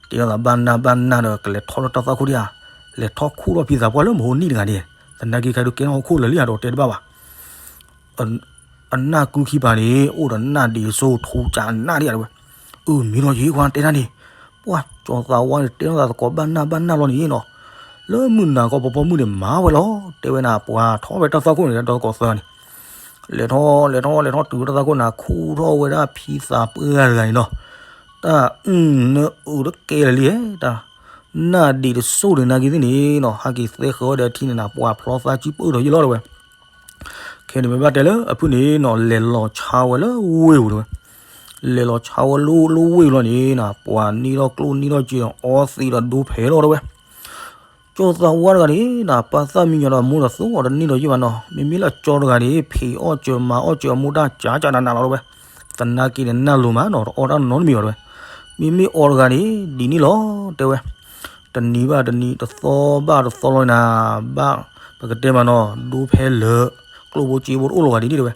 တဲသးဘၣ်နၢ်ဘၣ်နၢ်ဒီး ကလဲၤထီၣ်လၢတၢ်သွၣ်ခိၣ်ဒံးဧါ, လဲၤထီၣ်ခူၣ်ထီၣ်ဖံသးပှၢ်လၢမဟိနံၣ်တဂၤန့ၣ်, သနာ်က့ခဲဒုးကဲထီၣ်ဟီၣ်ခိၣ်လၢာ်လံဧါဒီးတဲတဘၣ်ဘၣ်. အနၢ်ကုခံပၤန့ၣ် အိၣ်ဒီးနၢ်ဒံးတစိၢ်ထူကၠးနၢ်ဒံးဧါတဲဝဲ, အၢ မ့ၢ်လီၤယံၤကွၢ်တဲနၢ်န့ၣ်, ပှၤကၠီၤသးဝါန့ၣ် တဲထီၣ်သးသကိးဘၣ်နၢ်ဘၣ်နၢ်လီၤန့ၣ်နီၤ, လၢမုၢ်နၤခီဖီမုၢ်န့ၣ် မၤဝဲလီၤ တဲဝဲနၤ ပှၤထီၣ်ဝဲတၢ်သွၣ်ခိၣ်န့ၣ် ဒီသကိးသၢဂၤန့ၣ် လဲၤထီၣ်လဲၤထီၣ်လဲၤထီၣ်တုၤဝဲတၢ်သွၣ်ခိၣ်န့ၣ် ခူၣ်ထီၣ်ဝဲဒၣ်ဖံသးပှၢ်တဂၤန့ၣ်နီၤ, တၢ်အုၣ်နၢအုးတကဲလၢာ်လံ, တၢ်နၢ်ဒံးတစိၢ်န့ၣ် နာ်က့သ့ၣ်န့ၣ်နီၤ ဟဲက့ၤသဲဃၢၤဝဲဒီးထံန့ၣ်နၤ ပှၤဖျီသးကံၢ်ပၢၢ်ထီၣ်ယံာ်လီၤတဲဝဲ. ခဲန့ၣ်မ့ၢ်ဘၣ်တဲလၢအဖုၣ်န့ၣ်နီၤ လဲၤလီၤဆါဝဲလၢဝ့ၢ်ပူၤတဲဝဲ, လဲၤလီၤဆါဝဲလၢဝ့ၢ်ပူၤလီၤန့ၣ်နီၤ ပှၤနံၣ်ထီၣ်ကျိၣ်နံၣ်ထီၣ်စ့ဒီး အီသံးဒီးဒိဖဲးလီၤတဲဝဲ. ကၠီၤသးဝါတဂၤန့ၣ် နပၢ်သၣ်မံညီၤဒီးအမိၢ်ဒီးသူအီၤတန့ၢ်ဒီးယ့ၢ်ဘၣ်နီၤ, မ့မ့ၢ်လၢအကၠီတဂၤန့ၣ် ဖံးအီၣ်စၢၤမၤအီၣ်စၢၤအမိၢ်တၢ်ကးကးနးနးလီၤတဲဝဲ, သနာ်က့န့ၣ်နၢ်လိၤမးနီၤ တအီၣ်တၢ်နီတမံၤဘၣ်တဲဝဲ, မ့မ့ၢ်အီၤတဂၤန့ၣ် ဒ်န့ၣ်လီၤတဲဝဲ, တနံၤဘၣ်တနံၤ တသီဘၣ်တသီလီၤနၤ, ဘၣ် ပကတဲမးနီၤ ဒိဖဲလၢာ် ကျိၣ်ဖိစ့ဖိတအိၣ်လီၤဂၤဒ်န့ၣ်တဲဝဲ,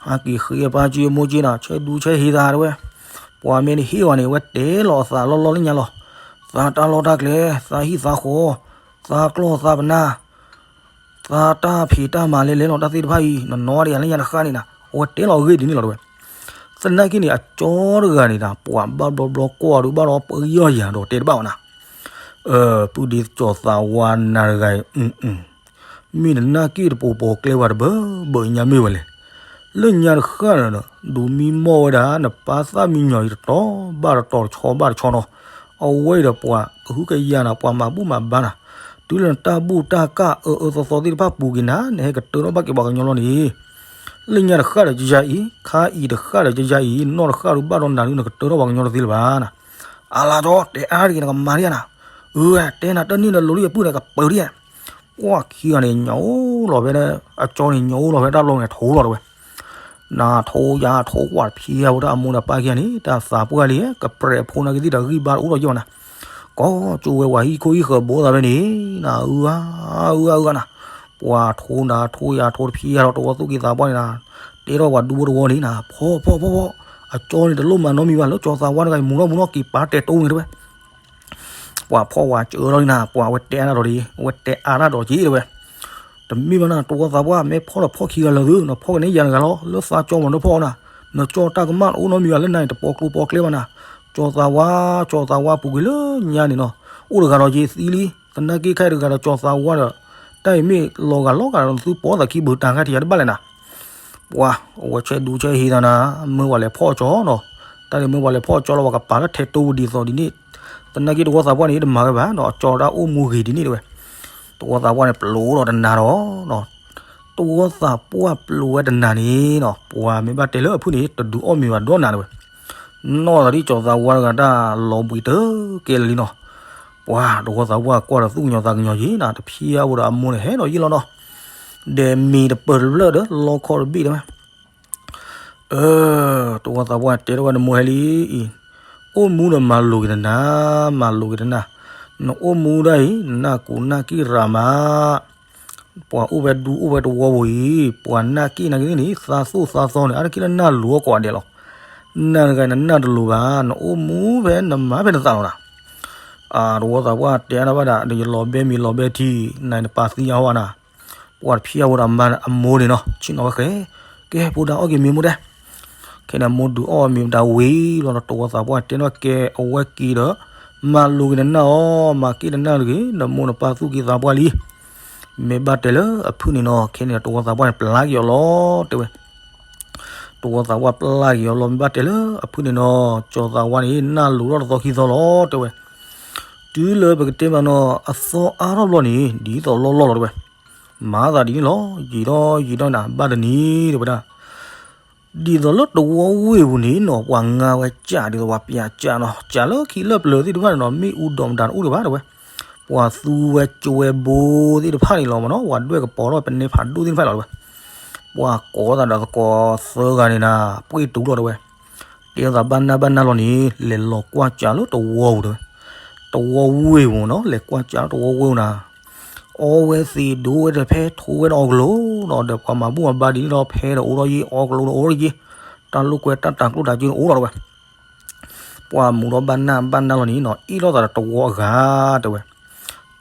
ဟးက့ၤဃ့အပၢ်ကၠိမိၢ်ကၠိနၤ ဆဲဒူဆဲဟ့သးတဲဝဲ, ပှၤမ့ၢ်တဟ့ၣ်ဝဲန့ၣ် အဝဲတဲလီၤအသးလီၤလီၤလၢညါလီၤ, သးတၢ်လီၢ်တၢ်ကျဲ သးဟံၣ်သးဃီ သးကျီၢ်သးပနၢ် သးတၢ်ဖံးတၢ်မၤလဲၤလဲၤလီၤတၢ်သ့ၣ်တဖၣ်အံၤ နနီၢ်ဒံးယၤလၢညါတဃၣ်န့ၣ်နၤ အဝဲတဲလီၤအဂ့ၢ်ဒ်န့ၣ်လီၤတဲဝဲ, သနာ်က့န့ၣ် အကၠီတဂၤန့ၣ်နၤ ပှၤဘၣ်ဘျီဘျီကွၢ်ဒုးဘၣ်ဒီးပယီၤယၤဒီးတဲတဘၣ်ဝဲနၤ, ပုၢ်ဒ့ကၠီၤသးဝါနၤတဂၤအံၤ မ့ၢ်နနာ်က့တပိာ်ပိာ်ကျဲဝဲတဘၢဘၢညါမ့ၢ်ဝဲလဲၣ်, လၢညါတဃၣ်ဒီး ဒုးမံမီၢ်ဝဲဒၣ် နပၢ်သၣ်မံညီၤအံၤတတီၤဘၣ်တတီၤတဆီဘၣ်တဆီနီၤ, အဝဲအံၤဒီးပှၤကဟုကယာ်နၤ ပှၤမၤဘူၣ်မၤဘါနၤ, တုၤလၢနတၢ်ဘူၣ်တၢ်ကၢ်အၢအၢသီသီသ့ၣ်တဖၣ်ပူၤက့ၤနၤ နဟဲကတၢၢ်ထီၣ်ဘၣ်က့ၤပှၤကညီလီၤန့ၣ်, လၢညါတဃၣ်ဒီးကယါအံၤ ခါအံၤတဃၣ်ဒီးကယါအံၤ နီၢ်တဃၣ်ဒုးဘၣ်ဒီးနၤဒုး နကတၢၢ်ထီၣ်ပှၤကညီလီၤသ့လၢၤဘၣ်နၤ, အလါကၠီတဲအါတဂ့ၤ နကမၤဒံးဧါနၤ, အၢ တဲနၤတန့ၢ်ဒီးလိၤလံအပုၢ်န့ၣ် ကပၢၤဒံးဧါ ပှၤခံဂၤန့ၣ် ညၣ်အိၣ်လီၤဖဲ အကၠီန့ၣ် ညၣ်အိၣ်လီၤဖဲတၢ်ဘျီန့ၣ် ထိလီၤတဲဝဲ, နထိယၤထိကွၢ်တဖံးယၤဝဲတၢ်အမိၢ်ဒီးပၢ်ခံဂၤန့ၣ် တၢ်သးပှၢ်လံ ကပြဲးဖိနာ်က့သ့ၣ်ဒီးဂံၢ်ဘါတအိၣ်ထီၣ်ယ့ၢ်ဘၣ်နၤ, ကီၢ်ကၠိဝဲဝၤဟံၣ်ခိၣ်ဟံၣ်ဃၢၤဘိသးဖဲန့ၣ် နအုအါ အုအါအုအါနၤ, ပှၤထိနၤထိယၤထိတဖံးယၤဒီးတဝီသူၣ်က့သးပှၢ်န့ၣ်နၤ, တဲထီၣ်ပှၤဒူဖိတဝီန့ၣ်နၤ ဖီဖီဖီဖီ, အကၠီန့ၣ်တလိၣ်မၤနီတမံၤဘၣ်လၢကၠီၤသးဝါတဂၤအံၤ မူၤထီၣ်မူၤနီၢ်က့ၤပာ်တဲာ်တိၢ်န့ၣ်တဲဝဲ ပှၤဖီၣ်ဝဲစၢၤထီၣ်လံနၤ ပှၤဝဲတဲအါတၢ်ဒီးက့ၤ ဝဲတဲအါတၢ်ဒီးက့ၤတဲဝဲ, တမ့ၢ်ဘၣ်နၤ တဝီသးပှၢ် မ့ၢ်ဖီၣ်ဒီးဖီၣ်ခံဂၤလၢာ်သု နဖီၣ်ကန့ၢ်ယၤတဂၤလီၤ လၢသးကၠီမၤနီၢ်ဖီၣ်နၤ, နကၠီတၢ်ကမၣ်တအိၣ်နီတမံၤဘၣ်လၢနၤန့ၣ် တပိာ်ကျိၤပိာ်ကျဲဘၣ်နၤ, ကၠီၤသးဝါ ကၠီၤသးဝါပူၤကွံာ်လၢညါန့ၣ်နီၤ, အိၣ်တဂၤဒီးက့ၤသံလံ, သနာ်က့ခဲအံၤတဂၤဒီးကၠီၤသးဝါဒီး, တၢ်အံၤမ့ၢ်လီၤဂာ်လီၤဂာ်ဒီးသုပိာ်သးခံဘုးတၢ်ခါထံးယၤတဘၣ်လဲၣ်နၤ ပှၤ အဝဲဆဲဒူဆဲဟ့သးနၤ, မၢပှၤလဲၤဖီၣ်ကၠီနီၤ, တၢ်န့ၣ်မၢပှၤလဲၤဖီၣ်ကၠီလီၤ ပှၤကပာ်လၢထဲတိဝံၤဒ်သိးဒ်န့ၣ်, သနာ်က့တဝီသးပှၢ်န့ၣ် တမၤဝဲဘၣ်နီၤ, အကၠီတၢ်အိၣ်မူဂ့ၤဒ်န့ၣ်တဲဝဲ, တဝီသးပှၢ်န့ၣ် ပျိးဒီးတနၤဒီး, တဝီသးပှၢ်ပျိးဝဲတနၤန့ၣ်နီၤ, ပှၤမ့ၢ်ဘၣ်တဲလၢအဖုၣ်န့ၣ် တဒုးအီၣ်မ့ၤဘၣ်ဒီးနၤတဲဝဲ, နီၢ်သးဒ်ကၠီၤသးဝါတဂၤတၢ်လီၤဘှံးတကဲလၢာ်လံနီၤ, ပှၤတဝီသးပှၢ်ကွၢ်ဒီးသူၣ်ကညီၤသးကညီၤယ့ၤနၤ, တဖံးအါဝဲဒီးအမိၢ်န့ၣ်ဟဲဒီးယ့ၢ်လီၤနီၤ, ဒီးမ့ၤတပၢၤတဖျၢၣ်ဒီးလီခီတဘ့ၣ်တဲဝဲ အၢ တဝီသးပှၢ်တဲထီၣ်ဝဲနမိၢ်ဟဲလံအံၤ, အိၣ်မူဒီးမၤလိာ်က့ၤတနၤ, မၤလိာ်က့ၤတနၤ, နအိၣ်မူဒၣ်အံၤ နနၢ်ကူနၢ်က့ၢ်ရၤမး, ပှၤအိၣ်ဝဲဒူအိၣ်ဝဲတဝီပူၤအံၤ ပှၤနာ်က့ၢ်နာ်က့ၢ်န့ၣ် သးသိၣ်သးသီန့ၣ် အါတက့ၢ်လၢနၢ်လိၤအီၣ်ကိးဂၤဒဲးလီၤ, နၤတဂၤနနၢ်တလိၤဘၣ်, နအိၣ်မူဖဲနမၤဖဲနသးလီၤနၤ တဝီသးပှၢ်တဲအါထီၣ်ဘၣ်ဒၣ် ဒီးယလီၤဘဲမံၤလီၤဘဲထံ နၤနပာ်သံအီၤဘၣ်နၤ, ပှၤတဖံးအါဝဲဒီးအမိၢ်န့ၣ်နီၤ ဆ့ၣ်နီၤဝဲဃဲ, ကဲ ဖိဒါအီၣ်က့ၤမ့ၤမိၢ်တဲ, ခဲန့ၣ် အမိၢ်ဒုးအီၣ်မ့ၤမတၤဝံၤလီၤဒီး တဝီသးပှၢ်တဲထီၣ်ဝဲကဲ အဝဲက့ၤဒီး မၤလိာ်က့ၤနနၢ်အီၤ မၤက့ၢ်နနၢ်တဂ့ၤ နမိၢ်နပၢ်သူၣ်က့ၤသးပှၢ်လံ မ့ၢ်ဘၣ်တဲလၢအဖုၣ်န့ၣ်နီၤ ခဲန့ၣ်ဒီးတဝီသးပှၢ်န့ၣ် ပျၢ်က့ၤအီၤလီၤတဲဝဲ တဝီသးပှၢ်ပျၢ်က့ၤအီၤလီၤ မ့ၢ်ဘၣ်တဲလၢအဖုၣ်န့ၣ်နီၤ ကၠီၤသးဝါန့ၣ် နၢ်လိၤထီၣ်တသီခံသီလီၤတဲဝဲ, တုၤလၢပကတဲမးနီၤ အသီအါထီၣ်ဘျီန့ၣ် ဒ်သိးလီၢ်လီၢ်လီၤတဲဝဲ, မၤသးဒ်န့ၣ်လီၤ ယံာ်ထီၣ်ယံာ်ထီၣ်နၤ ဘၣ်တနံၤတဲဝဲဒၣ် ဒ်သိးလၢတဝီဝ့ၢ်ပူၤန့ၣ်နီၤ ပှၤငါဝဲကၠး ဒ်သိးပှၤပျးကၠးနီၤ ကၠးလၢခံလၢပျၢၤသ့ၣ်တဖၣ်န့ၣ်နီၤ မ့ၣ်အူဒိးမတၤတအိၣ်ဒံးဘၣ်တဲဝဲ, ပှၤသူဝဲကၠိဝဲဘိသ့ၣ်တဖၣ်န့ၣ်လီၤမးနီၤ ပှၤဒွဲၣ်ကပီၤထီၣ်ပနဲဖးဒိၣ်သ့ၣ်တဖၣ်လီၤတဲဝဲ, ပှၤကိးသးဒီးသကိးသၢဂၤန့ၣ်နၤ ပှ့ၢ်တူာ်လီၤတဲဝဲ, တဲသးဘၣ်နၢ်ဘၣ်နၢ်လီၤန့ၣ် လဲၤလီၤကွၢ်ကၠးလၢတဝီပူၤတဲဝဲ, တဝီဝ့ၢ်ပူၤနီၤ လဲၤကွၢ်ကၠးလၢတဝီဝ့ၢ်ပူၤနၤ အီဝဲသ့ၣ်ဒိဝဲဒီးဖဲထိဝဲဒီးအီၣ်ကလိၤနီၤ ဒီးပှၤမၤဘူၣ်မၤဘါဒ်န့ၣ်ဒီး ဖဲဒီးအိၣ်ထီၣ်ယ့ၢ် အီၣ်ကလိၤဒီးအိၣ်ထီၣ်ယ့ၢ် တၢ်လိာ်ကွဲတၢ်တၤကျိၣ်တၤစ့န့ၣ်အိၣ်လီၤတဲဝဲ, ပှၤမူၤထီၣ်ဘၣ်နၢ်ဘၣ်နၢ်လီၤန့ၣ်နီၤ အ့ၣ်လိာ်သးဒီးတဝီအဂၤတဲဝဲ,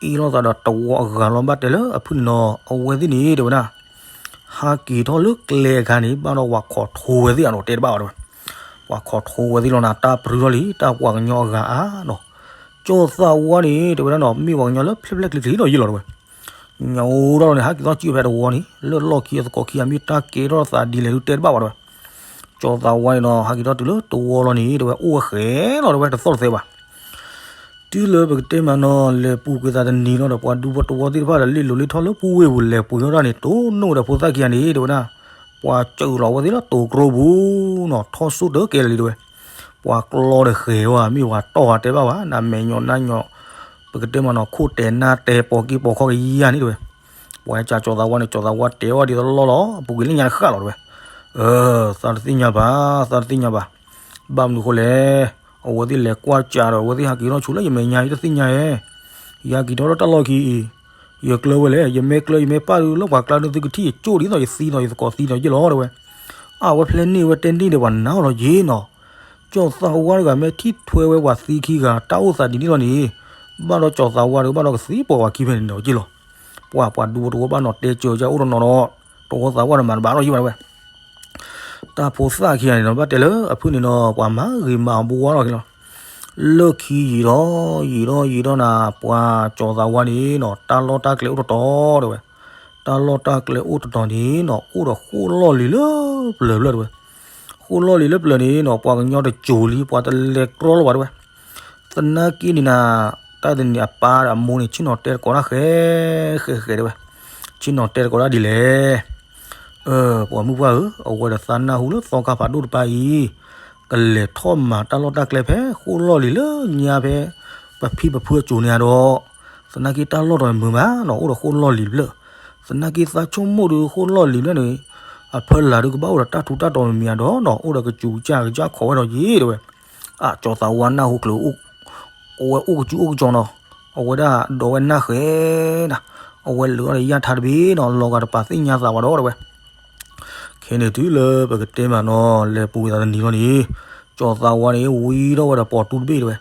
အ့ၣ်လိာ်သးဒီးတဝီအဂၤလီၤ ဘၣ်တဲလၢအဖုၣ်န့ၣ်နီၤ အဝဲသ့ၣ်န့ၣ်တဲဝဲဒၣ် ဟးက့ၤထီၣ်လၢကျဲအခါန့ၣ် ဘၣ်ဒီးပှၤခိးထိဝဲသ့ၣ်အနီၤ တဲတဘၣ်ဘၣ်တဲဝဲ, ပှၤခိးထိဝဲသ့ၣ်လီၤနၤ တၢ်ပြူထီၣ်လံ တၢ်ပှၤကညီအဂၤအါနီၤ, ကၠီၤသးဝါန့ၣ် တဲဝဲဒၣ်နီၤ မ့ၢ်ပှၤကညီလၢဖျဲၣ်ဖျဲၣ်ချံချံလီၤယ့ၢ်လီၤတဲဝဲ, ညိးထီၣ်လီၤန့ၣ် ဟးက့ၤထီၣ်စုဖဲတဝီန့ၣ် လၢလီၢ်ခံအသကိးခံဂၤမ့ၢ်တၢ်ကဲထီၣ်သးဒ်လဲၣ်ဒုးတဲတဘၣ်ဘၣ်တဲဝဲ, ကၠီၤသးဝါန့ၣ်နီၤ ဟးက့ၤထီၣ်တုၤလၢတဝီလီၤန့ၣ် တဲဝဲအိၣ်ဝဲဃဲလီၤတဲဝဲတသီၣ်တသဲဘၣ် တုၤလၢပကတဲမးနီၤ လဲၤပူၤကွံာ်သးတနံၤလီၤဒီး ပှၤဒူဖိတဝီသ့ၣ်တဖၣ်ဒီး လ့ၣ်လိၤလ့ၣ်ထီၣ်လၢပူၤဝ့ၢ်ပူၤလဲၤပှ့ၤထီၣ်တၢ်န့ၣ် တိၢ်နီၣ်ဝဲဒီးဖိသၣ်ခံဂၤန့ၣ် တဲဝဲဒၣ်, ပှၤစၢလီၤဝဲသ့ၣ်လၢတိၤကျိပူၤနီၤ ထီၣ်စိၣ်တကဲလၢာ်လံတဲဝဲ, ပှၤကျီဒီးဃဲၤဝဲ မ့ၢ်ပှၤတီၢ်ဝဲတဲဘၣ်ဘၣ် နမဲာ်ညိးနါညိး, ပကတဲမးနီၤ ခိၣ်တဲာ်နါတဲာ်ပိာ်က့ၤပိာ်ခီကယၤန့ၣ်တဲဝဲ, ပှၤကၢ်ကၠီၤသးဝါန့ၣ် ကၠီၤသးဝါတဲအီၤဒ်သိးလီၢ်လီၤ အပူၤကွံာ်လၢညါတဃၣ်လီၤတဲဝဲ, သးတသ့ၣ်ညါဘၣ် သးတသ့ၣ်ညါဘၣ်, ဘၣ်မနုၤဃိလဲၣ်, အဝဲသ့ၣ်လဲၤကွၢ်ကၠီၤဒီး အဝဲသ့ၣ်ဟးက့ၤထီၣ်ဆူလၢယမဲာ်ညါ ယတသ့ၣ်ညါဧဲ, ယဟးက့ၤထီၣ်လၢတၢ်လီၢ်ခံအံၤ, ယကျၢၤဝဲလဲၣ် ယမ့ၢ်ကျၢၤယမ့ၢ်ပာ်ဒုးလၢပှၤကျါဒုးသုကထံၣ်ယကၠိၣ်ဒ်သိးယသံဒီးယသကိးသံဒီးယ့ၢ်လီၤတဲဝဲ, အဝဲဖျဲးန့ၢ်ဝဲတဲန့ၢ်ဒီးပှၤနါအီၤလီၤယ့ၢ်နီၤ, ကၠီၤသးဝါတဂၤမ့ၢ်ထံၣ်ထွဲဝဲပှၤသံခံဂၤ တၢ်အိၣ်သးဒ်န့ၣ်လီၤန့ၣ်, ဘၣ်ဒီးကၠီၤသးဝါဒီး ဘၣ်ဒီးကသံပိာ်ပှၤခံဖဲန့ၣ်ဒီးက့ၢ်လီၤ, ပှၤပှၤဒူဖိတဝီဘၣ်နီၤတဲကၢၤကၢ်အိၣ်တနီၤဒီး, တဝီသးဝါဒီးမၤတဘၣ်လီၤယ့ၢ်ဘၣ်တဲဝဲ, တၢ်ဖိသၣ်ခံဂၤန့ၣ်နီၤ ဘၣ်တဲလၢအဖုၣ်န့ၣ်ဒီး ပှၤမၤဂ့ၤမၤအီၤဘိဝါလီၤက့ၤလီၤ, လၢခံယံာ်ဒီး ယံာ်ဒီးယံာ်ဒီးနၤ ပှၤကၠီၤသးဝါန့ၣ်နီၤ တၢ်လီၢ်တၢ်ကျဲအိၣ်တတီၤတဲဝဲ, တၢ်လီၢ်တၢ်ကျဲအိၣ်တတီၤန့ၣ်နီၤ အိၣ်ဒီးဃိၣ်လီၢ်လံၤလၢပျၢၤဖျၢၣ်တဲဝဲ, ဃိၣ်လီၢ်လံၤလၢပျၢၤန့ၣ်နီၤ ပှၤကညီတစိၤလံ ပှၤတလဲၤကြီလၢၤဘၣ်တဲဝဲ, သနာ်က့န့ၣ်နၤ, တၢ်တနံၤအပၢ်ဒီးအမိၢ်န့ၣ် ဆ့ၣ်နီၤတဲတကိးတၢ်ဃဲ, ဃဲဃဲတဲဝဲ, ဆ့ၣ်နီၤတဲတကိးတၢ်ဒ်လဲၣ်, ပှၤမုၣ်ပှၢ်ဧၢ, အဝဲဒီးသးနၢ်ဟူလၢသီခါဖးဒိၣ်တပၢ်အံၤ, ကလဲၤထီၣ်မၤတၢ်လီၢ်တၢ်ကျဲဖဲဃိၣ်လီၢ်လံၤလၢညါဖဲ, ပဖံပဖုအစိၤန့ၣ်ဒီး, သနာ်က့တၢ်လီၢ်တီၤန့ၣ်မုာ်မးနီၤ အိၣ်ဒီးဃိၣ်လီၢ်လံၤတဖျၢၣ်, သနာ်က့သးဆိကမိၣ်ဒီးဃိၣ်လီၢ်လံၤဖျၢၣ်န့ၣ်, အဖီလာ်ဒုးကဘၣ်အိၣ်ဒီးတၢ်ထူးတၢ်တီၤမံၤမံၤဒီးနီၤ အိၣ်ဒီးကစူၤကစၢ်ကစၢ်ခိးဝဲဒီးယ့ၢ်တဲဝဲ, အကၠီၤသးဝါနၢ်ဟူချုး အဝဲအိၣ်ကစူၤအိၣ်ကစီၤနီၤ, အဝဲဒၣ်ဒိးဝဲနၢ်ဃဲဒၣ်, အဝဲလၢာ်အီၤဒီးယၢ်ထါတဘ့ၣ်နီၤ လီၤဂာ်တပာ်သ့ၣ်ညါသးဝဲဒီးတဲဝဲ, ခဲန့ၣ်တုၤလၢပကတဲမးနီၤ လဲၤပူၤဝံၤသးတနံၤလီၤန့ၣ်, ကၠီၤသးဝါန့ၣ် ဝံထီၣ်ဝဲဒီးပိာ်တူတဘ့ၣ်တဲဝဲ,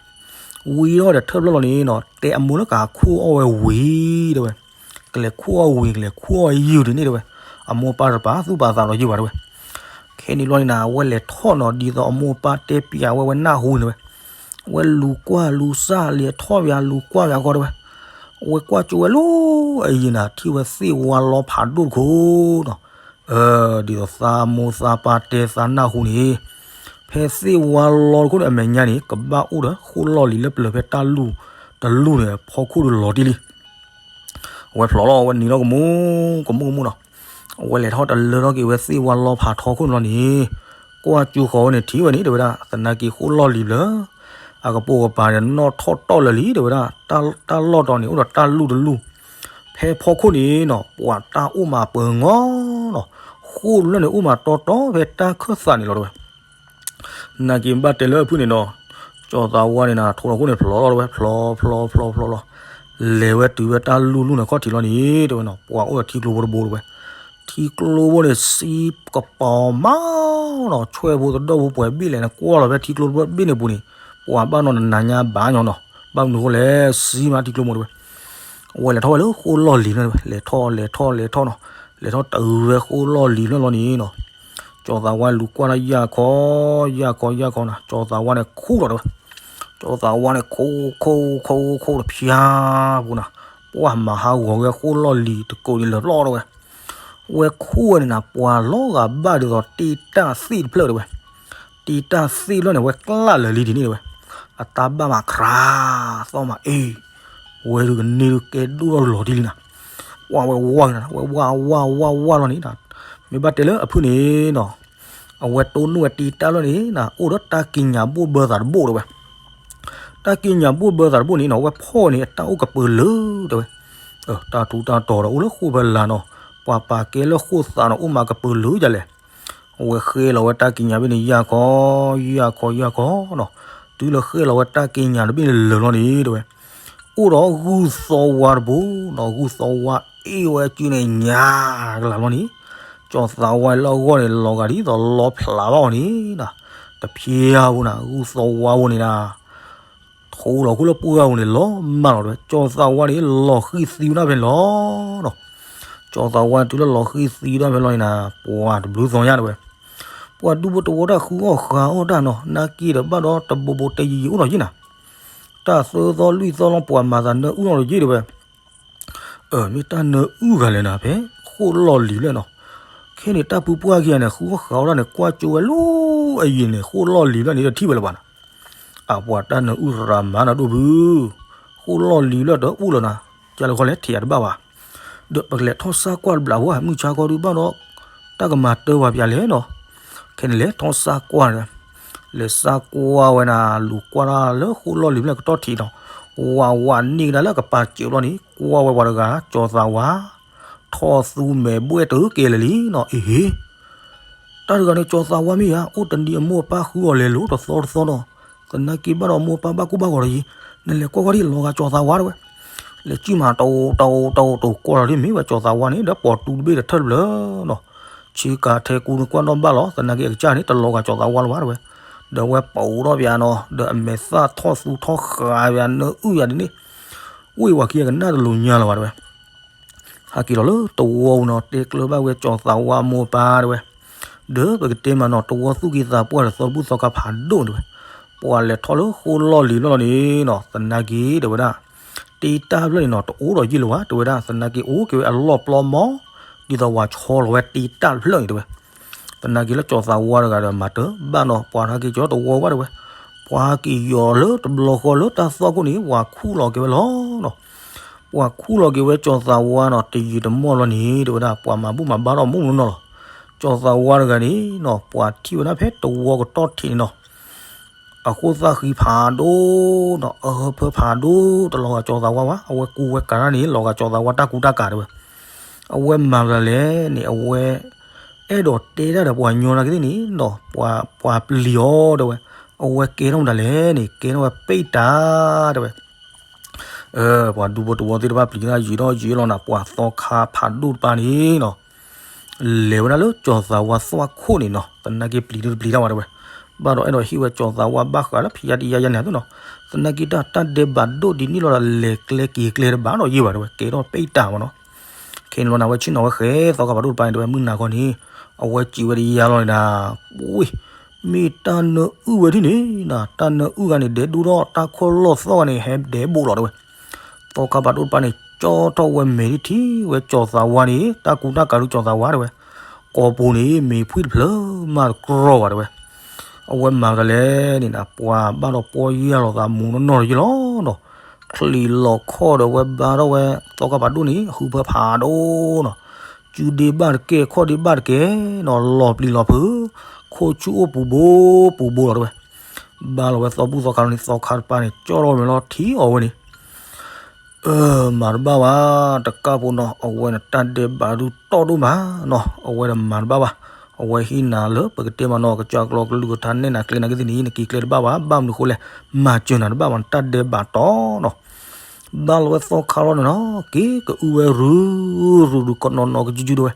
ဝံထီၣ်ဝဲဒီးထၢၣ်ဖျၢၣ်လီၤန့ၣ်နီၤ တဲအမိၢ်လၢကဟးခိၣ်အီၣ်ဝဲဝံၤတဲဝဲ, ကလဲၤခိၣ်အီၣ်ဝံၤ ကလဲၤခိၣ်အီၣ်ယုာ်ဒ်န့ၣ်တဲဝဲ, အမိၢ်အပၢ်တပာ်သူၣ်ပာ်သးလီၤယုာ်ဘၣ်တဲဝဲ ခဲန့ၣ်လီၤန့ၣ်နၤ အဝဲလဲၤထီၣ်နီၤ ဒ်သိးအမိၢ်အပၢ်တဲပျးဝဲဝဲနၢ်ဟူန့ၣ်ဝဲ, ဝဲလူၤကွၢ်လူၤစၢ်လံၤထီၣ်ပၠး လူၤကွၢ်ပၠးဃီတဲဝဲ, ဝဲကွၢ်ကၠိဝဲလီၤအယံၤနၤ ထံၣ်ဝဲသ့ၣ်ဝါလီဖးဒိၣ်တခိၣ်နီၤ, ဒ်သိးသးမိၢ်သးပၢ်တဲသးနၢ်ဟူန့ၣ်, ဖဲသ့ၣ်ဝါလီတခိၣ်န့ၣ် အမဲာ်ညါန့ၣ် ကဘၣ်အိၣ်ဒီးဃိၣ်လီၢ်လံၤလၢပျၢၤဖဲတၢ်လူၢ်တလူၢ်န့ၣ် ဖီခိၣ်ဒုးလီၤတံၢ်လံ အဝဲဖျိးလီၤ အဝဲနံၤထီၣ်ကမူကမူကမူနီၤ, အဝဲလဲၤထီၣ်တလၢထီၣ်က့ၤဝဲသ့ၣ်ဝါလီဖးထီခိၣ်န့ၣ်လီၤန့ၣ်, ကွၢ်ကၠိဃီဝဲန့ၣ်ထံၣ်ဝဲန့ၣ် တဲဝဲဒၣ် သနာ်က့ဃိၣ်လီၢ်လံၤဘျၢ, အကပိာ်ကပၤန့ၣ် နီၣ်ထီၣ်တီၢ်လၢာ်လံ တဲဝဲဒၣ်, တၢ်လီၢ်တီၤန့ၣ် အိၣ်ဒီးတၢ်လူၢ်တလူၢ်, ဖဲဖီခိၣ်န့ၣ်နီၤ ပှၤတၢ်အိၣ်မးပၢၤငီနီၤ, ဃိၣ်လၢာ်န့ၣ်အိၣ်မးတီတီဖဲတၢ်ခၢၣ်သးန့ၣ်လီၤတဲဝဲ နာ်က့ဘၣ်တဲလၢအဖုၣ်န့ၣ်နီၤ, ကၠီၤသးဝါန့ၣ်နၤ ထိးလီၤခိၣ်န့ၣ်ဖျိးလီၤတဲဝဲ ဖျိးဖျိးဖျိးဖျိးလီၤ, လဲၤဝဲတုၤဝဲတၢ်လူၢ်လူၢ်န့ၣ်ခီၣ်ထံးလီၤန့ၣ် တဲဝဲနီၤ ပှၤအိၣ်ဒီးထံကျိဖိတဘိတဲဝဲ, ထံကျိဖိန့ၣ် စံကပီၤမးနီၤ ဆွဲၣ်ဖိသဒီၣ်ဖိပှဲၤဘ့ၣ်လဲၣ်န့ၣ် ကွၢ်လီၤဖဲထံကျိတဘ့ၣ်န့ၣ်ပူၤန့ၣ်, ပှၤဘၣ်နီၤနနၤညါဘၣ်ညီနီၤ, ဘၣ်မနုၤဃိလဲၣ် စံမးထံကျိဖိတဲဝဲ အဝဲလဲၤထီၣ်ဝဲလၢဃိၣ်လီၢ်လံၤဖျၢၣ်န့ၣ် လဲၤထီၣ်လဲၤထီၣ်လဲၤထီၣ်နီၤ, လဲၤထီၣ်တုၤဝဲဃိၣ်လီၢ်လံၤဖျၢၣ်လီၤန့ၣ်နီၤ, ကၠီၤသးဝါလူၤကွၢ်လၢယၢ်ခီ, ယၢ်ခီယၢ်ခီနီၤ ကၠီၤသးဝါန့ၣ်ခူၣ်လီၤတဲဝဲ, ကၠီၤသးဝါန့ၣ်ခူၣ်ခူၣ်ခူၣ်ခူၣ်တဖျါပူၤနီၤ, ပှၤမၤဟးဂီၤဝဲဃိၣ်လီၢ်လံၤတကိးန့ၣ်လၢာ်လီၤတဲဝဲ, ဝဲခူၣ်ဝဲန့ၣ်နၤ ပှၤလီၤဂာ်ဘၣ်ဒ်သိးတ့တၢ်သ့ၣ်တဖျၢၣ်တဲဝဲ တ့တၢ်သ့ၣ်ဖျၢၣ်န့ၣ် ဝဲကျၢ်လၢာ်လံဒ်န့ၣ်တဲဝဲ, အတၢ်ဘၣ်မးခြး, သီၣ်မးအ့ၣ်, ဝဲဒုးကန့ၢ်ဒုးကဲဒိၣ်ထီၣ်လီၤတံၢ်လံနၤ, ပှၤဝဲဝါနၤ ဝဲဝါဝါဝါဝါလီၤန့ၣ်, မ့ၢ်ဘၣ်တဲလၢအဖုၣ်န့ၣ်နီၤ, အဝဲတိၢ်နီၣ်ဝဲတ့တၢ်လီၢ်န့ၣ်နၤ အိၣ်ဒီးတၢ်ကံးညာ်ဘိၣ်ဘၢသးတဘိၣ်တဲဝဲ တၢ်ကံးညာ်ဘိၣ်ဘၢသးတဘိၣ်န့ၣ်နီၤ အဝဲဖီၣ်န့ၣ် အတၢ်အိၣ်ကပၢၤလၢာ်တဲဝဲ, တၢ်ထူးတၢ်တီၤဒီးအိၣ်လၢဃိၣ်ဖဲလၢ်နီၤ, ပှၤပာ်ကဲလၢဃိၣ်သးနီၤ အိၣ်မးကပၢၤလၢာ်ဒ်လဲၣ်, အဝဲဃဲလီၤဝဲတၢ်ကံးညာ်ဘ့ၣ်န့ၣ် ယၢ်ခီ, ယၢ်ခီ ယၢ်ခီနီၤ, တုၤလၢဃဲလီၤဝဲတၢ်ကံးညာ်တဘ့ၣ်န့ၣ်လၢာ်လီၤန့ၣ်တဲဝဲ, အိၣ်ဒီးဂုၢ်သီဝါတဘိနီၤ, ဂုၢ်သီဝါအ့ၣ်ဝဲအစုန့ၣ်ညါကလၤလီၤန့ၣ်, ကၠီၤသးဝါလၢအဂီၢ်န့ၣ် လီၤဂာ်ဒ်သိးလီဖျးဘၣ်အီၤန့ၣ်, တဖျါဖိနၤ ဂုၢ်သီဝါဖိန့ၣ်နၤ ထိးလီၤခိၣ်လၢပှၢ်ပူၤန့ၣ် လီၤမၢ်လီၤတဲဝဲ, ကၠီၤသးဝါန့ၣ် လီၤဃံၢ်သံဝဲဒၣ်ဖဲန့ၣ်လီၤနီၤ. ကၠီၤသးဝါတုၤလၢလီၤဃံၢ်သံဝဲဒၣ်ဖဲန့ၣ်လီၤန့ၣ်နၤ ပှၤတဘျုးသီညါတဲဝဲ, ပှၤဒူဖိတဝီတၢ်ဃုအီၣ်ဃုအီၣ်တၢ်နီၤ, နာ်က့ဒီးဘၣ်ဒီးတဘိဘိတယံာ်ယံာ်အိၣ်နီၤယ့ၢ်နၤ, တၢ်သၢသီလွံၢ်သီလီၤ ပှၤမၤသးနၢအုၣ်နီၤယ့ၢ်တဲဝဲ မ့ၢ်တၢ်နၢအုၣ်ဂၤလဲၣ်နၤ ဖဲဃိၣ်လီၢ်လံၤဖျၢၣ်နီၤ. ခဲန့ၣ်တၢ်ဖုပှၢ်ခံဂၤန့ၣ် ဃုအီၣ်ဃုအီၣ်တၢ်န့ၣ် ကွၢ်ကၠိဝဲလၢအယံၤန့ၣ် ဃိၣ်လီၢ်လံၤဖျၢၣ်န့ၣ် တထံၣ်ဝဲလၢၤဘၣ်နၤ. အပှၤတၢ်နၢအုၣ်ရၤမၤနၤဒိၣ်ဖု, ဃိၣ်လီၢ်လံၤဖျၢၣ်တအိၣ်လၢၤနၤ, ကၢ်လၢခီလဲၣ်ထံၣ်ယၤတဘၣ်ဘၣ်. ဒီးပကလဲၤထီၣ်စၢ်ကွၢ်တဘျီဝဲ မုၢ်ဆါခီဒုးဘၣ်ဒီး တၢ်ကမၤတၢ်ပှၤပၠးလဲၣ်နီၤ. ခဲန့ၣ်လဲၤထီၣ်စၢ်ကွၢ်န့ၣ်, လဲၤစၢ်ကွၢ်ဝဲနၤ လူၤကွၢ်တၢ်လၢဃိၣ်လီၢ်လံၤဖျၢၣ်ကတီၢ်ထံးနီၤ. ဝးဝးန့ၢ်ကဒါလၢအကပၤစဲးဘျီန့ၣ် ကွၢ်ဝဲပှၤတဂၤ ကၠီၤသးဝါ ထီၣ်သူမဲာ်ဘှဲၣ်တကဲလၢာ်လံနီၤ အ့ဟ့ တၢ်တဂၤန့ၣ် ကၠီၤသးဝါမ့ၢ်ဧါ, အိၣ်တနံၤအမိၢ်အပၢ်ဃုအီၤလဲၤလိာ်တသီတသီနီၤ, သနာ်က့ဘၣ်ဒီးမိၢ်ပၢ်ဘၣ်ကူဘၣ်ဂီၤဒီးယံၤ, နလဲၤကွၢ်ကွၢ်ဒ်လီၤဂာ်ကၠီၤသးဝါတဝဲ, လဲၤကံၣ်မးတအိၣ်တအိၣ်တအိၣ်တအိၣ် ကွၢ်လီၤဒ်မ့ၢ်ဝဲကၠီၤသးဝါန့ၣ် ဒီးပိာ်တူတဘ့ၣ်ဒီးထၢၣ်တဖျၢၣ်နီၤ, ဆ့ကၤထဲကူနကွၢ်နီၣ်ဘၣ်လီၤ, သနာ်က့အကစၢ်န့ၣ် တလီၤဂာ်ကၠီၤသးဝါလၢၤဘၣ်တဝဲ, ဒီးအဝဲပိာ်ထီၣ်ပၠးနီၤ, ဒီးအမဲာ်သၣ်ထီၣ်သူထီၣ်ဃာ်ပၠးနၢအုၣ်ယၤဒ်န့ၣ်, ဝ့ၢ်ဝၤခံအကနၣ်တလိၤညါလၢၤဘၣ်တဝဲ ဟဲက့ၤလီၤလၢတဝီပူၤနီၤ, တဲကျၢၤဘၣ်ဝဲကၠီၤသးဝါမိၢ်ပၢ်တဝဲ, ဒီးပကတဲမးနီၤ တဝီသူၣ်က့သးပှၢ်ဒီးသီဘူၣ်သီခါဖးဒိၣ်တဝဲ, ပှၤလဲၤထီၣ်လၢဃိလီၢ်လံၤလီၢ်လီၤန့ၣ်နီၤ, သနာ်က့တဲဝဲဒၣ်, တ့တၢ်ဖျၢၣ်န့ၣ်နီၤ တအိၣ်ဒီးယ့ၢ်လၢၤဘၣ် တဲဝဲဒၣ်, သနာ်က့အိၣ်က့ၤဝဲအလီၢ်ပျီမီၤ, ဒ်သိးဝၤဆီလီၤဝဲတ့တၢ်တဖျၢၣ်န့ၣ်တဝဲ သနာ်က့လၢကၠီၤသးဝါတဂၤဒီးမၤတဘၣ်နီၤ, ပှၤဟဲက့ၤကၠီၤတဝီဘၣ်တဝဲ, ပှၤဟဲက့ၤယီၤလၢတဘျီဃီလၢတၢ်သွၣ်ခိၣ်န့ၣ် ပှၤခူၣ်လီၤက့ၤဝဲလီၤနီၤ, ပှၤခူၣ်လီၤက့ၤဝဲကၠီၤသးဝါနီၤ, တယံာ်တမီၢ်လီၤန့ၣ် တဲဝဲဒၣ် ပှၤမၤဘူၣ်မၤဘါထီၣ်မူးမူးနီၤလီၤ, ကၠီၤသးဝါတဂၤန့ၣ်နီၤ ပှၤထံၣ်ဝဲဒၣ်ဖဲတဝီကတီၢ်ထံးန့ၣ်နီၤ အဃိသၣ်ဃံဖးဒိၣ်နီၤ, အဟၢဖၢဖးဒိၣ် တလီၤဂာ်ကၠီၤသးဝါဘၣ်, အဝဲကူဝဲကၤတၢ်န့ၣ် လီၤဂာ်ကၠီၤသးဝါတၢ်ကူတၢ်ကၤတဝဲ, အဝဲမၤမတၤလဲၣ်န့ၣ် အဝဲ အဲၣ်ဒိးတဲတၢ်ဒီးပှၤညီနာ်က့သ့ၣ်န့ၣ်နီၤ, ပှၤပျံၤအီၤတဲဝဲ, အဝဲကဲထီၣ်မတၤလဲၣ်န့ၣ် ကဲထီၣ်ဝဲပ့ၣ်တၢ်တဲဝဲ ပှၤဒူဖိတဝီသ့ၣ်တဖၣ်ပျံၤတၢ်ယံာ်ထီၣ်ယံာ်လီၤနၤ, ပှၤသီခါဖးဒိၣ်တပၤန့ၣ်နီၤ လဲၤဝဲဒၣ်လၢကၠီၤသးဝါသွၣ်ခိၣ်န့ၣ်နီၤ, သနာ်က့ပျံၤဒုတပျံၤတၢ်ဘၣ်တဲဝဲ, ဘၣ်ဒီးအဲၣ်ဒိးဟ့ၣ်ဝဲကၠီၤသးဝါဘၣ်ဃးလၢဖံးယါတံယါယါန့ၣ်သ့ၣ်နီၤ, သနာ်က့တၢ်တၢ်ဒဲးဘးဒိၣ်ဒ်န့ၣ်လီၤဒီး လဲၤကျဲက့ၤကျဲတဘၣ်ဒီးယ့ၢ်ဘၣ်တဲဝဲ ကဲထီၣ်ပ့ၣ်တၢ်မနီၤ, ခဲန့ၣ်လီၤနၤ အဝဲဆ့ၣ်နီၤဝဲဃဲ သီခါဖးဒိၣ်တပၤန့ၣ်တဲဝဲ မုၢ်နၤခီန့ၣ် အဝဲစံးဝဲတယါလီၤန့ၣ်နၤ, ပှ့ မ့ၢ်တၢ်နၢအုၣ်ဝဲဒ်န့ၣ်နၤ, တၢ်နၢအုၣ်ဂၤန့ၣ် ဒဲးဒိၣ်ထီၣ်တၢ်ခီၣ်လီၢ်သီၣ်ဂၤန့ၣ် ဟဲဒဲးဘိၣ်လီၤတဲဝဲ သီခါဖးဒိၣ်တပၤန့ၣ် ကၠီထီၣ်ဝဲမဲာ်ဒ်ထံၣ်ဝဲကၠီၤသးဝါန့ၣ် တၢ်ကူတၢ်ကၤဒုးကၠီၤသးဝါတဲဝဲ, ကိာ်ပူၤန့ၣ် မ့ၤဖှံၣ်တဖျၢၣ်မးတကြီဘၣ်တဲဝဲ, အဝဲမၤတၢ်လဲၣ်န့ၣ်နၤ ပှၤဘၣ်ဒီးပီၢ်ယၢ်လီၤသးမူးနီၢ်နီၢ်တယ့ၢ်လီၤနီၤ, ချံးလီၤခီၣ်ဒီးဝဲဘါထီၣ်ဝဲ သီခါဖးဒိၣ်န့ၣ် အဟုဖၢဖးဒိၣ်နီၤ, စုဒ့ဘၣ်တကဲ ခီၣ်ဒ့ဘၣ်တကဲနီၤ, လီၤပျံၤလီၤဖုး, ခိၣ်ဆူၣ်အိၣ်ပူၤဘိပူၤဘိလီၤတဲဝဲ ဘါလီၤဝဲသီဘူၣ်သီခါလီၤန့ၣ် သီခါတပၤန့ၣ် ကၠီထီၣ်ဝဲမဲာ်လီၤထံၣ်အီၤဝဲန့ၣ်, မၤတဘၣ်ဘၣ် တကးဖိနီၤ အဝဲန့ၣ်တၢ်ဒဲးဘးဒုးတီၢ်ဒိၣ်မးနီၤ အဝဲန့ၣ်မၤတဘၣ်ဘၣ်, အဝဲဟံးနၤလၢပကတဲမးနီၤ ကစၢ်ကျီကလုၢ်ကထါနဲၣ်နၤကျဲနာ်က့သ့ၣ်န့ၣ် နက့ၤကျဲတဘၣ်ဘၣ်, ဘၣ်မနုၤဃိလဲၣ် မၤစၢၤနၤတဘၣ်ဘၣ် နတၢ်ဒဲးဘးတီၢ်နီၤ ဘၣ်လီၤဝဲသီခါလီၤန့ၣ်နီၤ က့ၤကအုဝဲရုၢ်ရုၢ် ကနီၤနီၤကယုၢ်ယုၢ်ဒိၣ်ဝဲ,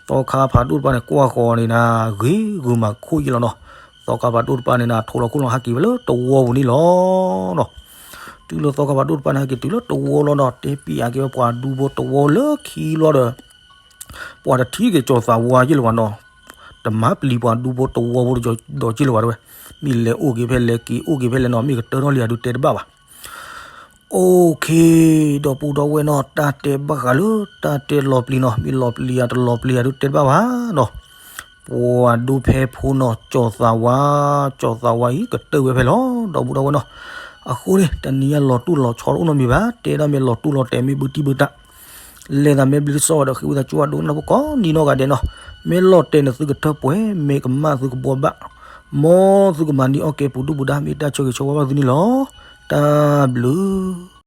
သီခါဖးဒိၣ်တပၤန့ၣ် ကွၢ်ဃီၤန့ၣ်နၤ ဂ့ၤဂုာ်မးခိၣ်ယ့ၢ်လီၤနီၤ, သီခါဖးဒိၣ်တပၤန့ၣ်နၤ ထိးလီၤခိၣ်လီၤဟဲက့ၤဝဲလၢတဝီပူၤန့ၣ်လီၤနီၤ, တုၤလၢသီခါဖးဒိၣ်တပၤန့ၣ် ဟဲက့ၤတုၤလၢတဝီလီၤနီၤ တဲပံးအက့ၤဝဲပှၤဒူဖိတဝီလၢခံလီၤဒီး ပှၤတထံၣ်က့ၤကၠီၤသးဝါယ့ၢ်လၢၤဘၣ်နီၤ, တမၤပျံၤပှၤဒူဖိတဝီဖိဒီးယ့ၢ်လၢၤဘၣ်တဲဝဲ, မ့ၢ်လဲၤအိၣ်က့ၤဖဲလဲၣ် က့ၤအိၣ်က့ၤဖဲလဲၣ်နီၤ မ့ၢ်ကတၢထီၣ်လံအဒုးတဲတဘၣ်ဘၣ် OK, ဒီပုၢ်ဒီဝဲၢ်နီၤ တၢ်တဲဘၣ်ဃးလၢတၢ်တဲလီၤပျံၤနီၤ မ့ၢ်လီၤပျံၤဧါတလီၤပျံၤဧါဒုးတဲတဘၣ်ဘၣ်နီၤ, ပှၤဒိဖဲဖိနီၤ ကၠီၤသးဝါ, ကၠီၤသးဝါအံၤ ကတၢၢ်ဝဲဖဲလီၤ ဒီပုၢ်ဒီဝဲၢ်နီၤ, အဃိန့ၣ် တနံၤအံၤလီၤတူၢ်လီၤဆီတအိၣ်နီတမံၤဘၣ်, တဲဒၣ်မ့ၢ်လီၤတူၢ်လီၤတဲာ်မ့ၢ်ဘုတံၢ်ဘုတၢ် လဲၤသးမ့ၢ်ဘျုးစံးဝဲဒီးဃ့ဝံသးစူၤအဒိကနၣ်ဖိကိးဂၤဒဲးနီၤ, မ့ၢ်လီၤတဲာ်န့ၣ်သုကထၢပှဲၤ မ့ၢ်ကမၣ်သုကဘှီဘၣ်, မ်သုကမၤန့ၢ်အီၣ်ကဲပူၤဒုၣ်ပူၤဒါ မ့ၢ်တၢ်ဆိၣ်ဂ့ၤဆိၣ်ဝါဘၣ်သုန့ၣ်လီၤ. တၢ်ဘျုး